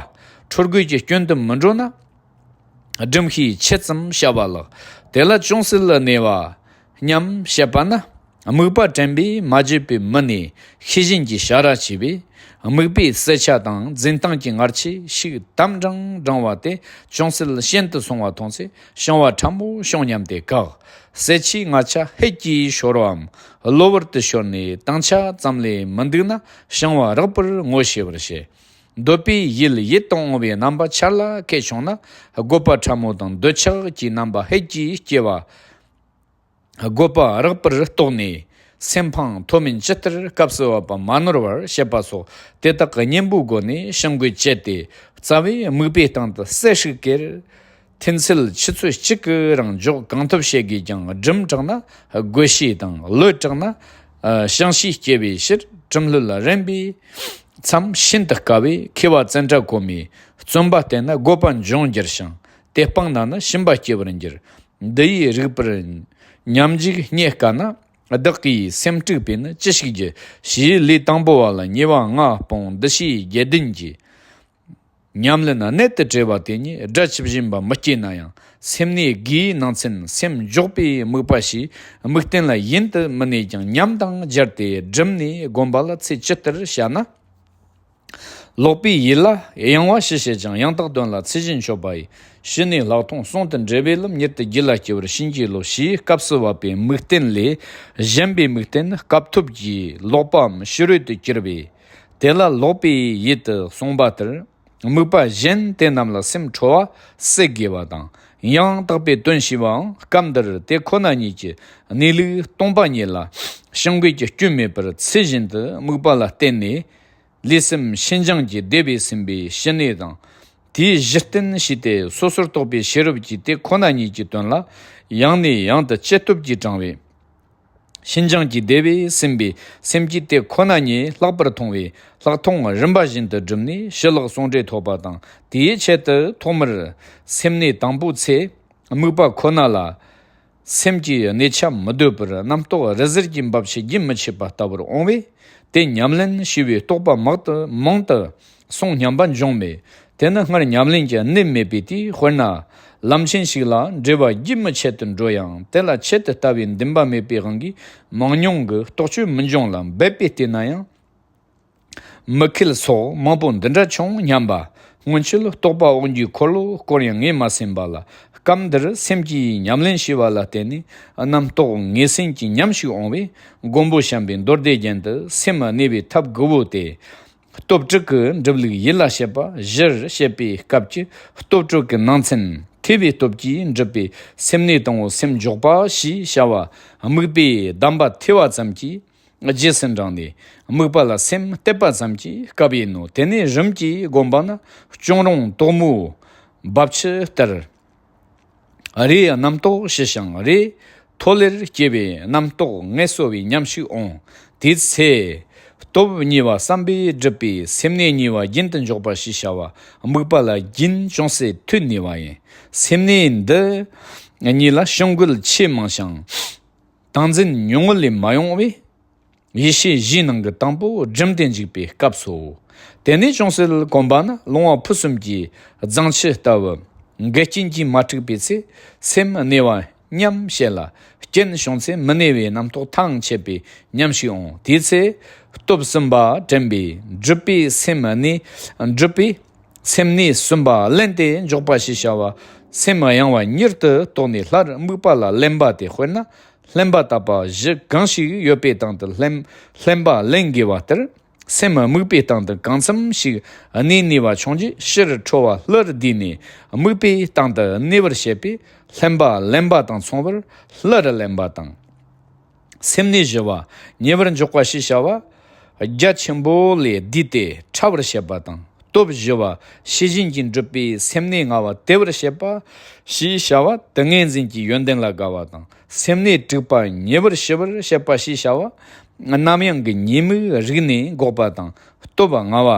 ཁྲོ་དགུ་གི་སྐྱོན་དུ་མི་འགྲོ་ན། སྒྲིམ་ཤས་ཆེ་ཙམ་བྱ་བ་ལགས། དེ་ལ་ཅུང་ཟད་གནས་པ་སྙམ་བྱེད་པ་ན། དམིགས་པ་དྲན་པས་མ་བརྗེད་པའི་མི་ནི་ཤེས་བཞིན་གྱི་བྱ་ར་བྱས་པས། དམིགས་པའི་གསལ་ཆ་དང་འཛིན་སྟངས་ཀྱི་ངར་ཆས་ཤིག་དམ་དྲང་དྲང་བ་དེ་ཅུང་ཟད་ཞན་དུ་སོང་བ་མཐོང་ཚེ། བྱང་བ་ཕྲ་མོ་བྱུང་སྙམ་སྟེ་བཀག། གསལ་ཆའི་ངར་ཆ་ཧད་ཀྱིས་ཤོར་བའམ་གློ་བུར་དུ་ཤོར་ནས་དྭངས་ཆ་ཙམ་ལས་མི་འདུག་ན། བྱང་བ་རགས་པར་ངོ་ཤེས་པར་བྱེད། འདོད་པའི་ཡུལ་ཡིད་དུ་འོང་བའི་རྣམ་པ་འཆར་ལ་ཁད་བྱུང་ན། རྒོད་པ་ཕྲ་མོ་དང་འདོད་ཆགས་ཀྱི་རྣམ་པ་ཧད་ཀྱིས་སྐྱེ་བ། རྒོད་པ་རགས་པར་རྟོགས་ནས་སེམས་ཕངས་མཐོ་དམན་ཇི་ལྟར་སྐབས་སུ་བབ་པ་མ་ནོར་བར་བྱེད་པ་སོགས་དེ་དག་གི་གཉེན་པོའི་སྒོ་ནས་བྱིང་རྒོད་བཅད་དེ། རྩ་བའི་དམིགས་པའི་སྟེང་དུ་གསལ་ཧྲིག་གེར། ཐུན་ཚད་ཆུ་ཚོད་གཅིག་གི་རིང་འཇོག་གང་ཐུབ་བྱེད་དགོས་ཀྱང་། སྒྲིམ་དྲགས་ན་རྒོད་ཤས་དང་། ལྷོད་དྲགས་ན་བྱང་ཤས་སྐྱེ་བའི་ཕྱིར། གྲིམ་ལྷོད་ལ་རན་པའི་མཚམས་ཤིན་ཏུ་དཀའ་བས། མཁས་པ་ཙནྡྲ་གོ་མིས་བརྩོན་པ་བསྟེན་ན་རྒོད་པ་འབྱུང་འགྱུར་ཞིང་། དེ་སྤངས་ན་ནི་ཞུམ་པ་སྐྱེ་བར་འགྱུར། འདི་ཡི་རིགས་པར་ཉམས་འཇུག་རྙེད་དཀའ་ན། བདག་གིས་སེམས་དཀྲུགས་པས་ནི་ཅི་ཞིག་བགྱི། ཞེས་ལུས་དང་པོ་བ་ལ་ཉེས་པ་ལྔ་སྤོང་། འདུ་ཤེས་བརྒྱད་ལྡན་གྱི་ཉམས་ལེན་གནད་དུ་བྲེལ་བ་དེ་ཉིད་སྒྲ་ཇི་བཞིན་པ་མི་སྐྱེ་ན་ཡང་། སེམས་གནས་དགུའི་ནང་ཚན་སེམས་འཇོག་པའི་དམིགས་པ་ཞེས་དམིགས་རྟེན་ལ་ཡུན་དུ་མི་གནས་ཀྱང་། ཉམས་དང་སྦྱར་ཏེ་སྒྲིམ་ནས་བསྒོམ་པ་ལ་ཚིག་ཇི་ལྟར་བྱ་ན། ལོག་པའི་ཡུལ་ལ་གཡེང་བ་ཞི་བྱེད་ཅིང་། ཡང་དག་དོན་ལ་ཚུལ་བཞིན་སྤྱོད་པ་ཡི། ཕྱི་ནས་ལྷག་མཐོང་ཟུང་དུ་འབྲེལ་བའི་ལམ། མྱུར་དུ་རྒྱུད་ལ་སྐྱེ་བར་བྱིན་གྱིས་རློབས། ཞེས་སྐབས་སུ་བབ་པའི་དམིགས་རྟེན་ལས་གཞན་པའི་དམིགས་རྟེན་སྐབས་ཐོབ་ཀྱི་ལོག་པའམ་ཕྱི་རོལ་དུ་གྱུར་པས། དེ་ལ་ལོག་པའི་ཡུལ་དུ་གསུངས་པ་ལྟར། དམིགས་པ་གཞན་དེ་རྣམས་ལ་སེམས་འཕྲོ་བ་སེལ་དགོས་པ་དང་ ཡང་དག་པའི་དོན་ཞེས་པའང་སྐབས་འདིར་དེ་ཁོ་ན་ཉིད་ཀྱི་གནས་ལུགས་སྟོང་པ་ཉིད་ལ་བྱིང་རྒོད་ཀྱི་སྐྱོན་མེད་པར་ཚུལ་བཞིན་དུ་དམིགས་པ་ལ་བརྟེན་ནས། ལུས་སེམས་ཤིན་སྦྱངས་ཀྱིས་བདེ་བས་ཟིན་པའི་ཕྱི་གནས་དང་། དེའི་གཞི་རྟེན་ཞེས་ཏེ་སོ་སོར་རྟོག་པའི་ཤེས་རབ་ཀྱིས་དེ་ཁོ་ན་ཉིད་ཀྱི་དོན་ལ་ཡང་ནས་ཡང་དུ་ཅི་སྟོབས་ཀྱིས་དྲངས་པའི། ཤིན་སྦྱངས་ཀྱིས་བདེ་བས་ཟིན་པའི་སེམས་ཀྱིས་དེ་ཁོ་ན་ཉིད་ལྷག་པར་མཐོང་བས། ལྷག་མཐོང་རིམ་པ་བཞིན་དུ་བསྒྲུབས་ནས་ཞི་ལྷག་ཟུང་འབྲེལ་ཐོབ་པ་དང་། དེའི་ཆེད་དུ་ཐོག་མར་སེམས་གནས་དང་པོའི་ཚེ། དམིགས་པ་ཁོ་ན་ལ་སེམས་ཀྱི་གནས་ཆ་མི་སྡོད་པར་རྣམ་རྟོག་རི་གཟར་གྱི་འབབ་ཆུ་རྒྱུན་མི་ཆད་པ་ལྟ་བུར་འོང་བས། དེ་ཉམས་ལེན་བྱས་པའི་རྟོག་པ་མང་དུ་མང་དུ་སོང་སྙམ་པ་འབྱུང་མེད། དེ་ནི་སྔར་ཉམས་ལེན་གྱི་གནད་མེད་པས་དེའི་དཔེར་ན། ལམ་ཆེན་ཞིག་ལ་འགྲེལ་པ་རྒྱུན་མི་ཆད་དུ་འགྲོ་ཡང་དེ་ལ་ཆེད་དུ་ལྟ་བའི་འདུན་པ་མེད་པའི་དབང་གིས་མང་ཉུང་གི་རྟོག་དཔྱོད་མི་འབྱུང་ལ། འབད་པས་བལྟས་ན་ཡང་མི་ཁེལ་སོགས་མང་པོ་འདི་འདྲ་བྱུང་སྙམ་པ། སྔོན་ཆད་རྟོག་པ་དབང་རྒྱུའི་འཁོར་ལོ་བསྐོར་ཡང་ངས་མ་ཟིན་པ་ལ། སྐབས་འདིར་སེམས་ཀྱིས་ཉམས་ལེན་བྱས་པ་ལ་བརྟེན་ནས་རྣམ་རྟོག་ངེས་ཟིན་གྱི་ཉམས་ཤིག་འོང་བས། མགོན་པོ་བྱམས་པའི་མདོ་སྡེ་རྒྱན་དུ་སེམས་གནས་པའི་ཐབས་དགུ་པོ་སྟེ། སྟོབས་དྲུག་གི་སྒྲུབ་ལུགས་ཡིད་ལ་བྱེད་པ་བཞིར་བཤད་པའི་སྐབས་ཀྱི་སྟོབས་དྲུག་གི་ནང་ཚན་ཐོས་པའི་སྟོབས་ཀྱིས་འགྲུབ་པའི་སེམས་གནས་དང་པོ་སེམས་འཇོག་པ་ཞེས་བྱ་བ། དམིགས་པའི་གདམས་པ་ཐོས་པ་ཙམ་གྱིས་རྗེས་སུ་འབྲངས་ནས། དམིགས་པ་ལ་སེམས་གཏད་པ་ཙམ་གྱི་སྐབས་ཡིན་ནོ། དེ་ནས་རིམ་གྱིས་བསྒོམས་པ་ན་གཅོང་རོང་དོག་མོའི་འབབ་ཆུ་ལྟར། རེས་རྣམ་རྟོག་ཞི་ཞིང་རེས་ཐོ་ལེར་སྐྱེ་བའི་རྣམ་རྟོག་ངལ་གསོ་བའི་ཉམས་ཤིག་འོང་། དེའི་ཚེ། སྟོབས་གཉིས་པ་བསམ་པས་བསྒྲུབས་པའི་སེམས་གནས་གཉིས་པ་རྒྱུན་དུ་འཇོག་པ་ཞེས་བྱ་བ། དམིགས་པ་ལ་རྒྱུན་ཅུང་ཟད་ཐོན་ནུས་པ་ཡིན། སེམས་གནས་འདི་གཉིས་ལ་ཕྱི་འགུལ་ཆེས་མང་ཞིང་། སྟངས་འཛིན་ཉུང་ངུ་ལས་མ་ཡོང་བས། ཡེ་ཤེས་བཞིའི་ནང་གི་དང་པོ་སྒྲིམ་སྟེ་འཇུག་པའི་སྐབས་སོ། དེ་ནས་ཅུང་ཟད་གོམས་པ་ན་ལོང་བ་ཕུན་སུམ་གྱི་རྫིང་ཕྱི་ལྟ་བུ། འགལ་རྐྱེན་གྱིས་མ་དཀྲུགས་པའི་ཚེ། སེམས་གནས་པ་སྙམ་བྱེད་ལ། རྐྱེན་བྱུང་ཚེ་མི་གནས་པའི་རྣམ་རྟོག་ཐང་ཆད་པའི་ཉམས་ཤིག་འོང་། དེའི་ཚེ། སྟོབས་གསུམ་པ་དྲན་པས་སྒྲུབ་པའི་སེམས་གནས། སྒྲུབ་པའི་སེམས་གནས་གསུམ་པ་ལེན་ཏེ་འཇོག་པ་ཞེས་བྱ་བ། སེམས་གཡེང་བ་མྱུར་དུ་རྟོགས་ནས་སླར་དམིགས་པ་ལ་ལེན་པ་སྟེ། དཔེར་ན། ལྷན་པ་དག་པ་བཞི་གང་ཞིག་ཡོད་པའི་སྟེང་དུ་ལྷན་ལྷན་པ་ལེན་དགོས་པ་ལྟར། སེམས་དམིགས་པའི་སྟེང་དུ་གང་འཚམ་ཞིག་གནས་ནུས་པ་བྱུང་རྗེས་ཕྱིར་འཕྲོ་བ་སླར་བསྡུས་ནས། དམིགས་པའི་སྟེང་དུ་གནས་པར་བྱེད་པས། ལྷན་པ་ལེན་པ་དང་མཚུངས་པར་སླར་ལེན་པ་དང་། སེམས་གནས་བཞི་པ་ཉེ་བར་འཇོག་པ་ཞེས་བྱ་བ། རྒྱ་ཆེན་པོ་ལས་བསྡུས་ཏེ་ཕྲ་བར་བཤད་པ་དང་། སྟོབས་བཞི་པ་ཤེས་བཞིན་གྱིས་འགྲུབ་པའི་སེམས་གནས་ལྔ་པ་དལ་བར་བཤད་པ་ཞེས་བྱ་བ། ཏིང་ངེ་འཛིན་གྱི་ཡོན་ཏན་ལ་དགའ་བ་དང་། སེམས་གནས་དྲུག་པ་ཉེ་བར་ཞི་བར་བཤད་པ་ཞེས་བྱ་བ། རྣམ་གཡེང་གི་ཉེས་དམིགས་རིག་ནས་འགོག་པ་དང་། སྟོབས་ལྔ་པ།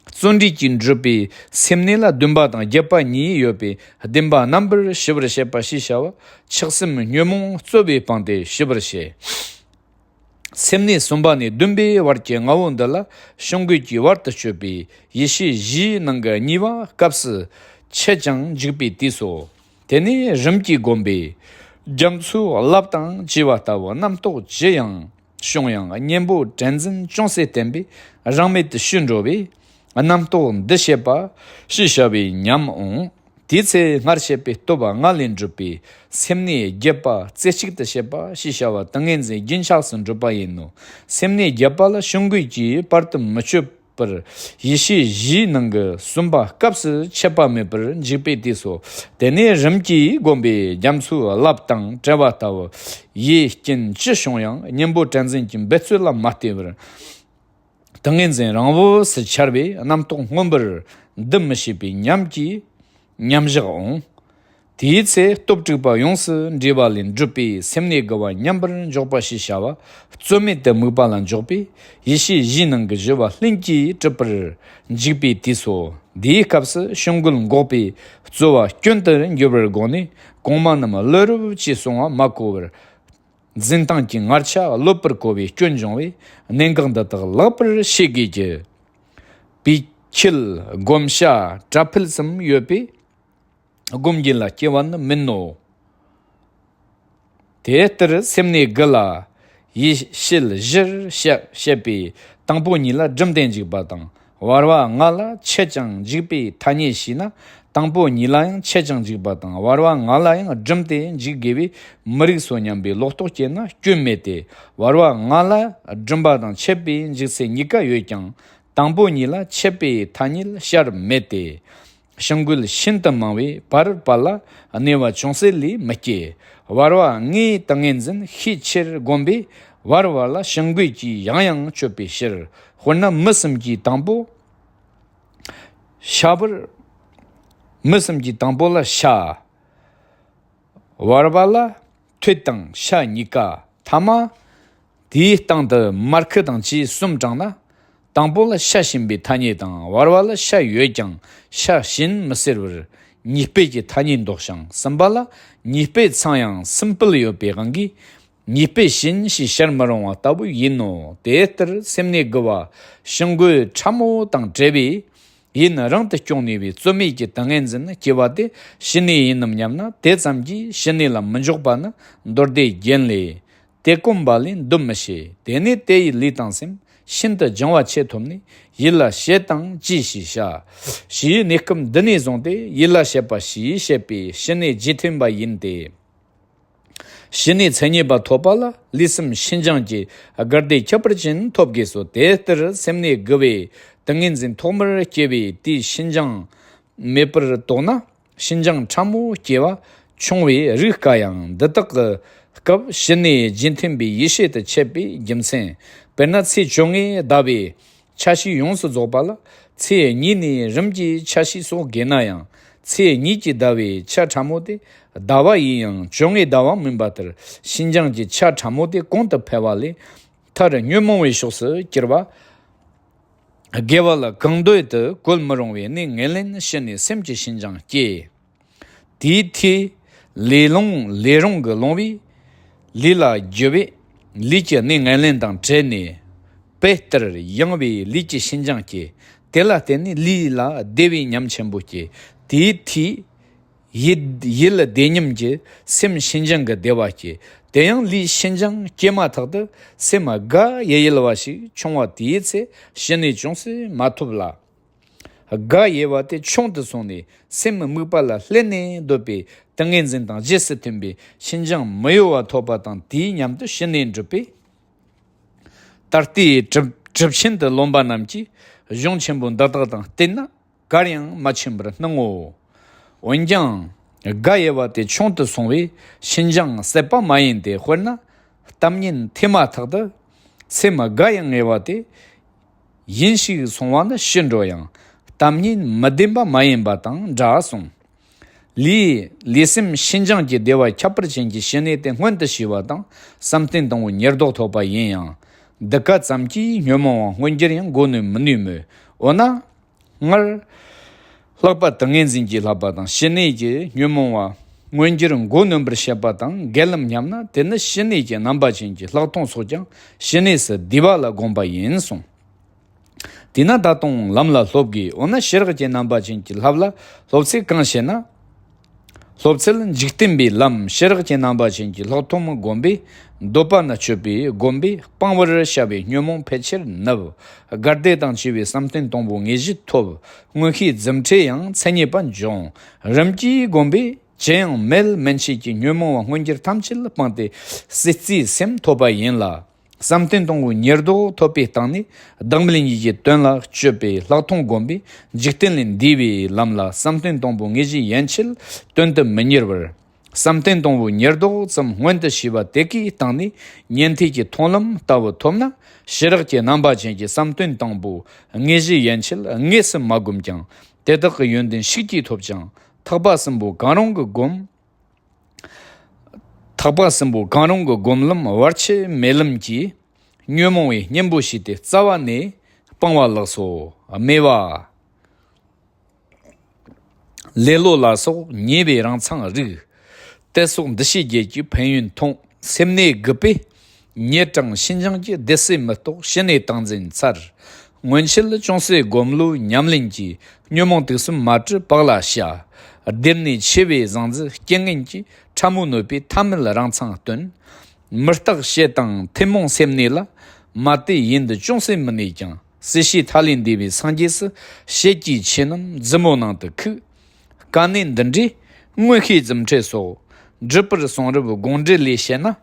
བརྩོན་འགྲུས་ཀྱིས་འགྲུབ་པའི་སེམས་གནས་ལ་བདུན་པ་དང་བརྒྱད་པ་གཉིས་ཡོད་པས། བདུན་པ་རྣམ་པར་ཞི་བར་བཤད་པ་ཞེས་བྱ་བ། ཆགས་སེམས་ཉོན་མོངས་རྩོལ་བའི་སྤངས་ཏེ་ཞི་བར་བཤད། སེམས་གནས་གསུམ་པ་ནས་བདུན་པའི་བར་གྱི་ལྔ་བོ་འདི་ལ་ཕྱི་འགུལ་གྱི་བར་དུ་གཅོད་པའི་ཡེ་ཤེས་བཞིའི་ནང་གི་གཉིས་པ་སྐབས་སུ་ཆད་ཀྱང་འཇུག་པའི་དུས་སོ། དེ་ནས་རིམ་གྱིས་བསྒོམས་པས། རྒྱ་མཚོའི་རླབས་དང་བཅས་པ་ལྟ་བུ་རྣམ་རྟོག་ཅི་ཡང་བྱུང་ཡང་གཉེན་པོ་དྲན་འཛིན་ཅུང་ཟད་བསྟེན་པས་རང་མེད་དུ་ཞི་འགྲོ་བས། རྣམ་རྟོག་འདི་བྱེད་པ་ཞེས་བྱ་བའི་ཉམས་འོང་། དེའི་ཚེ་སྔར་བཤད་པའི་སྟོབས་ལྔ་ལས་འགྲུབ་པའི་སེམས་གནས་བརྒྱད་པ་རྩེ་གཅིག་ཏུ་བྱེད་པ་ཞེས་བྱ་བ་ཏིང་ངེ་འཛིན་རྒྱུན་ཆགས་སུ་འགྲུབ་པ་ཡིན་ནོ། སེམས་གནས་བརྒྱད་པ་ལ་ཕྱི་འགུལ་གྱིས་བར་དུ་མི་གཅོད་པར་ཡེ་ཤེས་བཞིའི་ནང་གི་གསུམ་པ་སྐབས་སུ་ཆད་པ་མེད་པར་འཇུག་པའི་དུས་སོ། དེ་ནས་རིམ་གྱིས་བསྒོམས་པས་རྒྱ་མཚོའི་རླབས་དང་བྲལ་བ་ལྟ་བུ། ཡིད་རྐྱེན་ཅི་བྱུང་ཡང་གཉེན་པོ་དྲན་འཛིན་གྱི་འབད་རྩོལ་ལ་མ་ལྟོས་པར། ཏིང་ངེ་འཛིན་རང་བབས་སུ་འཆར་བས་རྣམ་རྟོག་མངོན་པར་འདུ་མི་བྱེད་པའི་ཉམས་ཀྱིས་མཉམ་བཞག་འོང་། དེའི་ཚེ་སྟོབས་དྲུག་པ་ཡོངས་སུ་འདྲེས་པ་ལས་འགྲུབ་པའི་སེམས་གནས་དགུ་པ་མཉམ་པར་འཇོག་པ་ཞེས་བྱ་བ། རྩོལ་མེད་དུ་དམིགས་པ་ལ་འཇོག་པས་ཡེ་ཤེས་བཞིའི་ནང་གི་བཞི་པ་ལྷུན་གྱིས་གྲུབ་པར་འཇུག་པའི་དུས་སོ། འདིའི་སྐབས་སུ་ཕྱི་འགུལ་འགོག་པའི་རྩོལ་བ་སྐྱོན་དུ་འགྱུར་བར་དགོངས་ནས། གོང་མ་རྣམས་གློད་རབས་ཅེས་གསུང་བ་མ་གོ་བར། འཛིན་སྟངས་ཀྱི་ངར་ཆ་གློད་པར་གོ་བའི་སྐྱོན་འབྱུང་བས། གནད་འགག་འདི་དག་ལེགས་པར་ཤེས་དགོས་ཀྱི། པའི་ཁྱད་བསྒོམ་བྱ་བྲ་ཕུལ་ཙམ་ཡོད་པས། སྒོམ་རྒྱུན་ལ་སྐྱེ་བ་ནི་མིན་ནོ། དེ་ལྟར་སེམས་གནས་དགུ་ལ་ཡེ་ཤེས་བཞིར་བཤད་བཤད་པའི་དང་པོ་གཉིས་ལ་སྒྲིམ་སྟེ་འཇུག་པ་དང་། བར་པ་ལྔ་ལ་ཆད་ཀྱང་འཇུག་པའི་ཐ་སྙད་བྱས་ན། དང་པོ་གཉིས་ལ་ཡང་ཆད་ཀྱང་འཇུག་པ་དང་བར་པ་ལྔ་ལ་ཡང་སྒྲིམ་སྟེ་འཇུག་དགོས་པས་མི་རིགས་སོ་སྙམ་པའི་ལོག་རྟོག་སྐྱེས་ན་སྐྱོན་མེད་དེ། བར་པ་ལྔ་ལ་སྒྲིམ་པ་དང་ཆད་པའི་འཇུག་ཚད་གཉིས་ཀ་ཡོད་ཀྱང་། དང་པོ་གཉིས་ལ་ཆད་པའི་ཐ་སྙད་བྱར་མེད་དེ། ཕྱི་འགུལ་ཤིན་ཏུ་མང་བས། བར་བར་ལ་གནོད་པ་ཅུང་ཟད་ལས་མི་སྐྱེ། བར་བར་ངས་ཏིང་ངེ་འཛིན་ཤས་ཆེར་བསྒོམས་པས། བར་བར་ལ་ཕྱི་འགུལ་གྱིས་ཡང་ཡང་གཅོད་པའི་ཕྱིར། དཔེར་ན་མི་གསུམ་གྱིས་དང་པོ་ཤ་བར། མི་གསུམ་གྱིས་དང་པོ་ལ་ཤ། བར་བར་ལ་ཐོད་དང་ཤ་གཉིས་ཀ། ཐ་མ་དེའི་སྟེང་དུ་མར་ཁུ་དང་བཅས་གསུམ་དྲངས་ན། དང་པོ་ལ་ཤ་བྱིན་པའི་ཐ་སྙད་དང་། བར་བར་ལ་ཤ་ཡོད་ཀྱང་ཤ་བྱིན་མི་ཟེར་བར་ཉེས་སྤེལ་གྱི་ཐ་སྙད་འདོགས་ཤིང་། གསུམ་པ་ལ་ཉེས་སྤེལ་ཚང་ཡང་སུམ་སྤེལ་ཡོད་པའི་དབང་གིས་ཉེས་སྤེལ་བྱིན་ཞེས་བྱར་མི་རུང་བ་ལྟ་བུ་ཡིན་ནོ། དེ་ལྟར་སེམས་ནི་དགུ་བ་ཕྱི་འགུལ་ཕྲ་མོ་དང་བྲལ་བས། ཡུན་རིང་དུ་སྐྱོང་ནུས་པའི་རྩོལ་མེད་ཀྱི་ཏིང་ངེ་འཛིན་སྐྱེ་བ་དེ་ཞི་གནས་ཡིན་ནམ་སྙམ་ན། དེ་ཙམ་གྱིས་ཞི་གནས་ལ་མི་འཇོག་པ་ནི་མདོ་སྡེ་རྒྱན་ལས། དེ་གོམས་པ་ལས་འདུམ་མི་ཤེས། དེ་ནས་དེ་ཡི་ལུས་དང་སེམས་ཤིན་ཏུ་སྦྱང་བ་ཆེ་ཐོབ་ནས། ཡིད་ལ་བྱེད་དང་ཅི་ཞིག་བྱ། ཞེས་གནས་སྐབས་འདི་ནས་བཟུང་སྟེ་ཡིད་ལ་བྱེད་པ་ཞེས་བཤད་པའི་ཞི་གནས་རྗེས་མཐུན་པ་ཡིན་ཏེ། ཞི་གནས་མཚན་ཉིད་པ་ཐོབ་པ་ལ་ལུས་སེམས་ཤིན་སྦྱངས་ཀྱི་དགའ་བདེ་ཁྱད་པར་ཅན་ཐོབ་དགོས་སོ། དེ་ལྟར་སེམས་ནི་དགུ་བའི་ཏིང་ངེ་འཛིན་ཐོག་མར་སྐྱེ་བའི་དུས་ཤིན་སྦྱངས་མེད་པར་རྟོགས་ན། ཤིན་སྦྱངས་ཕྲ་མོ་སྐྱེ་བ་ཆུང་བའི་རིགས་དཀའ་ཡང་། འདི་དག་གི་སྐབས་ཞི་གནས་རྗེས་མཐུན་པའི་ཡེ་ཤེས་དུ་འཆད་པའི་རྒྱུ་མཚན། དཔེར་ན་ཚེས་བཅོ་ལྔའི་ཟླ་བའི་ཆ་ཤས་ཡོངས་སུ་རྫོགས་པ་ལ། ཚེས་གཉིས་ནས་རིམ་གྱིས་ཆ་ཤས་སོགས་དགོས་ན་ཡང་། ཚེས་གཉིས་ཀྱི་ཟླ་བའི་ཆ་ཕྲ་མོ་དེ་ཟླ་བ་ཡིན་ཡང་བཅོ་ལྔའི་ཟླ་བ་མིན་པ་ལྟར། ཤིན་སྦྱངས་ཀྱི་ཆ་ཕྲ་མོ་དེ་གོང་དུ་འཕེལ་བ་ལས། མཐར་ཉོན་མོངས་པའི་ཕྱོགས་སུ་གྱུར་པ། དགེ་བ་ལ་གང་འདོད་དུ་བཀོལ་མི་རུང་བའི་གནས་ངན་ལེན་ཕྱི་ནས་སེམས་ཀྱི་ཤིན་སྦྱངས་སྐྱེ། དེའི་མཐུས་ལས་ལོང་ལས་རུང་གི་ལོང་བས། ལས་ལ་འགྱུར་བས། ལས་ཀྱི་གནས་ངན་ལེན་དང་བྲལ་ནས། དཔེ་ལྟར་ཡངས་པའི་ལས་ཀྱི་ཤིན་སྦྱངས་སྐྱེ། དེ་ལ་བརྟེན་ནས་ལས་ལ་བདེ་བའི་ཉམས་ཆེན་པོ་སྐྱེ། དེའི་མཐུས་ཡིད་ཡིད་ལ་བདེ་ཉམས་ཀྱི་སེམས་ཤིན་སྦྱངས་ཀྱི་བདེ་བ་སྐྱེ། དེ་ཡང་ལས་ཤིན་སྦྱངས་སྐྱེས་མ་ཐག་ཏུ་སེམས་དགའ་ཡི་ཡིད་ལ་བ་ཞིག་ཆུང་བ་དེའི་ཚེ་ཞི་གནས་ཅུང་ཟད་མ་ཐོབ་ལ། དགའ་ཡི་བ་དེ་ཆུང་དུ་སོང་ནས་སེམས་དམིགས་པ་ལ་བསླད་ནས་འདོད་པའི་ཏིང་ངེ་འཛིན་དང་རྗེས་སུ་མཐུན་པའི་ཤིན་སྦྱངས་མི་གཡོ་བ་ཐོབ་པ་དང་། དེའི་མཉམ་དུ་ཞི་གནས་འགྲུབ་པས། ད་ལྟའི་གྲུབ་གྲུབ་ཆེན་དུ་ལོན་པ་རྣམས་ཀྱིས་གཞུང་ཆེན་པོ་འདི་དག་དང་བསྟུན་ན། གར་ཡང་མ་ཕྱིན་པར་སྣང་ངོ་། འོན་ཀྱང་དགའ་ཡི་བ་དེ་ཆུང་དུ་སོང་བས་ཤིན་སྦྱངས་ཟད་པ་མ་ཡིན་ཏེ། དཔེར་ན་གཏམ་ངན་ཐོས་མ་ཐག་ཏུ་སེམས་དགའ་ཡང་ངེས་པ་དེ་ཡིན་ཞིག་སོང་བ་ནི་ཕྱིར་འགྲོ་ཡང་གཏམ་ངན་མི་བདེན་པ་མ་ཡིན་པ་དང་འདྲ་གསུངས། ལས་ལས་སེམས་ཤིན་སྦྱངས་ཀྱི་བདེ་བ་ཁྱད་པར་ཅན་གྱི་ཞི་གནས་དེ་མངོན་དུ་བྱས་པ་དང་བསམ་གཏན་དང་པོའི་ཉེར་བསྡོགས་ཐོབ་པ་ཡིན་ཡང་། འདི་ཀ་ཙམ་གྱིས་ཉོན་མོངས་པ་མངོན་འགྱུར་ཡང་འགོག་ནུས་མི་ནུས་མོད། འོ་ན། སྔར། ལྷག་པ་ཏིང་ངེ་འཛིན་གྱིས་བསླབ་པ་དང་ཞི་གནས་ཀྱིས་ཉོན་མོངས་པ་མངོན་འགྱུར་འགོག་ནུས་པར་བཤད་པ་དང་འགལ་ལམ་སྙམ་ན། དེ་ནི་ཞི་གནས་ཀྱི་རྣམ་པ་ཅན་གྱི་ལྷག་མཐོང་སོགས་ཀྱང་ཞི་གནས་སུ་བསྡུས་པ་ལ་དགོངས་པ་ཡིན་གསུངས། དེས་ན་ད་དུང་ལམ་ལ་སློབ་དགོས། འོ་ན་ཕྱི་རགས་ཀྱི་རྣམ་པ་ཅན་གྱི་ལྷ་ལ་སློབ་ཚུལ་གང་ཞེ་ན། སློབ་ཚུལ་འཇིག་རྟེན་པའི་ལམ་ཕྱི་རགས་ཀྱི་རྣམ་པ་ཅན་གྱི་ལྷག་མཐོང་བསྒོམས་པས། འདོད་པ་ན་སྤྱོད་པས་བསྒོམས་པས་སྤང་བར་བྱ་བའི་ཉོན་མོངས་ཕལ་ཆེར་ནུབ། དགའ་བདེ་དང་བཅས་པའི་བསམ་གཏན་དང་པོའི་དངོས་གཞི་ཐོབ། མངོན་ཤེས་རྫུ་འཕྲུལ་ཡང་མཚན་ཉིད་པ་འབྱུང་། རིམ་གྱིས་བསྒོམས་པས་ཅི་ཡང་མེད་མིན་ཆད་ཀྱི་ཉོན་མོངས་པ་མངོན་གྱུར་ཐམས་ཅད་སྤངས་ཏེ་སྲིད་རྩེའི་སེམས་ཐོབ་པ་ཡིན་ལ། བསམ་གཏན་དང་པོའི་ཉེར་བསྡོགས་ཐོབ་པའི་སྟེང་ནས་བདག་མེད་གཉིས་ཀྱི་དོན་ལ་སྤྱོད་པའི་ལྷག་མཐོང་བསྒོམས་པས་འཇིག་རྟེན་ལས་འདས་པའི་ལམ་ལ་བསམ་གཏན་དང་པོའི་དངོས་གཞི་ཡན་ཆད་དོན་དུ་མི་གཉེར་བར། བསམ་གཏན་དང་པོའི་ཉེར་བསྡོགས་ཙམ་མངོན་དུ་བྱས་པ་དེ་གའི་སྟེང་ནས་ཉན་ཐོས་ཀྱི་མཐོང་ལམ་ལྟ་བུ་ཐོབ་ན། ཕྱི་རགས་ཀྱི་རྣམ་པ་ཅན་གྱི་བསམ་གཏན་དང་པོའི་དངོས་གཞི་ཡན་ཆད་དངོས་སུ་མ་བསྒོམས་ཀྱང་། དེ་དག་གི་ཡོན་ཏན་ཤུགས་ཀྱིས་ཐོབ་ཅིང་། ཐེག་པ་གསུམ་པོ་གང་རུང་གི་སྒོམ། ཐེག་པ་གསུམ་པོ་གང་རུང་གི་སྒོམ་ལམ་བར་ཆད་མེད་ལམ་གྱིས་ཉོན་མོངས་པའི་གཉེན་པོ་བྱས་ཏེ་རྩ་བ་ནས་སྤང་བ་ལགས་སོ། སྨྲས་པ། ལེ་ལོ་ལ་སོགས་ཉེས་པའི་རང་མཚང་རིག། དད་སོགས་འདུ་ཤེས་བརྒྱད་ཀྱི་ཕན་ཡོན་མཐོང་། སེམས་གནས་རྒུད་པས། ཉེར་དྲངས་ཤིན་སྦྱངས་ཀྱི་བདེ་གསལ་མི་རྟོགས་ཞི་གནས་ཏིང་འཛིན་འཚལ། སྔོན་ཆད་ཅུང་ཟད་སྒོམ་བློའི་ཉམས་ལེན་གྱིས་ཉོན་མོངས་དུག་གསུམ་མ་བྲི་བག་ལ་བྱ། བདེར་གནས་ཆེ་བའི་བཟང་རྫུ་རྐྱེན་ངན་གྱིས་ཕྲ་མོའི་གནོད་པས་ཐ་མལ་རང་མཚང་སྟོན། མི་རྟག་བྱད་དང་ཐུན་མོང་སེམས་གནས་ལ་མ་དད་ཡུན་དུ་ཅུང་ཟད་མི་གནས་ཀྱང་། སྲིད་ཞིའི་མཐའ་ལས་འདས་པའི་སངས་རྒྱས་སུ་བྱད་ཀྱི་ཆོས་རྣམས་མཛུབ་མོ་ནང་དུ་ཁུག། དཀའ་གནད་འདི་འདྲའི་མངོན་ཤེས་རྫུ་འཕྲུལ་སོགས་འགྲུབ་པར་གསུང་རབ་དགོངས་འགྲེལ་ལས་བཤད་ན།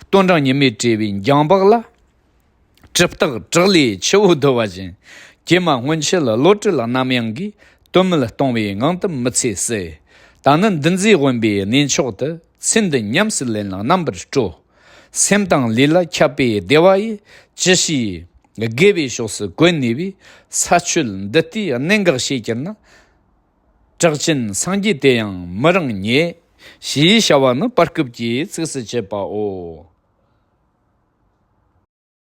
སྟོན་གྲངས་ཉི་མས་སྤྲས་པའི་འགྱིང་བག་ལ། གྲིབ་སྟེགས་བྲག་ལས་ཆུ་བོ་བརྡོལ་བ་བཞིན། ཀྱེ་མ་སྔོན་ཆད་བློ་གྲོས་རྣམ་གཡེང་གིས། དོན་མེད་གཏོང་བའི་ངང་དུ་མི་ཚེ་ཟད། ད་ནི་འདུ་འཛིའི་དབེན་པའི་གནས་མཆོག་ཏུ། ཚེ་འདི་ཉམས་སུ་ལེན་ལ་རྣམ་པར་སྤྲོ། སེམས་དང་ལུས་ལ་ཁྱབ་པའི་བདེ་བ་ཡིས། ཅི་ཞིག་དགེ་བའི་ཕྱོགས་སུ་བཀོད་ནུས་པའི། ས་ཆོད་འདི་ལྟའི་གནད་འགག་ཤེས་གྱུར་ན། གྲགས་ཅན་སངས་རྒྱས་དེ་ཡང་མི་རིང་རྙེད། ཞེས་བྱ་བ་ནི་བར་སྐབས་ཀྱི་ཚིགས་སུ་བཅད་པའོ།